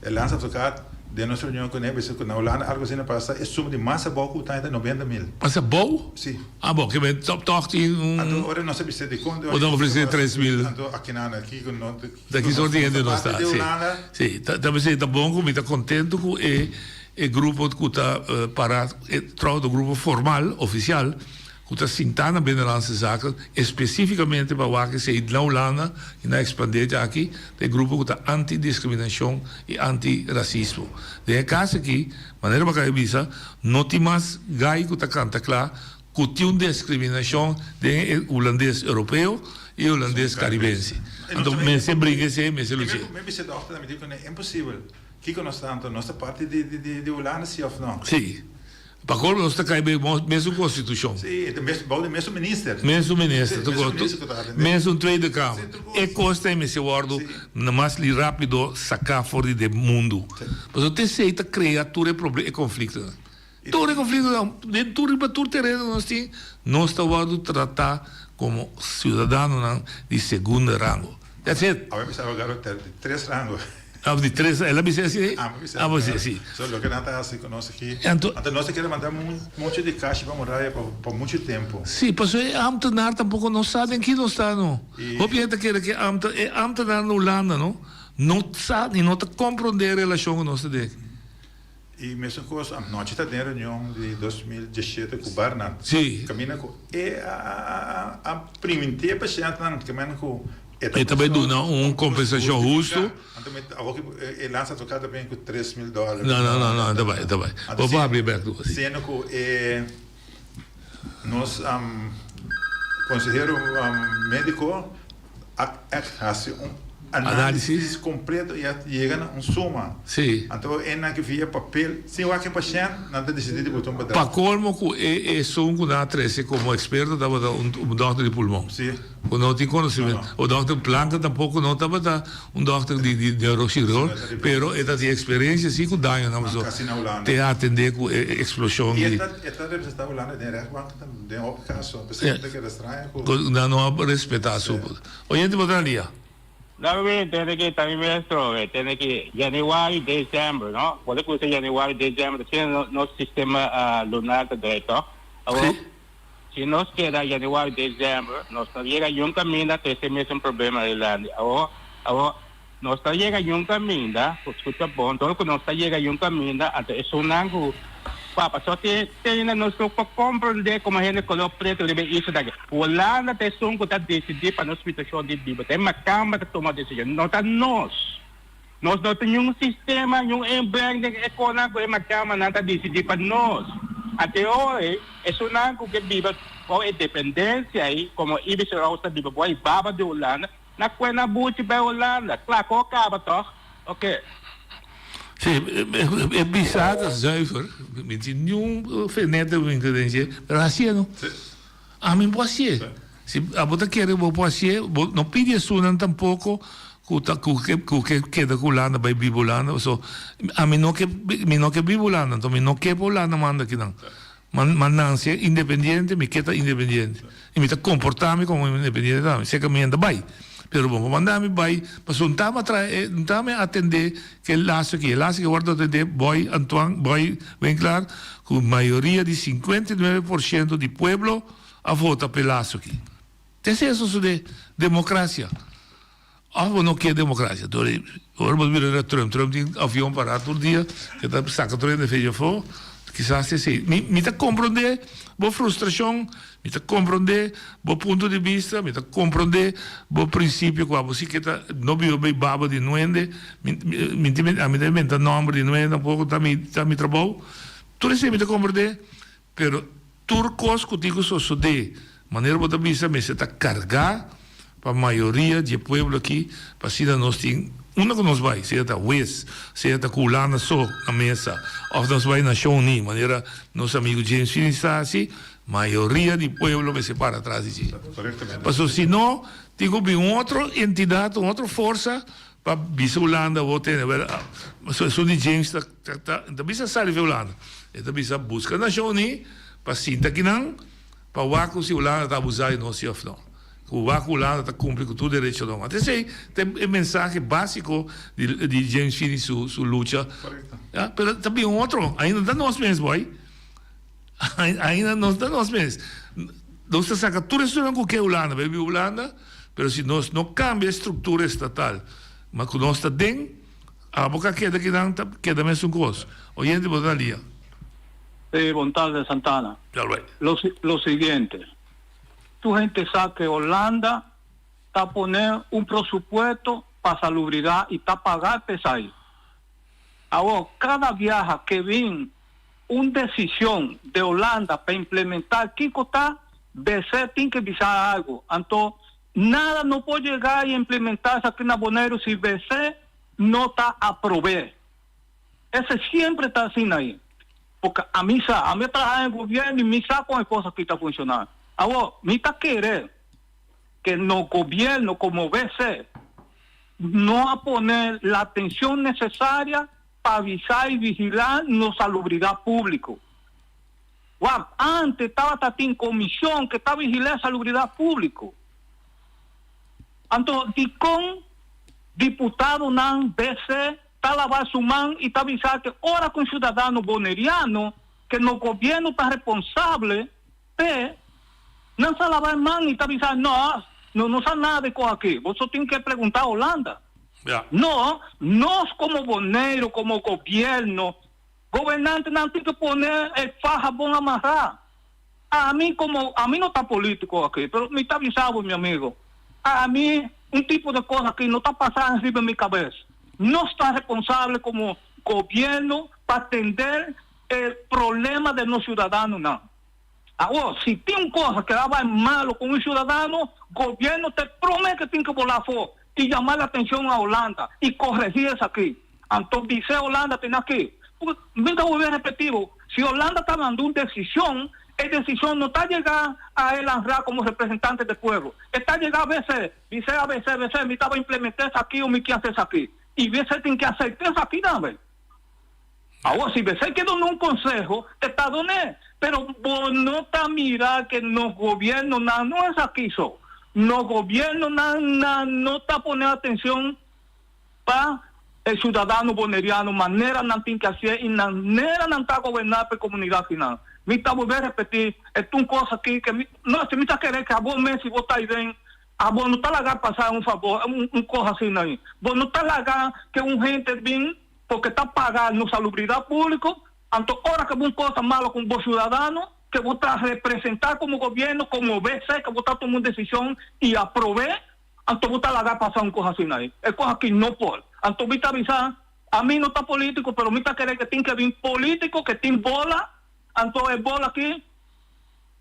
e landsadvocaat, den nos reunion ku ne bisa ku na Hulanda algu asina pasa, e suma di mas abou ku ta ta noventa mil. Mas abou? Sí. Ah bon, ke men tòg tòg tin un. Anto ora nos a bisa dikon. Bo ta ofresé 3000. Anto akinan aki ku no. Ta ki sort di hende nos ta, sí. Sí, ta ta p'esei ta bon ku mi ta kontentu ku e e grupo ku ta para e trou ta un grupo formal, ofisial, ku ta sintá na Binnenlandse Zaken espesífikamente pa wak esei na Hulanda i nan ekspandé djaki ta e grupo ku ta anti-diskriminashon i anti-rasismo. Den e kas aki, manera bo a kaba bisa, no tin mas gai ku ta kanta kla ku tin un deskriminashon den e hulandes europeo i e hulandes karibense. Anto mester bringa esei, mester luch'é. Mi bisa dòkter mi di ku e imposibel. Kiko nos ta anto? Nos ta parti di Hulanda si òf no? Sí. Pa kolmo nos ta kai den mesun konstitushon. Sí, e ta bou di mesun minister. Mesun minister, Sí, mesun minister ku ta atendé. Mesun Tweede Kamer. E kos ta mester wòrdu mas rápido saká for di den mundu. Pasobra te esei ta krea tur e proble, e konfliktonan. Tur e konfliktonan, den tur riba tur tereno nos tin, nos ta wòrdu tratá komo siudadanonan di segundo rango. That's it. Awe mi sa garo ter di tres rango. Ah, di tres, el a bisa así? Ah, mi bisa. Ah, pues sí. So loke nan ta hasi ku nos aki. Anto, anto nos a kere manda mucho di kashi pa muraya pa pa mucho tempo. Sí, pasobra e ambtenaar tampoko no sa den ki nos ta no. Hopi hende ta kere ku e ambte e ambtenaar na Hulanda no, no sa ni no ta komprondé e relashon ku nos ta den aki. I mesun kos anochi ta den reunion di 2017 ku Barnard. Sí. Kaminda ku e a a a priminti e pashèntnan kaminda ku e ta E ta bai duna un kompensashon hustu. Anto mi awor ki e lansa advokat ta bin ku 3000 dòler. No no no no e ta bai e ta bai. Bo por habri bèk tur. Siendo ku e nos konsehero médiko a ègt hasi un análisis kompleto i a yega na un suma. Sí. Anto e nan ke via papel, sin wak e pashènt, nan ta disidí di bota un Pa kolmo ku e esun ku nan a trese komo eksperto tabata un dòkter di pulmon. Sí. Ku no tin konosementu. O dòkter Planken tampoko no tabata un dòkter di di neurocirurgo, pero e ta tin eksperensia si ku dañonan pasobra te atendé ku e eksploshon di. I e ta representá Hulanda den rechtbank tambe, den hopi kaso. P'esei ta keda straño ku. Nan no a respetá su. Oyente bo ta lia. No mi tene ki ta mi maestro mi tene ki januari december no bo ta kusa januari december asina nos sistema lunar ta draai toch awor si nos keda januari december nos ta yega yun kaminda trese mesun problema adelante awor awor nos ta yega yun kaminda skucha bon dor ku nos ta yega yun kaminda anto esunnan ku papa so tin tene nos no por komprende komo hende kolor pretu riba e isla aki. Hulanda ta esun ku ta disidí pa nos situashon di biba. Ta e makamba ta tuma desishon, no ta nos. Nos no tin niun sistema, niun inbreng den e konan ku e makambanan ta disidí pa nos. Ante ora esunnan ku ke biba bou e dependensia ei, komo Ibis Roos ta biba bou e baba di Hulanda, na kue nan buchi bai Hulanda. Kla ku a kaba tòg? Oke. Sí, e bisa ta zuiver, mi tin niun fenete mi ta den dje, pero hasié no. Ami por hasié. Si abo ta kere bo por hasié, bo no pidi esunnan tampoko ku ta ku ke ku ke keda ku Hulanda bai biba Hulanda paso ami no ke mi no ke biba Hulanda anto mi no ke pa Hulanda manda kinan. Ma ma nanse independiente mi ke ta independiente i mi ta komportá mi komo independiente tambe seka mi hende bai pero bo por manda mi bai pasobra un tama trae un tama atendé ke laso aki e laso aki wòrdu atendé Boy Antoine Boy Winklaar ku mayoria di 59 por siento di pueblo a vota p'e laso aki te esei a sosodé demokrasia. Of bo no kier democracia? Dor e ora bo bira na Trump, Trump tin avion para tur dia, e ta saca tur hende fecha afo, kisas ta esey. Mi mi ta comprende bo frustracion, mi ta comprende bo punto di bista, mi ta comprende bo principio cu abo si ke ta no biba bay baba di nuende, mi mi mi ami ta inventa nomber di nuende tampoco ta mi ta mi trabou, tur esey mi ta comprende, pero Tur kos ku tin ku sosodé, manera bo ta bisa, mester ta kargá pa mayoria di e pueblo aki, pa asina nos tin unda ku nos bai, sea ta wes, sea ta ku Hulanda so na mesa, òf nos bai Nashon Uní, manera nos amigu James Phoenix ta hasi, mayoria di pueblo mester para tras di dje. Pasobra si no, tin ku bin un otro entidat, un otro forsa pa bisa Hulanda bo tene. Esun di James ta. Ta ta bisa sali fe Hulanda. E ta bisa buska Nashon Uní pa sinta kinan pa wak ku si Hulanda ta abusá di nos si òf no. Ku wak Hulanda ta kumpli ku tur derechonan. Anto esei ta e mensahe básiko di di James Fini su su lucha. Ya, pero ta bin otro, ainda ta nos mes boy. Ainda nos ta nos mes. Nos ta saka tur esunnan ku ke Hulanda, bai biba Hulanda, pero si nos no kambia e struktura estatal, ma ku nos ta den, abo ka keda kinan ta keda mesun kos. Oyente bo ta lia. Sí, bon tarde Santana. Lo, lo siguiente, tu gente sa que Holanda ta pone un presupuesto pa salubridad y ta paga p'esai. Awor, cada biaha que bin un decision de Holanda pa implementa kico ta, BC tin que bisa algo. Anto, nada no por yega y implementa esaki na Boneiru si BC no ta aprobe. Ese siempre ta asina ahí. Porque ami sa, ami a traha den gobierno y mi sa con e cos aki ta funciona. Awor, mi ta kere que nos gobierno como BC no a pone la atencion necesaria pa avisa y vigila nos salubridad publico. Wak, antes tabata tin comision que ta vigila e salubridad publico. Anto dikon diputadonan BC ta laba su man i ta bisa ke ora ku un siudadano boneriano ke no gobièrnu ta responsable p'e, nan sa laba e man i ta bisa no, no no sa nada di kos aki, boso tin ke preguntá Holanda. No, nos komo Boneiru, komo gobièrnu, gobernantenan tin ke pone e faha bon amará. Ami como, ami no ta politico aki, pero mi ta bisa bo mi amigo, ami un tipo de cosa aki no ta pasa riba mi cabes. Nos ta responsable como gobierno pa atender e problema de nos ciudadanonan. Awor, si tin un cosa que a bay malo con un ciudadano, gobierno ta e prome que tin que bola afo y yama la atencion a Holanda y corregi esaki. Anto bis'é Holanda tin aki. Mi ta bolbe repetí bo, si Holanda ta manda un desishon, e desishon no ta yega a e Landsraad komo representante di pueblo. E ta yega a BC, bis'é a BC, BC mi taba implementá esaki o mi ke hasi esaki. I BC tin ke asertá esaki tambe. Awor si BC ke duna un konseho, e ta dun'é. Pero bo no ta mira ke nos gobiernonan no esaki so. Nos gobiernonan nan no ta pone atenshon. Pa e ciudadano boneriano manera nan tin ke hacié y manera nan ta goberná pa e comunidad kinan. Mi ta bolbe repetí, e ta un cos aki ke mi, no, si mi ta kere ke abo mes si bo ta aiden, abo no ta laga pasá un fabor, un cos asina ahi. Bo no ta laga ke un hende bin porque ta paga nos salubridad publico, anto ora ke bo un cosa malo con bo ciudadano, ke bo ta representá como gobierno, como BC, ke bo ta tuma un decision y aprobé, Anto bo ta laga pasa un kos asina ei? E kos aki no por. Anto mi ta bisa, ami no ta politico, pero mi ta kere ke tin ke bin politico ke tin bola, anto e bola aki,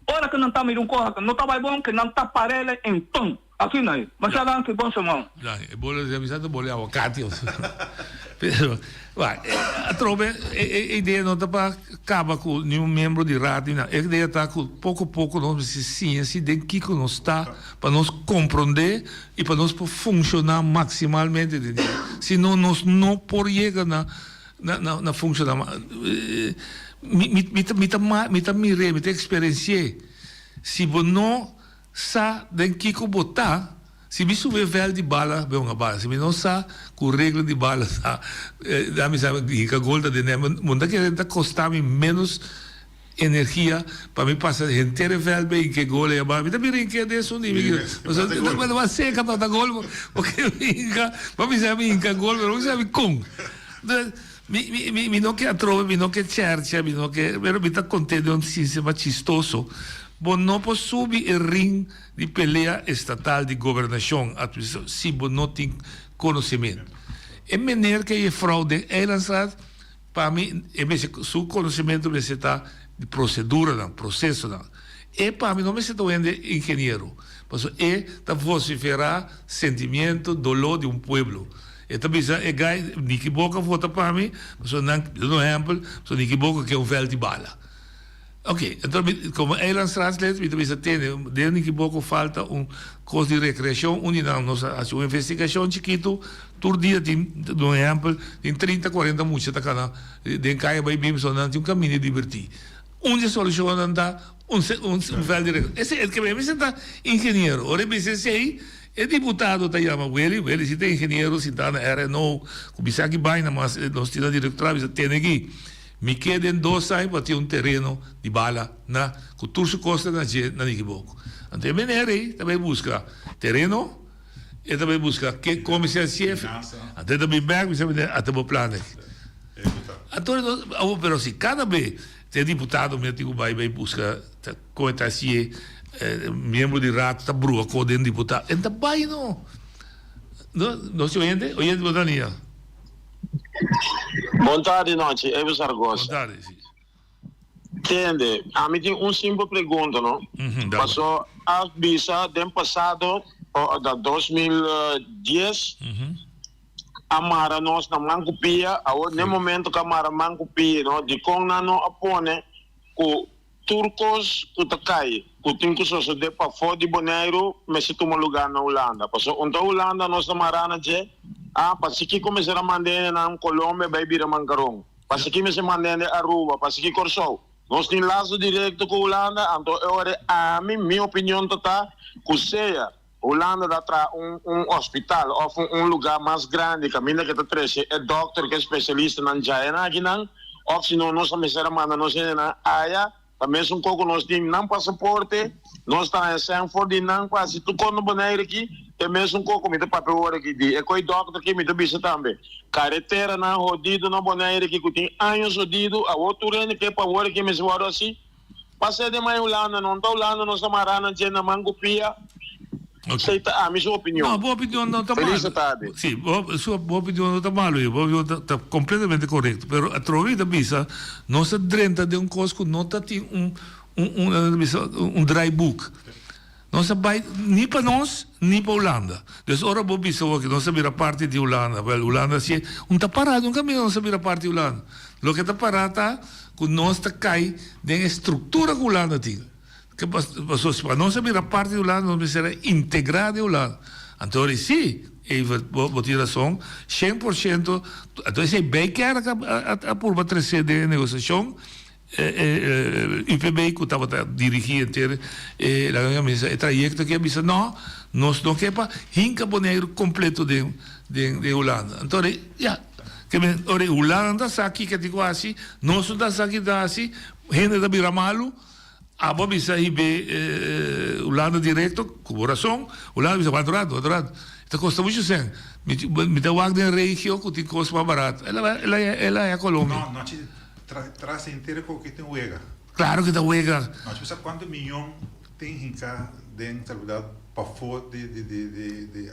ora ke nan ta mira un kos aki no ta bai bon, ke nan ta parele enton. Asina ei. Masha danki, bon semana. Ya, e bola di mi sa ta bola di aguacate. Pero, wak, atrobe e idea no ta pa kaba ku niun miembro di raad ni nada. E idea ta ku poko poko nos mester siña si den kiko nos ta. Pa nos komprondé i pa nos por funshoná maksimalmente den dje. Si no, nos no por yega na na na funshoná. Mi mi mi ta mi ta mi ta mir'é, mi ta eksperensi'é. Si bo no sa den kiko bo ta, si mi subi e vèlt di bala, bo hunga bala. Si mi no sa ku regla di bala ta, da mi sa hinka gol ta den e, bo no ta kere ta kosta mi ménos. Energia pa mi pasa henter e veld bay ke gol ey aba mi ta bira hinke den esun di mi pasobra ta seka ta ta gol porque mi hinka pa mi sa mi hinka gol pero mi sa mi con mi mi mi no ke atrobe mi no ke chercha mi no ke pero mi ta contento den un sistema chistoso bo no por subi e ring di pelea estatal di gobernacion si bo no tin conocimento e meneer ke juffrouw den eilandstraat. Pa mi, e mester, su konosementu mester ta di proseduranan, prosesonan. E pa mi no mester ta un hende ingeniero, pasobra e ta vosiferá sentimiento, doló di un pueblo. E ta bisa e gai, Nicky Boca vota pa mi, pasobra nan, duna un ehèmpel, pasobra Nicky Boca ke un vèlt di bala. Ok, enton mi, komo eilandsraadslid, mi ta bisa tende, den Nicky Boca falta un kos di rekreashon, un di nan nos a hasi un investigashon chikitu, Tur dia tin, duna un ehèmpel, tin trinta, kuarenta mucha ta kana den kaya bai bin pasobra nan tin un kaminda di dibertí. Un di e solushonnan ta un un vèlt di rekreashon. Esei el ke mester ta ingeniero. Ora e bisa esei, e diputado ta yama Willy, Willy si ta ingeniero sintá na RNO ku bisa aki baina mas nos tin na direktorado bisa tene aki mi ke den dos aña pa tin un tereno di bala na ku tur su kosnan na dje na Nikiboko. Anto e meneer ei ta bai buska tereno, e ta bai buska ke kon mester hasié, anto e ta bin bèk bisa meneer ata bo plan aki. Anto nos awor pero si kada be te diputado mi a tin ku bai bai buska kon e ta hasié miembro di raad ta brua ko den diputado e no ta bai no. Nos tin oyente? Oyente bo ta nia? Bon tardi nochi, Evo Zaragoza. Bon tardi, si. Tende, ami tin un simpel pregunta no. Paso a bisa den pasado da 2010 a mara nos na man ku pia, awor den momento ku a mara man ku pia no, dikon nan no a pone ku tur kos ku ta kai ku tin ku sosode pafó di Boneiru mester tuma lugá na Hulanda? Pasobra un ta Hulanda nos ta mará na dje, ah pasikiko mester a manda hendenan Colombia bai bira mankaron? Pasiki mester manda hende Aruba, pasiki Kòrsou. Nos tin laso direkto ku Hulanda, anto e ora ami, mi opinion ta ta ku sea Hulanda ta traha un un hospital òf un un lugá mas grandi kaminda ke ta trese e dòkter ku e spesialistanan djayanan akinan, òf si no nos a mester a manda nos hendenan aya. Ta mesun kos ku nos tin nan pasaporte, nos ta haña sèn for di nan pa hasi tur kos na Bonaire aki, ta e mesun kos ku mi ta papia ora aki di e koe dòkter aki mi ta bisa tambe, kareteranan hodido na Bonaire aki ku tin años hodido, awor tur hende ke pa awor aki mester wòrdu hasi. Pas'é den mai Hulanda, no ta Hulanda nos ta mará nan dje na man ku pia. Esei ta ami su opinion. No, bo opinion no ta Feliz malo. tarde. Sí, bo, su, bo opinion no ta malo, bo opinion ta, ta completamente correcto. Pero atrobe ta bisa, nos a drenta den un cos cu no ta tin un, un, un, nan ta bisa, un draaiboek. Nos a bay ni pa nos, ni pa Hulanda. Dus ora bo bisa awor cu nos a bira parti di Hulanda, wel, Hulanda hacié un ta para, nunca mira nos a bira parti di Hulanda. Loke ta para ta cu nos ta cay den e structura cu Hulanda tin. Ke paso si pa nos a bira parti di Hulanda nos mester a integra den Hulanda. Anto ora si, Evert bo bo tin rason, shen por shento, anto esei Bijkerk a a a purba trese den e negosiashon, e e UPB ku tabata dirigi henter e laga mi a bisa e trayekto aki a bisa no, nos no ke pa hinka Boneiru kompleto den den den Hulanda. Anto ora ya, ke men ora Hulanda sa kiko tin ku hasi, nos no ta sa kiko ta hasi, hende ta bira malu. Abo a bisa hib'é Hulanda direkto, ku bo rason. Hulanda a bisa, wak un rato, wak un rato. E ta kosta muchu sèn. Mi mi ta wak den regio ku tin kos mas barato. El a el a el a haña Colombia. No, nochi tra tras henter ku ki tin wega. Klaro ku ta wega. Nochi bo sa kuantu miyon tin hinká den salubridat pafó di di di di di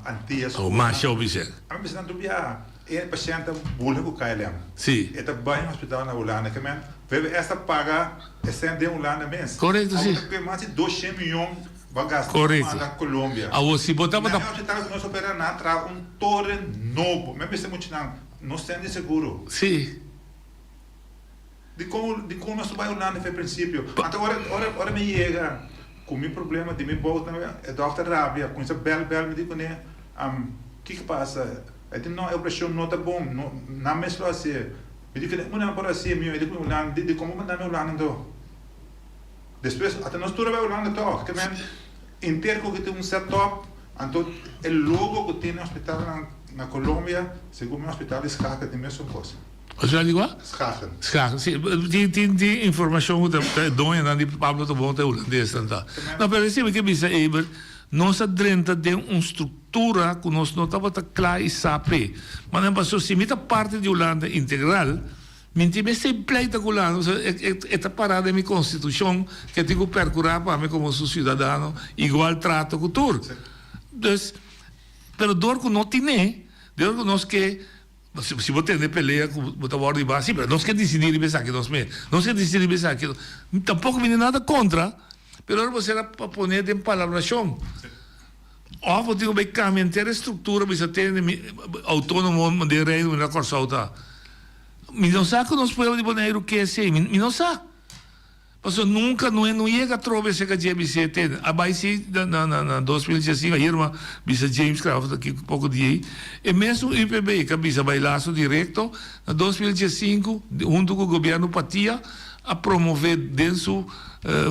Antillas. Oh, masha hopi sèn. Ami bisa nan tur biaha. E pashènt ta bula ku KLM. Sí. E ta bai un hospital na Hulanda. Ke men, VWS ta paga e sèn den Hulanda mes. Korekto, sí. Awor ta kue mas di doshen miyon bo a gasta pa Korekto. manda Colombia. Awor si bo tabata. Na e hospital ku nos opera nan a traha un toren nobo. Mi a bisa muchanan, no sèn di seguro. Sí. Dikon dikon nos ta bai Hulanda for e prinsipio? Anto ora ora ora mi yega ku mi problema di mi bout nan e dòkter rabia kuminsá bèl bèl mi di kuné kiko pasa? E di no e operashon no ta bon no nan mes lo hasié. Mi di kuné un nan por hasié mi e di ku Hulanda di dikon bo manda mi Hulanda anto? Despues ata nos tur a bai Hulanda tòg ke men inter ku tin un set up anto e logo ku tin na hospitalnan na Colombia segun mi hospital di Schaken tin mesun kos. Hospital di kua? Schagen. Schagen, si. Tin, tin, tin informashon ku ta, ta e doñonan di Pablo Tobon ta e hulandesnan ta. No, pero esei mi ke bisa Eber, nos a drenta den un struktura ku nos no tabata kla i sa p'e. Ma nan pasobra si mi ta parti di Hulanda integral, mi tin mester pleita ku Hulanda, pasobra e, e, e ta pará den mi konstitushon ku e tin ku perkurá pa mi komo su siudadano igual trato ku tur. Dus, pero dor ku no tin'é, dor ku nos ke. Si bo tende pelea ku bo ta wòrdu riba, si, pero nos ke disidí riba esaki nos mes. Nos ke disidí riba esaki. Tampoko mi tin nada kontra, pero ora bo sera pa pone den palabrashon. Òf bo tin ku bai kambia henter e struktura bisa tende mi outónomo den Reino manera Kòrsou ta. Mi no sa ku nos pueblo di Boneiru ke esei, mi no sa. Pasobra nunca no e no yega atrobe cerca dje bis'é te a bay si na na na 2015 ayer ma bisa James Crawford aki poco di ei e mesun UPB ca bisa bay lazo directo na 2015 hunto cu gobierno Patia. a promové den su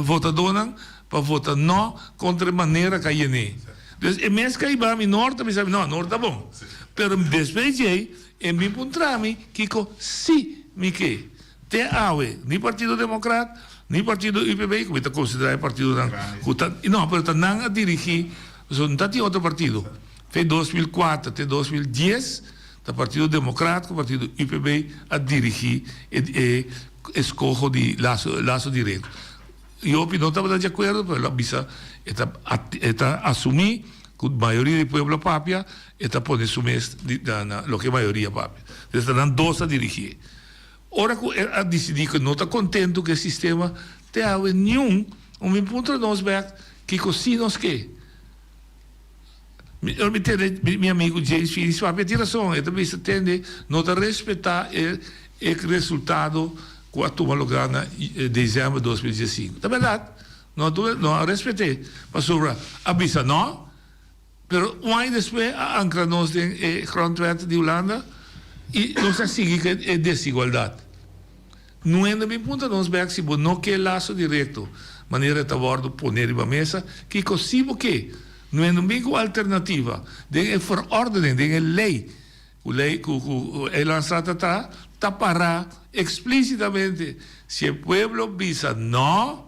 votadónan pa vota nò kontra e manera ku a yen'é. Dus e mes ka hiba mi nort a bisa mi, nò, nort ta bon. Pero despues djei e bin puntra mi kiko sí mi ke. Te awe ni Partido Demokrat ni Partido UPB, ku mi ta konsiderá e partidonan ku ta, nò, pero ta nan a dirigí, pasobra no ta tin otro partido. Fe 2004 te 2010 ta Partido Demokrat ku Partido UPB a dirigí e e eskoho di laso laso direkto. Jopi no tabata di akuerdo pero el a bisa e ta e ta asumí ku mayoria di pueblo a papia e ta pone su mes di na na loke mayoria papia. Entonces ta nan dos a dirigí. Ora ku e a disidí ku e no ta kontentu ku e sistema te awe niun un bin puntra nos bèk kiko sí nos ke. Mi ora mi tende mi amigu James Finis papia tin rason, e ta bisa tende no ta respetá e e resultado ku a tuma lugá na desèmber 2015. Ta bèrdat, no a tuma no a respet'é pasobra a bisa nò, pero un aña despues a ankra nos den e grondwet di Hulanda i nos a sigui ku e desigualdat. Nuendo bin puntra nos bek si bo no ke laso direkto manera e ta wòrdu pone riba mesa, kiko si bo ke? Nuendo bin ku alternativa den e verordening, den e lei ku lei ku ku e lansa ta traha, ta pará eksplísitamente si e pueblo bisa nò,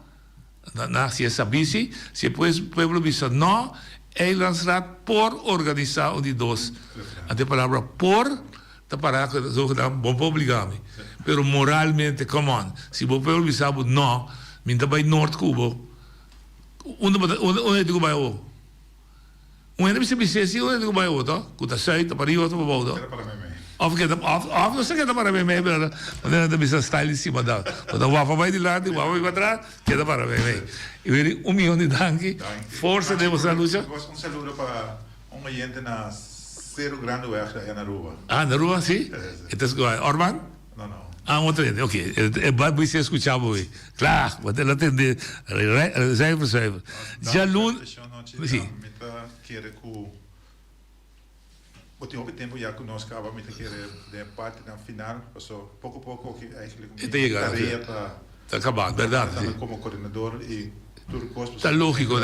Na na si e sabí si, si e pueblo bisa no, Eilandsraad por organisá un di dos. Anto e palabra por ta pará ku zogenaamd bo por obligá mi. Pero moralmente, come on, si bo pueblo bisa bo no, mi ta bai nort ku bo, unda bo ta, unda unda e tin ku bai awor? Un hende mester bis'é si un hende ku bai awor to, ku ta sùit, ta pariba òf ta pabou to. Òf keda, òf, òf no sa keda para meimei, pero manera nan ta bisa style di sima dal. Bo ta wapa bai dilanti, wapa bai patras, keda para meimei. I weri un miyon di danki. Forsa den boso lucha. Un saludo pa un oyente na Seru Grande Weg aya na Aruba. Ah, na Aruba, si? E ta scoge Orman? No, no. Ah, un otro hende, ok. E bai bisa escucha bo ey. Kla, bo ta tende zuiver, zuiver. Djalun, si. Mi ta kere ku bo tin hopi tempu ya ku nos kaba, mi ta kere den e partinan final, paso poko poko aki eigenlijk mi tarea ta. Ta kaba, bèrdat, si. Komo koordinador i tur kos. Ta lógiko,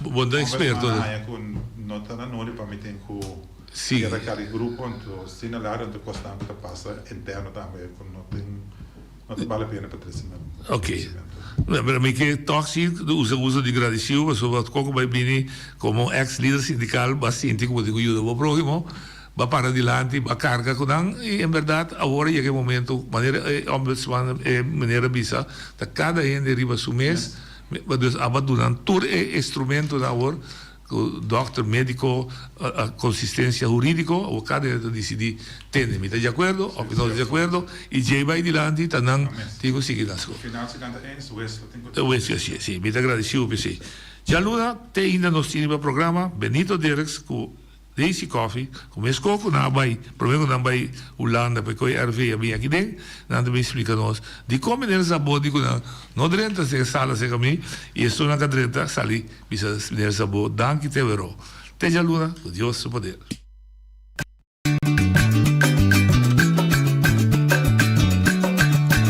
bo ta eksperto. Hombres haña ku no ta na nodi pa mi tin ku keda kari grupo, anto si na lado anto kosnan ku ta pasa interno tambe ku no tin, no ta bale pena pa trese na Ok. Pero mi ke tòg si usa uso di gradisiu pasobra koko bai bini komo eks lider sindikal bo a sinti ku bo tin ku yuda bo próhimo. Ba para dilanti, ba carga cu nan y en berdad awor a yega e momento, manera e ombudsman, e meneer a bisa, ta cada hende riba su mes, dus aba duna nan tur e instrumentonan awor, cu dokter, medico, consistencia huridico, awor cada hende ta dicidi, tende, mi ta di acuerdo of mi no ta di acuerdo y djey bay dilanti ta nan tin cu sigui nan sco. Final si nan ta eens, hues lo tin cu. Hues, si, si, mi ta agradecido p'esey. Djaluna te ainda nos tin riba programa Benito Dirks cu. Daisy Coffie, ku meskos ku nan a bai, promé ku nan bai Hulanda pa e koe RV a bin aki den, nan ta bin splika nos dikon meneer Szabó di ku nan no drenta den e sala serka mi i esun nan ka drenta sali bisa meneer Szabó danki te wero. Te djaluna ku Dios su poder.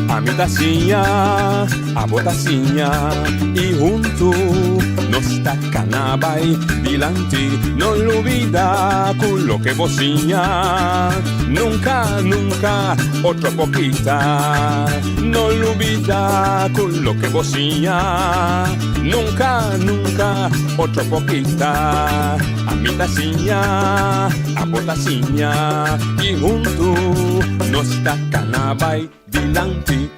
Ami ta siña, abo ta siña i huntu nos ta kana bai dilanti. No lubida ku loke bo siña nunka, nunka otro por kita. No lubida ku loke bo siña nunka, nunka otro por kita. Ami ta siña, abo ta siña i huntu nos ta kana bai dilanti.